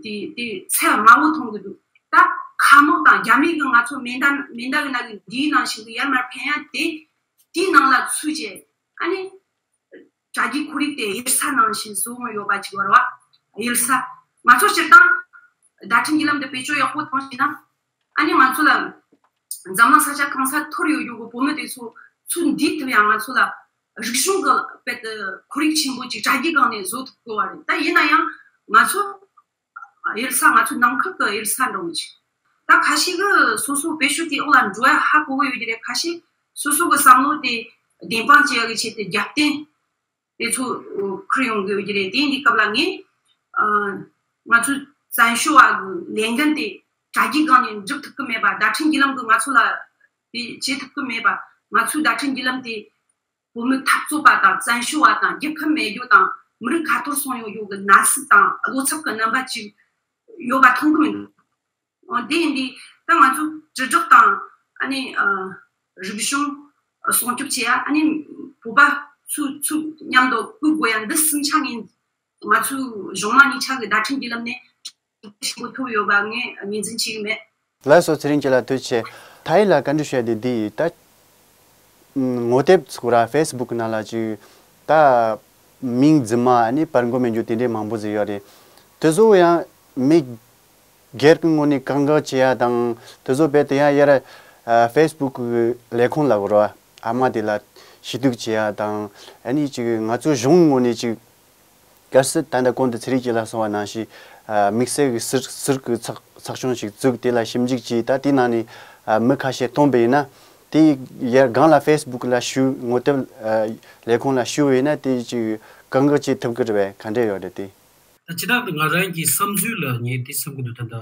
དེ་དེ་ཚད་དམའ་བོ་མཐོང་གི་འདུག་ད་ ཁ་དམག་དང་རྒྱ་མི་གི་ང་ཚོ་མེ་མདའ་མེ་མདའ་གི་ནང་གི་འདིའི་ནང་བཞིན་གི་ཡར་མར་འཕེན་ཡ་དེ་དེའི་ནང་ལ་ཚུད་རྗེས་ཨ་ནི་དྲ་རྒྱའི་ཁོར་ཡུག་དེ་གཡུལ་ས་ནང་བཞིན་བཟོ་འོང་ཡོད་པ་ཅིག་བར་བ་གཡུལ་ས་ང་ཚོ་སྤྱིར་བཏང་བརྡ་འཕྲིན་བརྒྱུད་ལམ་དེ་བེད་སྤྱོད་ཡག་པོ་བཏང་ཤེས་ན་ཨ་ནི་ང་ཚོ་ལ་འཛམ་གླིང་ས་ཆ་གང་སར་འཐོར་ཡོད་རྒྱུ་གི་བུད་མེད་དེ་ཚོ་ཚུར་འདུས་ཐུབ་ཡ་ང་ཚོ་ལ་རིག་གཞུང་གི་དཔེ་དེ་ཁོར་ཡུག་ཆེན་པོ་ཅིག་དྲ་རྒྱའི་སྒང་ནས་བཟོ་ཐུབ་དགོས་བ་རེད། ད་ཡིན་ན་ཡང་ང་ཚོ་གཡུལ་ས་ང་ཚོའི་ནང་ཁུལ་གྱི་གཡུལ་ས་འདྲ་བོ་ཅིག་ད་ཁ་ཤས་ཀྱིས་སོ་སོ་བེད་སྤྱོད་དེའི་འོག་ལ་འགྲོ་ཡ་ཧ་གོ་གི་ཡོད་ཀྱི་རེད། ཁ་ཤས་སོ་སོ་གི་བསམ་བློ་དེ་བདེན་དཔང་བྱེད་ཡ་གི་ཆེད་དུ་རྒྱབ་རྟེན་དེ་ཚོ་ཁུར་ཡོང་གི་ཡོད་ཀྱི་རེད། དེ་འདི་སྐབས་ལ་ངས་ང་ཚོའི་བཙན་བྱོལ་བ་གི་ལས་འགན་དེ་དྲ་རྒྱའི་སྒང་ནས་འགྲུབ་ཐུབ་ཀྱི་མེད་པ། བརྡ་འཕྲིན་བརྒྱུད་ལམ་གྱིས་ང་ཚོ་ལ་དེ་བྱེད་ཐུབ་ཀྱི་མེད་པ། ང་ཚོའི་བརྡ་འཕྲིན་བརྒྱུད་ལམ་དེ་བོད་མི་འཐབ་རྩོད་པ་དང་བཙན་བྱོལ་བ་དང་རྒྱལ་ཁབ་མེད་རྒྱུ་དང་མི་རིགས་ཁ་འཐོར་སོང་ཡོད་རྒྱུ་གི་ན་ཟུག་དང་བློ་འཚབ་ཀྱི་རྣམ་པ་ཅིག་ཡོད་པ་མཐོང་གི་མི་འདུག་འོ་དེ་ཡིན་དུས་ད་ང་ཚོ་དྲིལ་བསྒྲགས་དང་ཨ་ནི་རིག་གཞུང་སྲུང་སྐྱོབ་བྱེད་ཡ་ཨ་ནི་བོད་པ་ཚོ་ཚོ་མཉམ་དུ་སྐུལ་དགོས་ཡ་འདི་གསུམ་ཆ་ངས་ང་ཚོའི་གཞུང་མང་གཉིས་ཆ་གི་བརྡ་འཕྲིན་བརྒྱུད་ལམ་ནས་ཆེན་པོ་ཐུབ་ཡོད་པ་ངས་ངོས་འཛིན་བྱེད་ཀྱི་མེད། ལགས་སོ། ཚེ་རིང་ཁྱེད་ལ་ཐུགས་རྗེ་ཆེ། ད་ཡིན་ལ་བཀའ་འདྲི་ཞུ་ཡ་དེ་འདི་ཡིན། ད་ངོ་དེབ་ཚུགས་ར་ཕེ་སི་བུག་ནང་ལ་ཅིག་ད་མིང་རྫུན་མ་ཨ་ནི་པར་མགོ་མེད་རྒྱུ་དེ་འདྲའི་མང་པོ་ཟིག་ཡོད་རེད། དེ་ཚོ་ཡང་མི་སྒེར་གྱི་ངོས་ནས་བཀག་འགོག་བྱེད་ཡ་དང་དེ་ཚོ་རྦད་དེ་ཡང་ཡར་ཕེ་སི་བུག་གི་ལས་ཁུངས་ལ་གོ་ར་ཨ་མ་དེ་ལ་ཞུ་གཏུག་བྱེད་ཡ་དང་ཨ་ནི་ཅིག་ང་ཚོ་གཞུང་ངོས་ནས་ཅིག་གལ་སྲིད་ད་ལྟ་གོང་དུ་ཚེ་རིང་ཁྱེད་ལ་གསུངས་པ་ནང་བཞིན་དམིགས་བསལ་གྱི་ཟུར་ཟུར་གྱི་ཚགས་ཚགས་ཆུང་ཞིག་བཙུགས་དེ་ལ་ཞིབ་འཇུག་བྱས། ད་དེ་ནང་ནས་མི་ཁ་ཤས་བཏོན་པ་ཡིན་ན་དེ་ཡར་སྒང་ལ་ཕེ་སི་བུག་ལ་ཞུ། ངོ་དེབ་ལས་ཁུངས་ལ་ཞུ་བ་ཡིན་ན་དེ་ཅིག་བཀག་འགོག་བྱེད་ཐུབ་ཀྱི་རེད་པས། ག་འདྲས་ཡོད་རེད་དེ། ད་སྤྱིར་བཏང་ང་རང་གི་བསམ་ཚུལ་ལ་ངས་འདི་བསམ་གྱི་འདུག་ད་ལྟ་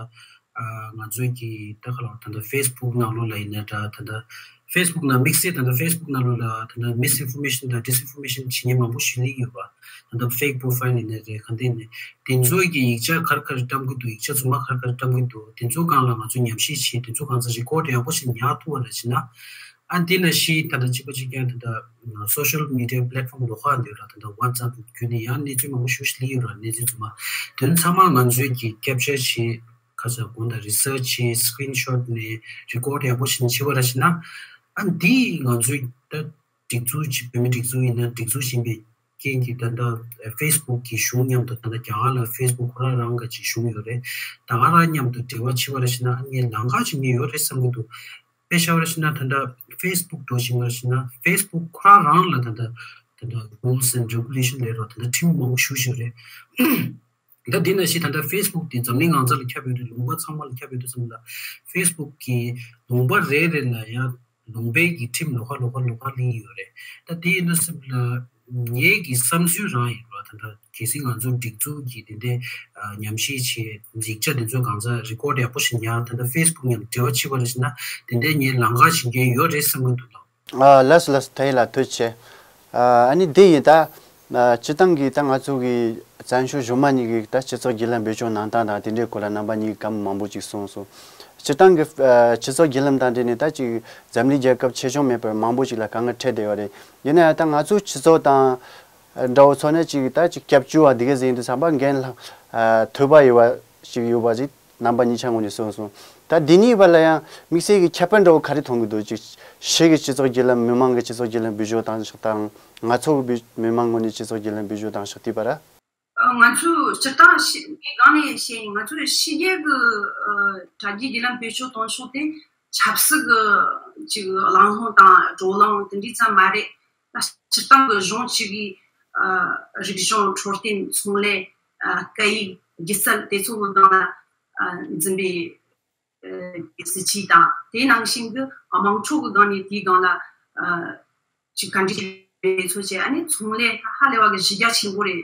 ང་ཚོའི་གི་ད་ག་ལ་ད་ལྟ་ཕེ་སི་བུག་ནང་ལོགས་ལ་ཡིན་ན་འདྲ། ད་ལྟ་ཕེ་སི་བུག་ནང་དམིགས་བསལ་ད་ལྟ་ཕེ་སི་བུག་ནང་ལོགས་ལ་ད་ལྟ་མིས་ཨིན་ཕོར་མེ་ཤན་དང་ཌིས་ཨིན་ཕོར་མེ་ཤན་བྱེད་མཁན་མང་པོ་ཞིག་སླེབས་ཡོད་པ། ད་ལྟ་ཕེག་པོ་རོ་ཕའིལ་ཡིན་ན་རེད། གང་ལྟར་ནས་དེ་ཚོའི་གི་ཡིག་ཆ་ག་རེ་ག་རེ་བཀྲམ་གི་འདུག་ཡིག་ཆ་རྫུན་མ་ག་རེ་ག་རེ་བཀྲམ་གི་འདུག་དེ་ཚོ་སྒང་ལ་ང་ཚོས་ཉམས་ཞིབ་བྱས། དེ་ཚོ་གང་ཚ་རི་ཀོཌ་ཡག་པོ་ཞིག་ཉར་ཐུབ་པ་རེད་ཟེར་ན། ཨ་འདི་ནང་བཞིན་ད་ལྟ་གཅིག་པ་གཅིག་རྐྱང་ད་ལྟ་སོ་ཤལ་མི་ཌི་ཡ་པི་ལེཊ་ཕོམ་ལོགས་ཀ་འདི་ར་ད་ལྟ་ཝ་ཊི་སེབ་བརྒྱུད་ནས་ཡང་གནས་ཚུལ་མང་པོ་ཞིག་སླེབས་ཡོད་ར། གནས་ཚུལ་རྫུན་མ་དེ་ཚོ་ཚང་མ་ང་ཚོས་ཀྱི་ཁེབ་ཆར་བྱས། ཁ་ཚ་དགོངས་དག་རི་སར་ཆི་བྱས། སི་ཀི་རིན་ཤོཊ་ནས་རི་ཀོཌ་ཡག་པོ་ཞིག་བྱས་པ་ར་ཞིག་ན། ཨ་འདི་ང་ཚོས་ད་སྒྲིག་འཛུགས་ཅིག་བོད་མི་སྒྲིག་འཛུགས་ཡིན་ན་སྒྲིག་འཛུགས་ཡིན་པའི་རྐྱེན་གྱིས་ད་ལྟ་ཕེ་སི་བུག་གི་གཞུང་མཉམ་དུ། ད་ལྟ་རྒྱ་གར་ལ་ཕེ་སི་བུག་ཁོ་རང་རང་གི་ཅིག་གཞུང་ཡོད་རེད། ད་ག་རང་མཉམ་དུ་འབྲེལ་བ་བྱས་པ་ར་ཞིག་ན་ཨ་ངས་ལམ་ཁ་ཅིག་ངས་ཡོད་རེད་བསམ་གྱི་འདུག་དཔེ་བཞག་པ་ར་ཞིག་ན་ད་ལྟ་ཕེ་སི་བུག་འགྲོ་བཞིན་པ་ར་ཞིག་ན་ཕེ་སི་བུག་ཁོ་རང་རང་ལ་ད་ལྟ་ད་ལྟ་རུལ་སི་ཨེན་ཌི་རེ་གུ་ལེ་ཤན་ལབ་རོགས། ད་ལྟ་ཁྲིམས་མང་པོ་ཞེ་པོ་ཅིག་ཡོད་རེད། ད་འདི་ནང་བཞིན་ད་ལྟ་ཕེ་སི་བུག་དེ་འཛམ་གླིང་གང་ས་ལ་ཁྱབ་ཡོད་དུས། ལུང་པ་ཚང་མ་ལ་ཁྱབ་ཡོད་དུས་ཙམ་ལ་ཕེ་སི་བུག་གི་ལུང་པ་རེ་རེ་ལ་ཡང་ལུང་པའི་གི་ཁྲིམས་ལོགས་ཀ་ལོགས་ཀ་ལོགས་ཀ་ལིང་ཡོད་རེད། ད་དེ་ཡིན་དུས་ཙམ་ལ་ངའི་གི་བསམ་ཚུལ་རང་ཡིན་རོགས། ད་ལྟ་གལ་སྲིད་ང་ཚོ་སྒྲིག་འཛུགས་ཀྱི་དེ་འདྲའི་ཉམས་ཞིབ་བྱས། ཡིག་ཆ་དེ་ཚོ་གང་ཚ་རི་ཀོཌ་ཡག་པོ་ཞིག་ཉར། ད་ལྟ་ཕེ་སི་བུག་མཉམ་འབྲེལ་བ་བྱས་པ་རེད་ཟེར་ན་དེ་འདྲའི་ངའི་ལམ་ཁ་བྱེད་མཁན་ཡོད་རེད་བསམ་གྱི་འདུག་ལགས། ཨ་ལགས་སོ་ལགས་སོ། ད་ཡིན་ལ་ཐུགས་རྗེ་ཆེ། ཨ་ནི་དེ་ཡིན་ད། སྤྱིར་བཏང་གི་ད་ང་ཚོ་གི་བཙན་བྱོལ་གཞུང་མང་གཉིས་ཀྱི་ད་སྤྱི་ཚོགས་བརྒྱུད་ལམ་བེད་སྤྱོད་གནང་སྟངས་དང་དེ་འདྲའི་སྐོར་ལ་རྣམ་པ་གཉིས་ཀྱིས་བཀའ་མོལ་མང་པོ་ཅིག་གསུངས་སོང་། སྤྱིར་བཏང་གི་སྤྱི་ཚོགས་བརྒྱུད་ལམ་དང་འབྲེལ་ནས་ད་ཅིག་འཛམ་གླིང་རྒྱལ་ཁབ་ཆེ་ཆུང་མེད་པར་མང་པོ་ཅིག་ལ་དཀའ་ངལ་འཕྲད་བསྡད་ཡོད་རེད། ཡིན་ན་ཡང་ད་ང་ཚོའི་སྤྱི་ཚོགས་དང་འདྲ་བོ་ཚོ་ནས་ཅིག་ད་ཅིག་སྐྱབས་བཅོལ་བ་འདི་ག་ཟིག་ཡིན་དུས་ཙམ་པ་འགན་ལྷག་ཐོས་པ་ཡོད་པ་ཞིག་ཡོད་པ་ཞིག་རྣམ་པ་གཉིས་ཆ་ངོས་ནས་གསུངས་སོང་། ད་འདི་གཉིས་བར་ལ་ཡང་དམིགས་བསལ་གྱི་ཁྱད་པར་འདྲ་བོ་ག་རེ་མཐོང་གི་འདུག་ཅིག་ཕྱི་གི་སྤྱི་ཚོགས་བརྒྱུད་ལམ། མི་མང་གི་སྤྱི་ཚོགས་བརྒྱུད་ལམ་བེད་སྤྱོད་བཏང་ཕྱོགས་དང་ང་ཚོ་གི་བེད་མི་མང་ངོས་ནས་སྤྱི་ཚོགས་བརྒྱུད་ལམ་བེད་སྤྱོད་བཏང་ཕྱོགས་དེ་བར། ང་ཚོས་སྤྱིར་བཏང་ཕྱི་ངས་སྒང་ནས་བཤད་ཡིན། ང་ཚོས་ཕྱི་རྒྱལ་གྱི་དྲ་རྒྱའི་བརྒྱུད་ལམ་བེད་སྤྱོད་གཏོང་ཕྱོགས་དེ་ཆབ་སྲིད་ཀྱི་ཅིག་གླེང་སློང་དང་བགྲོ་གླེང་དེ་འདྲའི་ཙམ་མ་རེད། ད་སྤྱིར་བཏང་གི་གཞུང་གཅིག་གི་རིག་གཞུང་འཕྲོད་བསྟེན་ཚོང་ལས་སྐད་ཡིག་སྒྱུ་རྩལ་དེ་ཚོ་གི་སྒང་ལ་འཛིན་པའི་སྲིད་ཇུས་དང་དེ་ནང་བཞིན་གྱི་དམངས་ཁྲོད་ཀྱི་སྒང་ནས་དེའི་སྒང་ལ་ཅིག་ག་འདྲ་ཞིག་འབད་ཚུལ་བྱས། ཨ་ནི་ཚོང་ལས་ཧ་ལས་པ་གི་གཞི་རྒྱ་ཆེན་པོ་རེད།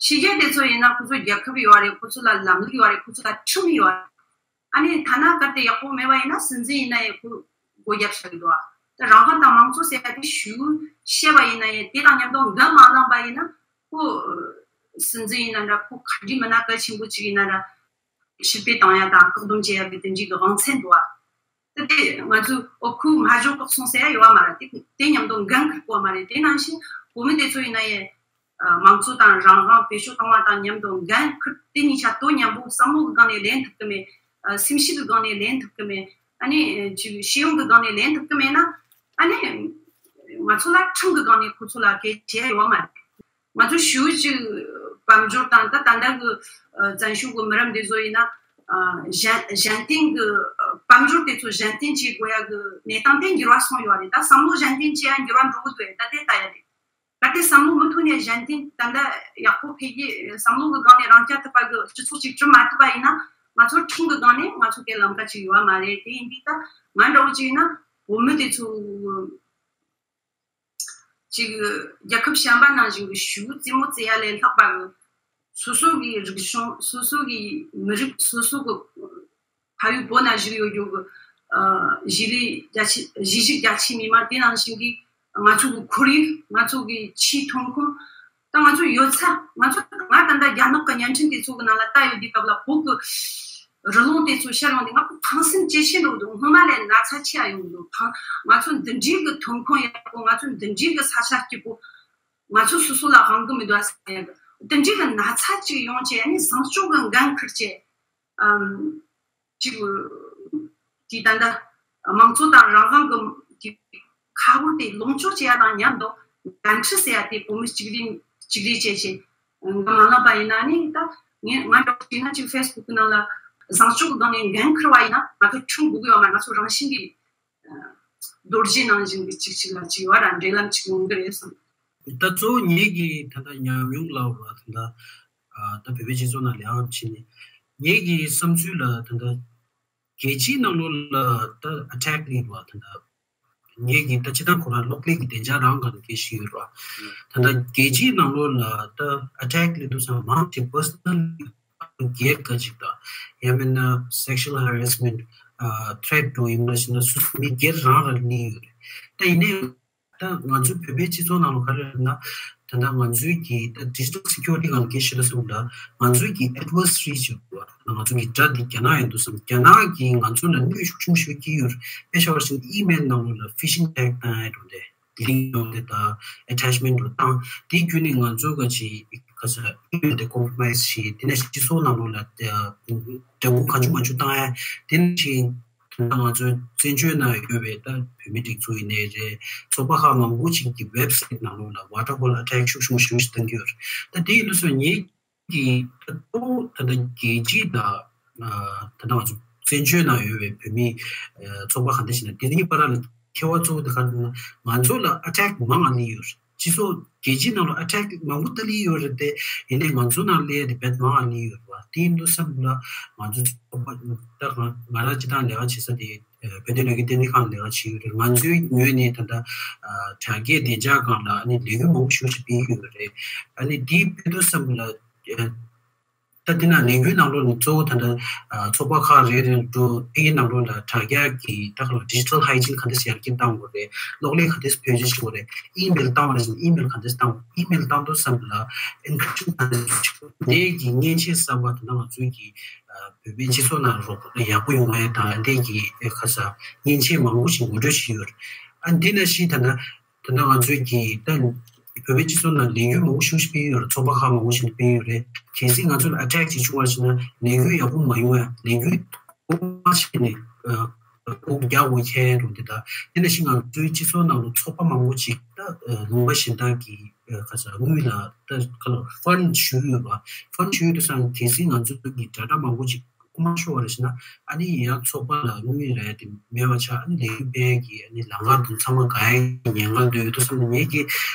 གཞི་རྒྱ་དེ་ཚོ་ཡིན་ན་ཁོ་ཚོ་རྒྱལ་ཁབ་ཡོད་རེད། ཁོ་ཚོ་ལ་ལམ་ལུགས་ཡོད་རེད། ཁོ་ཚོ་ལ་ཁྲིམས་ཡོད་རེད། ཨ་ནི་ཐ་ན་གལ་ཏེ་ཡག་པོ་མེད་པ་ཡིན་ན་སྲིད་འཛིན་ཡིན་ན་ཡང་ཁོ་སྒོ་རྒྱབ་བཞག་གི་འདུག་ད་རང་དབང་དང་མང་གཙོ་ཟེར་ཡ་དེ་ཞུ་ཤེས་པ་ཡིན་ན་ཡང་དེ་དང་མཉམ་དུ་འགན་མ་བླངས་པ་ཡིན་ན་ཁོ་སྲིད་འཛིན་ཡིན་ན་འདྲ། ཁོ་ག་འདྲའི་མི་སྣ་གལ་ཆེན་པོ་ཅིག་ཡིན་ན་འདྲ། ཕྱིར་འཐེན་བཏང་ཡ་དང་བཀག་སྡོམ་བྱེད་ཡ་གི་དེ་འདྲའི་གི་དབང་ཚད་འདུག་བ། དེ་དེ་ང་ཚོས་ཨོ་ཁོས་མ་འཇོག་བཀག་སོང་ཟེར་ཡ་ཡོད་བ་མ་རེད། དེ་དེ་མཉམ་དུ་འགན་འཁུར་དགོས་བ་མ་རེད། དེ་ནང་བཞིན་བོད་མི་དེ་ཚོ་ཡིན་ན་ཡང་དམངས་གཙོ་དང་རང་དབང་བེད་སྤྱོད་བཏང་བ་དང་མཉམ་དུ་འགན་འཁུར། དེ་གཉིས་ཆ་དོ་མཉམ་པོ་བསམ་བློ་གི་སྒང་ནས་ལེན་ཐུབ་ཀྱི་མེད། ཨ་སེམས་ཤུགས་ཀྱི་སྒང་ནས་ལེན་ཐུབ་ཀྱི་མེད། ཨ་ནི་ཅིག་ཤེས་ཡོན་གྱི་སྒང་ནས་ལེན་ཐུབ་ཀྱི་མེད་ན། ཨ་ནི་ང་ཚོ་ལ་ཁྲིམས་ཀྱི་སྒང་ནས་ཁོ་ཚོ་ལ་གལ་ཆེ་ཡོད་མ་རེད། ང་ཚོ་ཞུ་ཅིག་དཔལ་འབྱོར་དང་ད་ད་ལྟ་གི་ཨ་བཙན་བྱོལ་གྱི་མི་རབས་འདི་ཚོ་ཡིན་ན། ཨ་གཞན་གཞན་བརྟེན་གྱི་ཨ་དཔལ་འབྱོར་དེ་ཚོ་གཞན་བརྟེན་བྱེད་དགོས་ཡ་གི་གནས་སྟངས་དེ་འགྱུར་བ་སོང་ཡོད་རེད། ད་བསམ་བློ་གཞན་བརྟེན་བྱེད་ཡ་འགྱུར་བ་འགྲོ་གི་འདུག་ད་དེ་ལྟ་ཡ་རེད། གལ་ཏེ་བསམ་བློ་མུ་མཐུད་ནས་གཞན་བརྟེན་ད་ལྟ་ཡག་པོ་འཕེལ་རྒྱས་བསམ་བློ་གི་སྒང་ནས་རང་རྐྱ་ཐུབ་པ་གི་སྤྱི་ཚོགས་ཅིག་བསྐྲུན་མ་ཐུབ་པ་ཡིན་ན། ང་ཚོ་ཁྲིམས་ཀྱི་སྒང་ནས་ང་ཚོ་སྐད་ལམ་ཁ་ཅིག་ཡོད་བ་མ་རེད། དེ་ཡིན་དུས་ད་ང་འདྲ་བོ་ཅིག་ཡིན་ན་བོད་མི་དེ་ཚོ་ཅིག་རྒྱལ་ཁབ་གཞན་པ་ནང་བཞིན་གྱི་ཞུ་རྩེད་མོ་རྩེ་ཡ་ལས་ལྷག་པ་གི་སོ་སོ་གི་རིག་གཞུང་སོ་སོ་གི་མི་རིགས་སོ་སོ་གི་ཕ་ཡུལ་བོད་ན་བཞུགས་ཡོད་རྒྱུ་གི་ཨ་གཞིས་ལུས་རྒྱ་ཆེ་གཞིས་བཞུགས་རྒྱ་ཆེ་མི་མང་དེ་ནང་བཞིན་གྱི་ང་ཚོ་གི་ཁོར་ཡུག་ང་ཚོ་གི་ཆུའི་ཐོན་ཁུངས། ད་ང་ཚོ་ཡོད་ཚད་ང་ཚོ་ང་ད་ལྟ་རྒྱ་ནག་གི་བརྙན་འཕྲིན་དེ་ཚོ་གི་ནང་ལ་ལྟ་ཡོད་དུས་སྐབས་ལ་བོད་གི་རི་ལུང་དེ་ཚོ་ཤར་ཡོང་དུས་ང་ཕངས་སེམས་ཇེ་ཆེ་འགྲོ་གི་འདུག་སྔོན་མ་ལས་ན་ཚ་ཆེ་ཡ་ཡོང་གི་འདུག་ཕངས་ང་ཚོ་འདི་འདྲའི་གི་ཐོན་ཁུངས་ཡག་པོ། ང་ཚོ་འདི་འདྲའི་གི་ས་ཆ་སྐྱིད་པོ། ང་ཚོ་སོ་སོ་ལ་དབང་གི་མི་འདུག་ཟེར་ཡ་གི་འདི་འདྲའི་གི་ན་ཚ་ཅིག་ཡོང་བྱས་ནས་བཟང་སྤྱོད་གི་འགན་འཁུར་བྱས། ཨམ། ཅིག་དེ་ད་ལྟ་དམངས་གཙོ་དང་རང་དབང་གི་ཅིག་ཁ་བོ་དེ་ལོངས་སྤྱོད་བྱེད་ཡ་དང་མཉམ་དུ་འགན་འཁྲི་ཟེར་ཡ་དེ་བོད་མི་གཅིག་སྒྲིལ་གཅིག་སྒྲིལ་བྱས་བྱས་འགན་མ་བླངས་པ་ཡིན་ན་ནི། ད་ངས་ང་འདྲ་བོ་བྱས་ན་ཅིག་ཕེ་སི་བུག་གི་ནང་ལ་བཟང་སྤྱོད་གི་སྒང་ནས་འགན་འཁུར་བ་ཡིན་ན་ང་ཚོ་ཁྲིམས་དགོས་ཀྱི་ཡོད་མ་རེད། ང་ཚོ་རང་བཞིན་གྱིས་རྡོ་རྗེ་ནང་བཞིན་གྱི་གཅིག་གཅིག་ལ་གཅིག་ཡོད་ར་འབྲེལ་ལམ་གཅིག་ཡོང་གི་རེད་བསམ། ད་གཙོ་བོ་ངེད་ཀྱི་ད་ལྟ་ཉམས་མྱོང་ལབ་ར་ད་ལྟ་ཨ་ད་བོད་པའི་སྤྱི་ཚོགས་ནང་ལས་ཀ་བྱེད་ནས་ངེད་ཀྱི་བསམ་ཚུལ་ལ་ད་ལྟ་རྒྱལ་སྤྱིའི་ནང་ལོགས་ལ་ད་ཨ་ཊེག་སླེབས་པ་ད་ལྟ་ངེད་ཀྱི་ད་སྤྱི་བཏང་ཁོ་རང་གློག་ཀླད་ཀྱི་བདེ་འཇགས་རང་ག་ནས་སྐད་ཤེས་ཡོད་ར། ད་ལྟ་རྒྱལ་སྤྱིའི་ནང་ལོགས་ལ་ད་ཨ་ཊེག་སླེབས་དུས་ཙམ་མང་ཆེ་པར་སོ་ནལ་སྒེར་ག་ཅིག་དང་ཡང་མིན་ན་སེག་ཤུ་ཨལ་ཧེ་རེ་སི་མེན་ཊི་ཨ་ཐི་རེ་ཊི་འགྲོ་ཡིན་པ་ཞིག་ན་སོ་སོ་མི་སྒེར་རང་ར་གླེང་ཡོད་རེད། ད་ཡིན་ནའི་ད་ང་ཚོའི་བོད་པའི་སྤྱི་ཚོགས་ནང་ལ་ག་རེ་རེད་ན། ད་ལྟ་ང་ཚོའི་གི་ད་ཌི་ཇི་ཊལ་སི་ཁིའུ་རི་ཊི་སྒང་ལ་སྐད་ཆ་བཤད་ལ་སོང་ལ་ང་ཚོའི་གི་ཨེཌ་ཝར་སི་རི་ཅིག་ཡོད་པ། ང་ཚོ་གི་དགྲ་འདི་རྒྱ་ནག་ཡིན་འདུག་བསམ། རྒྱ་ནག་གིས་ང་ཚོ་ལ་གནོད་ཤུགས་ཆེན་པོ་ཞིག་བསྐྱལ་ཡོད་རེད། དཔེ་བཞག་པ་ཞིག་ན་ཨི་མེལ་ནང་ལོགས་ལ་ཕི་ཤིང་ཊེག་བཏང་ཡ་འགྲོ་དེ། ལིང་ཀ་དེ་དང་ཨེ་ཊེཆ་མེན་ཊི་དེ་བཏང་། དེའི་བརྒྱུད་ནས་ང་ཚོ་ག་ཅིག་ག་ས་ཨི་མེལ་དེ་ཀོམ་པོ་རོ་མའིས་བྱས། དེ་ནས་སྤྱི་ཚོགས་ནང་ལོགས་ལ་འདྲ་འབུ་གང་བྱུང་མང་བྱུང་བཏང་ཡ། དེ་ནས་ཅིག་ད་ང་ཚོའི་བཙན་བྱོལ་ནང་ཡོད་པའི་ད་བོད་མི་སྒྲིག་འཛུགས་ཡིན་ནའི་རེད། ཚོགས་པ་ཁག་མང་པོ་ཅིག་གི་ཝེབ་སའིཊ་ནང་ལོགས་ལ་ཝ་ཊར་ཧོལ་ཨེ་ཊེག་ཤུགས་ཆེན་པོ་ཞེ་པོ་ཞིག་བཏང་གི་ཡོད་རེད། ད་དེ་ཡིན་དུས་ཙང་ངེད་ཀྱི་ད་གཙོ་བོ་ད་ལྟ་རྒྱལ་སྤྱི་དང་ད་ལྟ་ང་ཚོ་བཙན་བྱོལ་ནང་ཡོད་པའི་བོད་མི་ཚོགས་པ་གང་འདྲ་ཞིག་ན་དེ་གཉིས་བར་ལ་ཁྱད་པར་གཙོ་བོ་དེ་ག་རེ་ལབ་ན་ང་ཚོ་ལ་ཨེ་ཊེག་མང་ང་སླེབས་ཡོད་རེད། སྤྱི་ཚོགས་རྒྱལ་སྤྱིའི་ནང་ལ་ཨེ་ཊེག་མང་པོ་ད་སླེབས་ཡོད་རེད་དེ། ཡིན་ནའི་ང་ཚོ་ནང་སླེབས་ཡ་དེ་རྦད་མང་ང་སླེབས་ཡོད་རེད་བ། དེ་ཡིན་དུས་ཙམ་ལ་ང་ཚོ་ཚོགས་པ་ད་ང་ང་རང་སྤྱི་བཏང་ལས་ཀ་བྱེད་ས་དེ་བོད་དོན་ལས་འགུལ་རྟེན་འབྲེལ་ཁང་ལས་ཀ་བྱེད་ཡོད་རེད། ང་ཚོའི་ངོས་ནས་ད་ལྟ་དྲ་རྒྱའི་བདེ་འཇགས་སྒང་ལ་ཨ་ནི་ལས་འགུལ་མང་པོ་ཞེ་པོ་ཞིག་སྤེལ་ཡོད་རེད། ཨ་ནི་དེ་སྤེལ་དུས་ཙམ་ལ་ད་དེ་ན་ལས་འགུལ་ནང་ལོགས་ནས་གཙོ་བོ་ད་ལྟ་ཚོགས་པ་ཁག་རེ་རེ་འགྲོ་ཨི་ནང་ལོགས་ལ་དྲ་རྒྱ་གི་ད་ག་ལ་ཌི་ཇི་ཊལ་ཧའི་ཇིན་ག་འདྲ་ཞིག་ཡར་རྒྱས་བཏང་དགོས་རེད། གློག་ཀླད་ག་འདྲ་བེད་སྤྱོད་བྱེད་དགོས་རེད། ཨི་མེལ་བཏང་བ་ལ་ཨི་མེལ་ག་འདྲ་བཏང་། ཨི་མེལ་བཏང་དུས་ཙམ་ལ་ཨེན་ཀི་རིབ་ཤན་ག་འདྲ་བྱེད་དགོས་རེད། དེ་གི་མཉེན་ཆས་གསར་པ་ད་ལྟ་ང་ཚོའི་གི་བོད་པའི་སྤྱི་ཚོགས་ནང་རོགས་ཡག་པོ་ཡོང་བའི་དང་དེ་གི་ཁ་ས་མཉེན་ཆས་མང་པོ་ཞིག་ངོ་སྤྲོད་བྱས་ཡོད་རེད། ཨ་འདི་ནང་བཞིན་ད་ལྟ་ད་ལྟ་ང་ཚོའི་གི་ད་བོད་པའི་སྤྱི་ཚོགས་ནང་ལས་འགུལ་མང་པོ་ཞིག་སྤེལ་ཡོད་རེད། ཚོགས་པ་ཁག་མང་པོ་ཞིག་སྤེལ་ཡོད་རེད། གལ་སྲིད་ང་ཚོ་ལ་ཨ་ཊེག་ཅིག་བྱུང་བ་ཞིག་ན་ལས་འགུལ་ཡག་པོ་མ་ཡོང་བས་ལས་འགུལ་ཐོག་མ་བྱས་ནས་ཨ་ཨ་རྒྱག་དགོས་ཁེལ་རུང་དེ་དག་དེ་ནང་བཞིན་ང་ཚོའི་སྤྱི་ཚོགས་ནང་ལ་ཚོགས་པ་མང་པོ་ཅིག་ད་ཨ་ལུང་པ་གཞན་དག་གི་ཨ་ཁ་ས་དངུལ་ལ་ད་ཁ་ལ་ཕན་ཌི་ཞུས་ཡོད་པ། ཕན་ཌི་ཞུས་ཡོད་དུས་ཙང་གལ་སྲིད་ང་ཚོ་གི་དྲ་གྲགས་མང་པོ་ཅིག་རྐུ་མ་ཤོར་བ་རེད་ཟེར་ན་ཨ་ནི་ཡང་ཚོགས་པ་ལ་དངུལ་རག་ཡ་དེ་མེད་པ་ཆགས། ཨ་ནི་ལས་འགུལ་སྤེལ་གྱི་ཨ་ནི་ལམ་ཁ་དེ་ཚང་མ་འགག་ཡ་གི་ཉེན་ཁ་འདུག་ཡོད་དུས་ཙམ་ནས་ངེད་ཀྱི་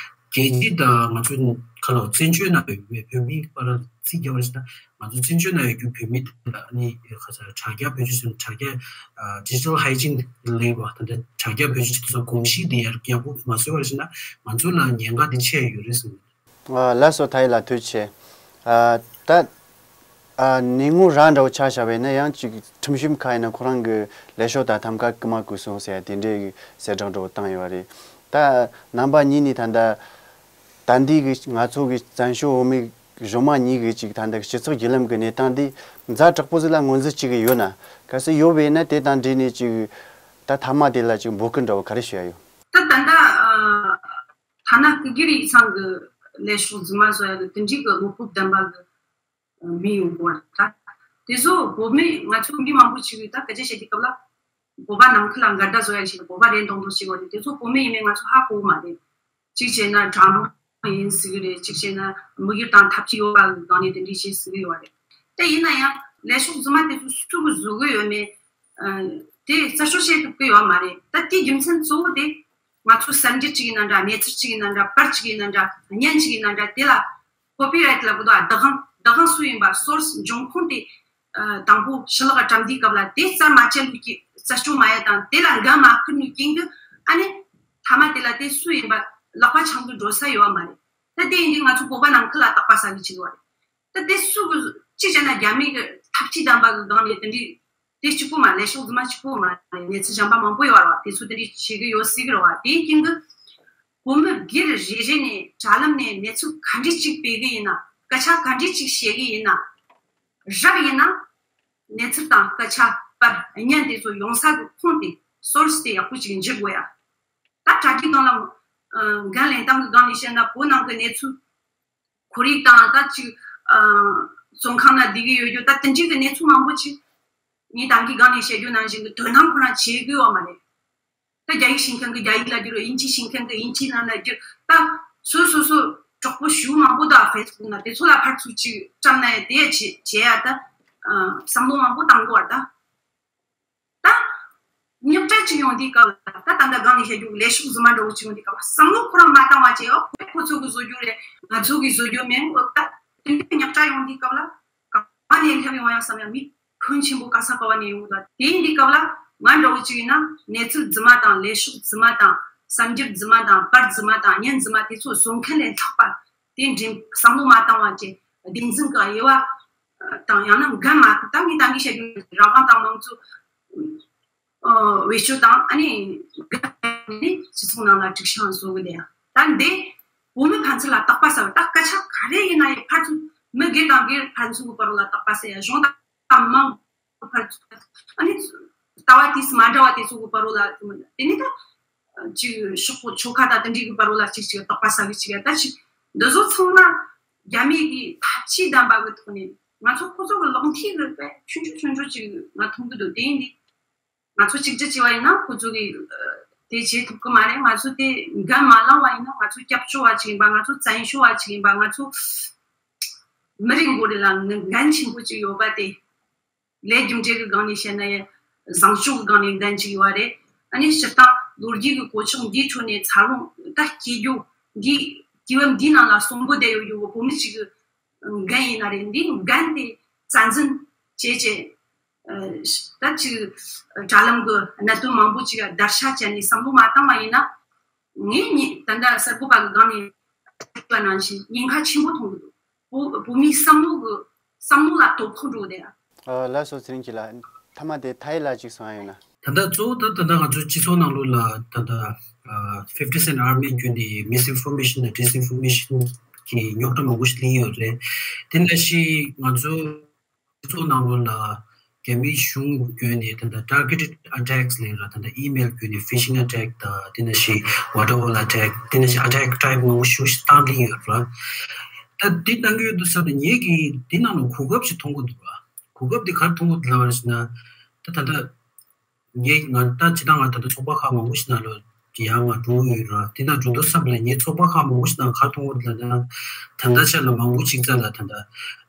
རྒྱལ་སྤྱི་དང་ང་ཚོ་ཁ་ལ་བཙན་བྱོལ་ནང་ཡོད་པའི་བོད་མིའི་བར་ལ་རྩིས་རྒྱག་པ་རེད་ཟེར་ན་ང་ཚོ་བཙན་བྱོལ་ནང་ཡོད་རྒྱུ་བོད་མི་དེ་ལ་ཨ་ནི་ཁ་ས་དྲ་རྒྱ་བེད་སྤྱོད་བྱས་ན་དྲ་རྒྱ་ཌི་ཇི་ཊལ་ཧའི་ཇིན་ལབ་པ་ད་ལྟ་དྲ་རྒྱ་བེད་སྤྱོད་བྱེད་དུས་ཙམ་གོམས་གཤིས་དེ་ཡར་ཡག་པོ་མ་བཟོས་པ་རེད་ཟེར་ན་ང་ཚོ་ལ་ཉེན་ཁ་དེ་ཆེ་ཡོད་རེད་ཟེར། ཨ་ལགས་སོ། ཐའི་ལགས་ཐུགས་རྗེ་ཆེ། ཨ་ད་ཨ་ནད་ངོ་ར་འདྲ་བོ་ཆ་བཞག་པ་ཡིན་ན་ཡང་ཅིག་ཁྲིམས་ཞིབ་ཁང་ཡིན་ན་ཁོ་རང་གི་ལས་ཤོག་དང་ཐམ་ཀ་རྐུ་མ་བརྐུས་སོང་ཟེར་ཡ་དེ་འདྲའི་གི་གསལ་བསྒྲགས་འདྲ་བོ་བཏང་ཡོད་རེད། ད་རྣམ་པ་གཉིས་ནས་ད་ལྟ་ད་འདི་གི་ང་ཚོ་གི་བཙན་བྱོལ་བོད་མི་གཞོན་མ་གཉིས་གི་ཅིག་ད་ལྟ་སྤྱི་ཚོགས་བརྒྱུད་ལམ་གི་གནས་སྟངས་འདི་ཛ་དྲག་པོ་ཟིག་ལ་ངོས་འཛིན་བྱེད་གི་ཡོད་ན། གལ་སྲིད་ཡོད་པ་ཡིན་ན་དེ་དང་འབྲེལ་ནས་ཅིག་ད་མཐའ་མ་དེ་ལ་ཅིག་འབོད་སྐུལ་འདྲ་བོ་ག་རེ་ཞུ་ཡ་ཡོད། ད་ད་ལྟ་ཨ། ཐ་ན་སྐུ་སྒེར་ཡིག་ཚང་གི་ལས་ཤོག་རྫུན་མ་བཟོ་ཡ་གི་དེ་འདྲའི་གི་བློ་སྤོབས་ལྡན་པ་གི་མི་ཡོང་གི་རེད་ད། དེ་ཚོ་བོད་མི་ང་ཚོ་མི་མང་པོ་ཞིག་གིས་ད་སྐད་ཆ་བཤད་དུས་སྐབས་ལ། བོད་པ་ནང་ཁུལ་ལ་འགལ་ཟླ་བཟོ་ཡ་ཞིག་བོད་པ་རེད་མདོག་མདོག་བྱེད་དགོས་རེད། དེ་ཚོ་བོད་མི་ཡིན་མིན་ང་ཚོ་ཧ་གོ་གི་མ་རེད། གཅིག་བྱས་ན་དྲང་མོ་ཡིན་ཟེར་གི་རེད། གཅིག་བྱས་ན་དམིགས་ཡུལ་དང་ཐབས་ཇུས་ཡོད་པ་གི་སྒང་ནས་དེ་འདྲས་བྱེད་ཟེར་གི་ཡོད་རེད། དེ་ཡིན་ན་ཡང་ལས་ཤོག་རྫུན་མ་དེ་ཚོ་སུ་གིས་བཟོ་གི་ཡོད་མེད། ཨ། དེ་རྩད་གཅོད་བྱེད་ཐུབ་ཀྱི་ཡོད་མ་རེད། ད་དེའི་རྒྱུ་མཚན་གཙོ་བོ་དེ་ང་ཚོ་གསར་འགྱུར་གཅིག་ཡིན་ན་འདྲ། གནས་ཚུལ་གཅིག་ཡིན་ན་འདྲ། པར་གཅིག་ཡིན་ན་འདྲ། བརྙན་གཅིག་ཡིན་ན་འདྲ། དེ་ལ་ཀོ་པི་རའེ་ཊི་ལབ་གི་འདུག་ཨ། བདག་དབང་། བདག་དབང་སུ་ཡིན་པ། སོར་སི་འབྱུང་ཁུངས་དེ། ཨ། དང་པོ་ཕྱི་ལོགས་ལ་བཀྲམ་དུས་སྐབས་ལ་དེ་རྩད་མ་བཅད་ལུགས་ཀྱི་རྩད་གཅོད་མ་ཡས་དང་། དེ་ལ་འགན་མ་འཁུར་ནུས་རྐྱེན་གྱིས་ཨ་ནི་མཐའ་མ་དེ་ལ་དེ་སུ་ཡིན་པ་ལག་པ་འཆང་གི་འགྲོ་ས་ཡོད་མ་རེད། ད་དེ་ཡིན་དུས་ང་ཚོ་བོད་པ་ནང་ཁུལ་ལ་དོགས་པ་ཟ་གི་བྱེད་ཀྱི་ཡོད་རེད། ད་དེ་སུ་གི་གཅིག་བྱས་ན་རྒྱ་མི་གི་ཐབས་ཇུས་ལྡན་པ་གི་སྒང་ནས་དེ་འདྲའི་དེ་གཅིག་པོ་མ་ལས་ཤོག་རྫུན་མ་གཅིག་པོ་མ་ལས་གནས་ཚུལ་གཞན་པ་མང་པོ་ཡོད་རེད་བ། དེ་ཚོ་དེ་འདྲའི་བྱེད་གི་ཡོད་སྲིད་གི་རེད་བ། དེའི་རྐྱེན་གྱིས་བོད་མི་སྒེར་རེ་རེ་ནས་དྲ་ལམ་ནས་གནས་ཚུལ་ག་འདྲས་གཅིག་སྤེལ་གི་ཡིན་ན། སྐད་ཆ་ག་འདྲས་གཅིག་བཤད་གི་ཡིན་ན། རབ་ཡིན་ན་གནས་ཚུལ་དང་སྐད་ཆ། པར། བརྙན་དེ་ཚོ་ཡོང་ས་གི་ཁུངས་དེ། སོར་སི་དེ་ཡག་པོ་ཅིག་འཇིག་དགོས་ཡ། ད་གྲ་སྒྲིག་སྒང་ལ། ཨ། འགན་ལེན་སྟངས་གི་སྒང་ནས་བཤད་ན་བོད་ནང་གི་གནས་ཚུལ། ཁོར་ཡུག་དང་ད་ཅིག་ཨ། བཙོན་ཁང་ན་བསྡད་ཀྱི་ཡོད་རྒྱུ། ད་དེ་འདྲའི་གི་གནས་ཚུལ་མང་པོ་ཅིག་ངས་ད་གིན་སྒང་ནས་བཤད་རྒྱུ་ནང་བཞིན་གི་དོ་སྣང་ཁོ་རང་བྱེད་དགོས་བ་མ་རེད། ད་རྒྱ་ཡིག་ཤེས་མཁན་གི་རྒྱ་ཡིག་ལབ་རྒྱུ་རེད། དབྱིན་ཇི་ཤེས་མཁན་གི་དབྱིན་ཇི་ནང་ལབ་རྒྱུ། ད་སོ་སོ་སོ་གྲོགས་པོ་ཞེ་མང་པོ་འདུག་ཨ། ཕེ་སི་བུག་ན། དེ་ཚོ་ལ་ཕར་ཚུར་ཅིག་བཀྲམ་ན་ཡང་དེ་ཡ་བྱེད་བྱེད་ཡ། ད་ཨ། བསམ་བློ་མང་པོ་བཏང་དགོས་བ། ད་ད་རྙོག་དྲ་ཅིག་ཡོང་དུས་སྐབས་ལ། ད་ད་ལྟ་སྒང་ནས་བཤད་རྒྱུ་ལས་ཤོག་རྫུན་མ་འདྲ་བོ་ཅིག་ཡོང་དུས་སྐབས་ལ་བསམ་བློ་ཁོ་རང་མ་བཏང་བ་བྱས། ཨོ་ཁོ་ཚོ་གི་བཟོ་རྒྱུ་རེད། ང་ཚོ་གི་བཟོ་རྒྱུ་མིན། ཨོ་ད་དེ་འདྲའི་རྙོག་དྲ་ཡོང་དུས་སྐབས་ལ་ག་པ་ནས་སླེབས་ཡོང་ཡང་བསམ་ཡང་མི་ཕོན་ཆེན་པོ་ག་ས་ག་བ་ནས་ཡོང་གི་འདུག་དེ་ཡིན་དུས་སྐབས་ལ་ང་འདྲ་བོ་ཅིག་ཡིན་ན་གནས་ཚུལ་རྫུན་མ་དང་། ལས་ཤོག་རྫུན་མ་དང་། གསར་འགྱུར་རྫུན་མ་དང་། པར་རྫུན་མ་དང་། བརྙན་རྫུན་མ་དེ་ཚོ་བཟོ་མཁན་ལས་ལྷག་པ་དེ་འདྲའི་བསམ་བློ་མ་བཏང་བ་བྱས། བདེན་རྫུན་གྱི་དབྱེ་བ་དང་། ཡང་ན་འགན་མ་ཁུར། ད་ངས་ད་གིན་བཤད་རྒྱུ་རང་དབང་དང་མང་གཙོ། ཨ། བེད་སྤྱོད་བཏང་། ཨ་ནི་འགན་ནི་སྤྱི་ཚོགས་ནང་ལ་སྒྲིག་ཆས་བཟོ་གི་འདུག་ཡ། ད་འདི་བོད་མི་ཕན་ཚུན་ལ་དོགས་པ་ཟ་བ། ད་སྐད་ཆ་ག་རེ་ཡིན་ན་ཡང་ཕར་ཚུར་མི་སྒེར་དང་སྒེར་ཕན་ཚུན་གྱི་བར་ལ་དོགས་པ་ཟ་ཡ། གཞུང་དང་མང་ཕར་ཚུར། ཨ་ནི་ལྟ་བ་དུས་སུ་མ་འདྲ་བ་དེ་ཚོ་གི་བར་ལ། དེ་ནི་ད་ཅིག་ཤོག་ཁག་ཆོལ་ཁ་དང་དེ་འདྲའི་གི་བར་ལ་ཅིག་ཅིག་དོགས་པ་ཟ་གི་ཅིག་ཡ། ད་ཅིག་འདི་ཚོ་ཚང་མ་རྒྱ་མི་གི་ཐབས་ཇུས་ལྡན་པ་གི་ཐོག་ནས། ང་ཚོ་ཁོ་ཚོ་གི་ལག་མཐིལ་གི་དཔེ་ཆུང་ཆུང་ཆུང་ཆུང་ཅིག་ང་མཐོང་གི་འདུག་དེ་ཡིན་དུས་ང་ཚོ་གཅིག་སྒྲིལ་བྱས་པ་ཡིན་ན་ཁོ་ཚོ་གིས་དེ་བྱེད་ཐུབ་ཀྱི་མ་རེད། ང་ཚོ་དེ་འགན་མ་བླངས་པ་ཡིན་ན། ང་ཚོ་སྐྱབས་བཅོལ་བ་ཅིག་ཡིན་པ། ང་ཚོ་བཙན་བྱོལ་བ་ཅིག་ཡིན་པ། ང་ཚོ་མི་རེ་ངོ་རེ་ལ་འགན་ཆེན་པོ་ཅིག་ཡོད་པ་དེ། ལས་རྒྱུ་འབྲས་ཀྱི་སྒང་ནས་བཤད་ན་ཡང་བཟང་སྤྱོད་ཀྱི་སྒང་ནས་འགན་ཅིག་ཡོད་རེད། ཨ་ནི་སྤྱིར་བཏང་ལོ་རྒྱུས་ཀྱི་གོད་ཆག་འདིའི་ཁྲོད་ནས་འཚར་ལོངས་ད་སྐྱེ་རྒྱུ་འདི། དུས་བབ་འདིའི་ནང་ལ་གསོན་པོ་བསྡད་ཡོད་རྒྱུ་བོད་མི་གཅིག་གི་འགན་ཡིན་ན་རེད། འདི་འགན་དེ་རྩ་འཛིན་བྱས་བྱས། ཨ། ད་ཅིག་དྲ་ལམ་གྱི་གནད་དོན་མང་པོ་ཅིག་བརྡར་ཤ་བཅད་ནས་བསམ་བློ་མ་བཏང་བ་ཡིན་ན། ངས་ཉིད་ད་ལྟ་གསར་འགོད་པ་གི་སྒང་ནས་བཤད་པ་ནང་བཞིན་ཉེན་ཁ་ཆེན་པོ་མཐོང་གི་འདུག་བོད་བོད་མིའི་བསམ་བློ་གི་བསམ་བློ་ལ་དོ་ཕོག་འགྲོ་བསྡད་ཡ། ཨ། ལགས་སོ། ཚེ་རིང་སྐྱིད་ལགས། མཐའ་མ་དེ་ཐའི་ལ་ཅིག་གསུང་ཡ་ཡོད་ན། ད་ལྟ་གཙོ་བོ་ད་ད་ལྟ་ང་ཚོའི་སྤྱི་ཚོགས་ནང་ལོགས་ལ་ད་ལྟ་ཨ་fifty Cent Army བརྒྱུད་ནས་misinformation དང་disinformation གྱི་རྙོག་དྲ་མང་པོ་ཞིག་སླེབས་ཡོད་རེད། དེ་འདྲ་ཞིག་ང་ཚོ་སྤྱི་ཚོགས་ནང་ལོགས་ལ་རྒྱ་མིའི་གཞུང་བརྒྱུད་ནས་ད་ལྟ་targeted attacks ལབ་ར། ད་ལྟ་email བརྒྱུད་ནས་phishing attack དང་། དེ་འདྲ་ཞིག་waterfall attack དེ་འདྲ་ཞིག་attack type མང་པོ་ཞིག་བཏང་སླེབས་ཡོད་ར། ད་འདི་གཏང་གི་ཡོད་དུས་ཙམ་ནས་ངེད་ཀྱིས་འདི་ནང་ལ་གོ་སྐབས་ཤིག་མཐོང་གི་འདུག་ར། གོ་སྐབས་འདི་ག་རེ་མཐོང་གི་འདུག་ལབ་པ་ཞིག་ན། ད་ད་ལྟ་ངས་ང་ད་ཅི་ད་ང་ད་ལྟ་ཚོགས་པ་ཁག་མང་པོ་ཞིག་ནང་ལ་ཡར་མར་འགྲོ་གི་ཡོད་ར། དེ་ནང་འགྲོ་དུས་ཙམ་ལ་ངས་ཚོགས་པ་ཁག་མང་པོ་ཞིག་ནང་ག་རེ་མཐོང་གི་འདུག་ལབ་ན། ད་ལྟ་ཆ་ལ་མང་པོ་ཅིག་རྩ་ལ་ད་ལྟ་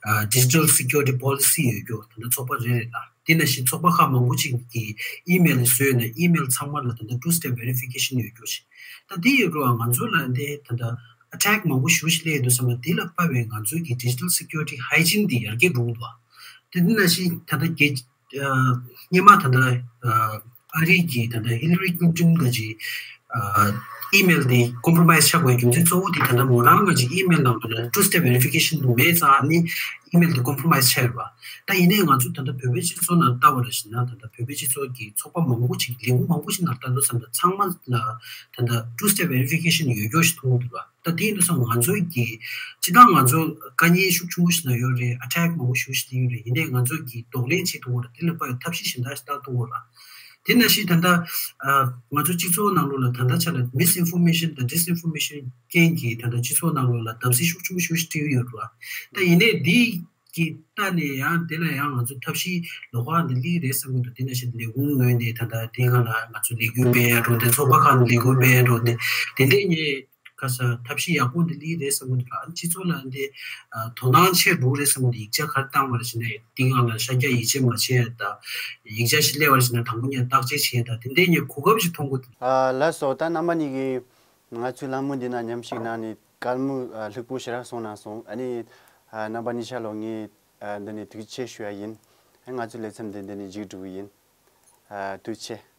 ཨ་digital security policy ཡོད་རྒྱུ། ད་ལྟ་ཚོགས་པ་རེ་རེ་ལ། དེ་ནང་བཞིན་ཚོགས་པ་ཁག་མང་པོ་ཅིག་གིས་email བཟོས་ནས་email ཚང་མ་ལ་ད་ལྟ་two step verification ཡོད་རྒྱུ་ཞིག་ད་དེ་ཡོད་རུང་ང་ཚོ་ལ་འདི་ད་ལྟ་attack མང་པོ་ཞེ་པོ་ཞིག་སླེབས་ཡོད་དུས་ཙམ་ལ། དེ་ལ་དཔག་པའི་ང་ཚོའི་གི་digital security hygiene འདི་ཡར་རྒྱས་འགྲོ་གི་འདུག་བ། དེ་འདི་ནང་བཞིན་ད་ལྟ་རྒྱལ་ཨ་སྔོན་མ་ད་ལྟ་ཨ་ཨ་རི་གི་ད་ལྟ་Hillary Clinton ག་ཅིག་ཨ་email དེ་compromise ཆགས་པའི་རྒྱུ་མཚན་གཙོ་བོ་དེ་ད་ལྟ་མོ་རང་ག་ཅིག་email ནང་དུ་ལ་two step verification དུ་མེད་ཙང་ཨ་ནི་email དེ་compromise ཆགས་ཡོད་པ། ད་ཡིན་ནའི་ང་ཚོ་ད་ལྟ་བོད་པའི་སྤྱི་ཚོགས་ནང་ལྟ་བ་ལ་བཞིན་ན། ད་ལྟ་བོད་པའི་སྤྱི་ཚོགས་ཀྱི་ཚོགས་པ་མང་པོ་ཅིག་ལས་ཁུངས་མང་པོ་ཞིག་ནང་ལྟ་དུས་ཙམ་ད་ཚང་མ་ལ་ད་ལྟ་two step verification ཡོད་རྒྱུ་ཞིག་མཐོང་གི་འདུག་བ། ད་དེ་ཡིན་དུས་ཙམ་ང་ཚོའི་གི་སྤྱིར་བཏང་ང་ཚོ་དཀའ་ངལ་ཤུགས་ཆེན་པོ་ཞིག་ན་ཡོད་རེད། attack མང་པོ་ཞེ་པོ་ཞིག་ཡོད་རེད། ཡིན་ནའི་ང་ཚོ་གི་གདོང་ལེན་བྱེད་ཐུབ་ཀྱི་རེད། དེ་ལ་དཔག་པའི་ཐབས་ཤེས་གཞན་དག་ཞིག་བཏང་ཐུབ་ཀྱི་རེད། དེ་ནང་བཞིན་ད་ལྟ་ཨ་ང་ཚོ་སྤྱི་ཚོགས་ནང་ལོགས་ལ་ད་ལྟ་ཆ་ལ་misinformation དང་disinformation རྐྱེན་གྱིས་ད་ལྟ་སྤྱི་ཚོགས་ནང་ལོགས་ལ་བརྡབ་གསིག་ཤུགས་ཆེན་པོ་ཞེ་པོ་ཞིག་སྤྲད་ཀྱི་ཡོད་རེད་བ། ད་ཡིན་ནའི་འདི་ གི་ལྟ་ནས་ཡང་དེ་ལ་ཡང་ང་ཚོ་ཐབས་ཤེས་ལོགས་ཀ་འདི་སླེབས་རེད་བསམ་གྱི་འདུག་དེ་ནང་བཞིན་ལས་ཁུངས་ངོས་ནས་ད་ལྟ་དེ་སྒང་ལ་ང་ཚོ་ལས་འགུལ་སྤེལ་ཡ་འགྲོ་དེ་ཚོགས་པ་ཁག་ནས་ལས་འགུལ་སྤེལ་ཡ་འགྲོ་དེ་དེ་འདྲས་ངས་ཁ་ས་ཐབས་ཤེས་ཡག་པོ་འདི་སླེབས་རེད་བསམ་གྱི་འདུག་ཨ་ནི་སྤྱི་ཚོགས་ལ་འདི་དོ་སྣང་ཆེ་འགྲོ་རེད་བསམ་གྱི་འདུག་ཡིག་ཆ་ག་རེ་བཏང་བ་རེད་ཟེར་ན་དེ་སྒང་ལ་ཤར་རྒྱག་ཡིད་ཆེས་མ་བྱེད་ཡ་ད་ཡིག་ཆ་ཞིག་སླེབས་པ་རེད་ཟེར་ན་དང་པོ་ངས་བརྟག་དཔྱད་བྱེད་ཡ་ད་དེ་འདྲས་ངས་གོ་སྐབས་ཤིག་མཐོང་གི་འདུག་ཨ་ལགས་སོ། ད་རྣམ་པ་གཉིས་ཀྱིས་ང་ཚོའི་ལྷ་མོ་འདི་ན་མཉམ་ཞུགས་གནང་ནས་གད་མོ་ཨ་ལྷུག་པོ་ཞེ་དྲག་གསུངས་གནང་སོང་། ཨ་ནི་ཨ་རྣམ་པ་གཉིས་ཆ་ལ་ངས་ཨ་འདི་ནས་ཐུགས་རྗེ་ཆེ་ཞུ་ཡ་ཡིན། ཨ་ང་ཚོའི་ལེ་ཚན་འདི་འདི་ནས་མཇུག་སྒྲིལ་གི་ཡིན། ཨ་ཐུགས་རྗེ་ཆེ།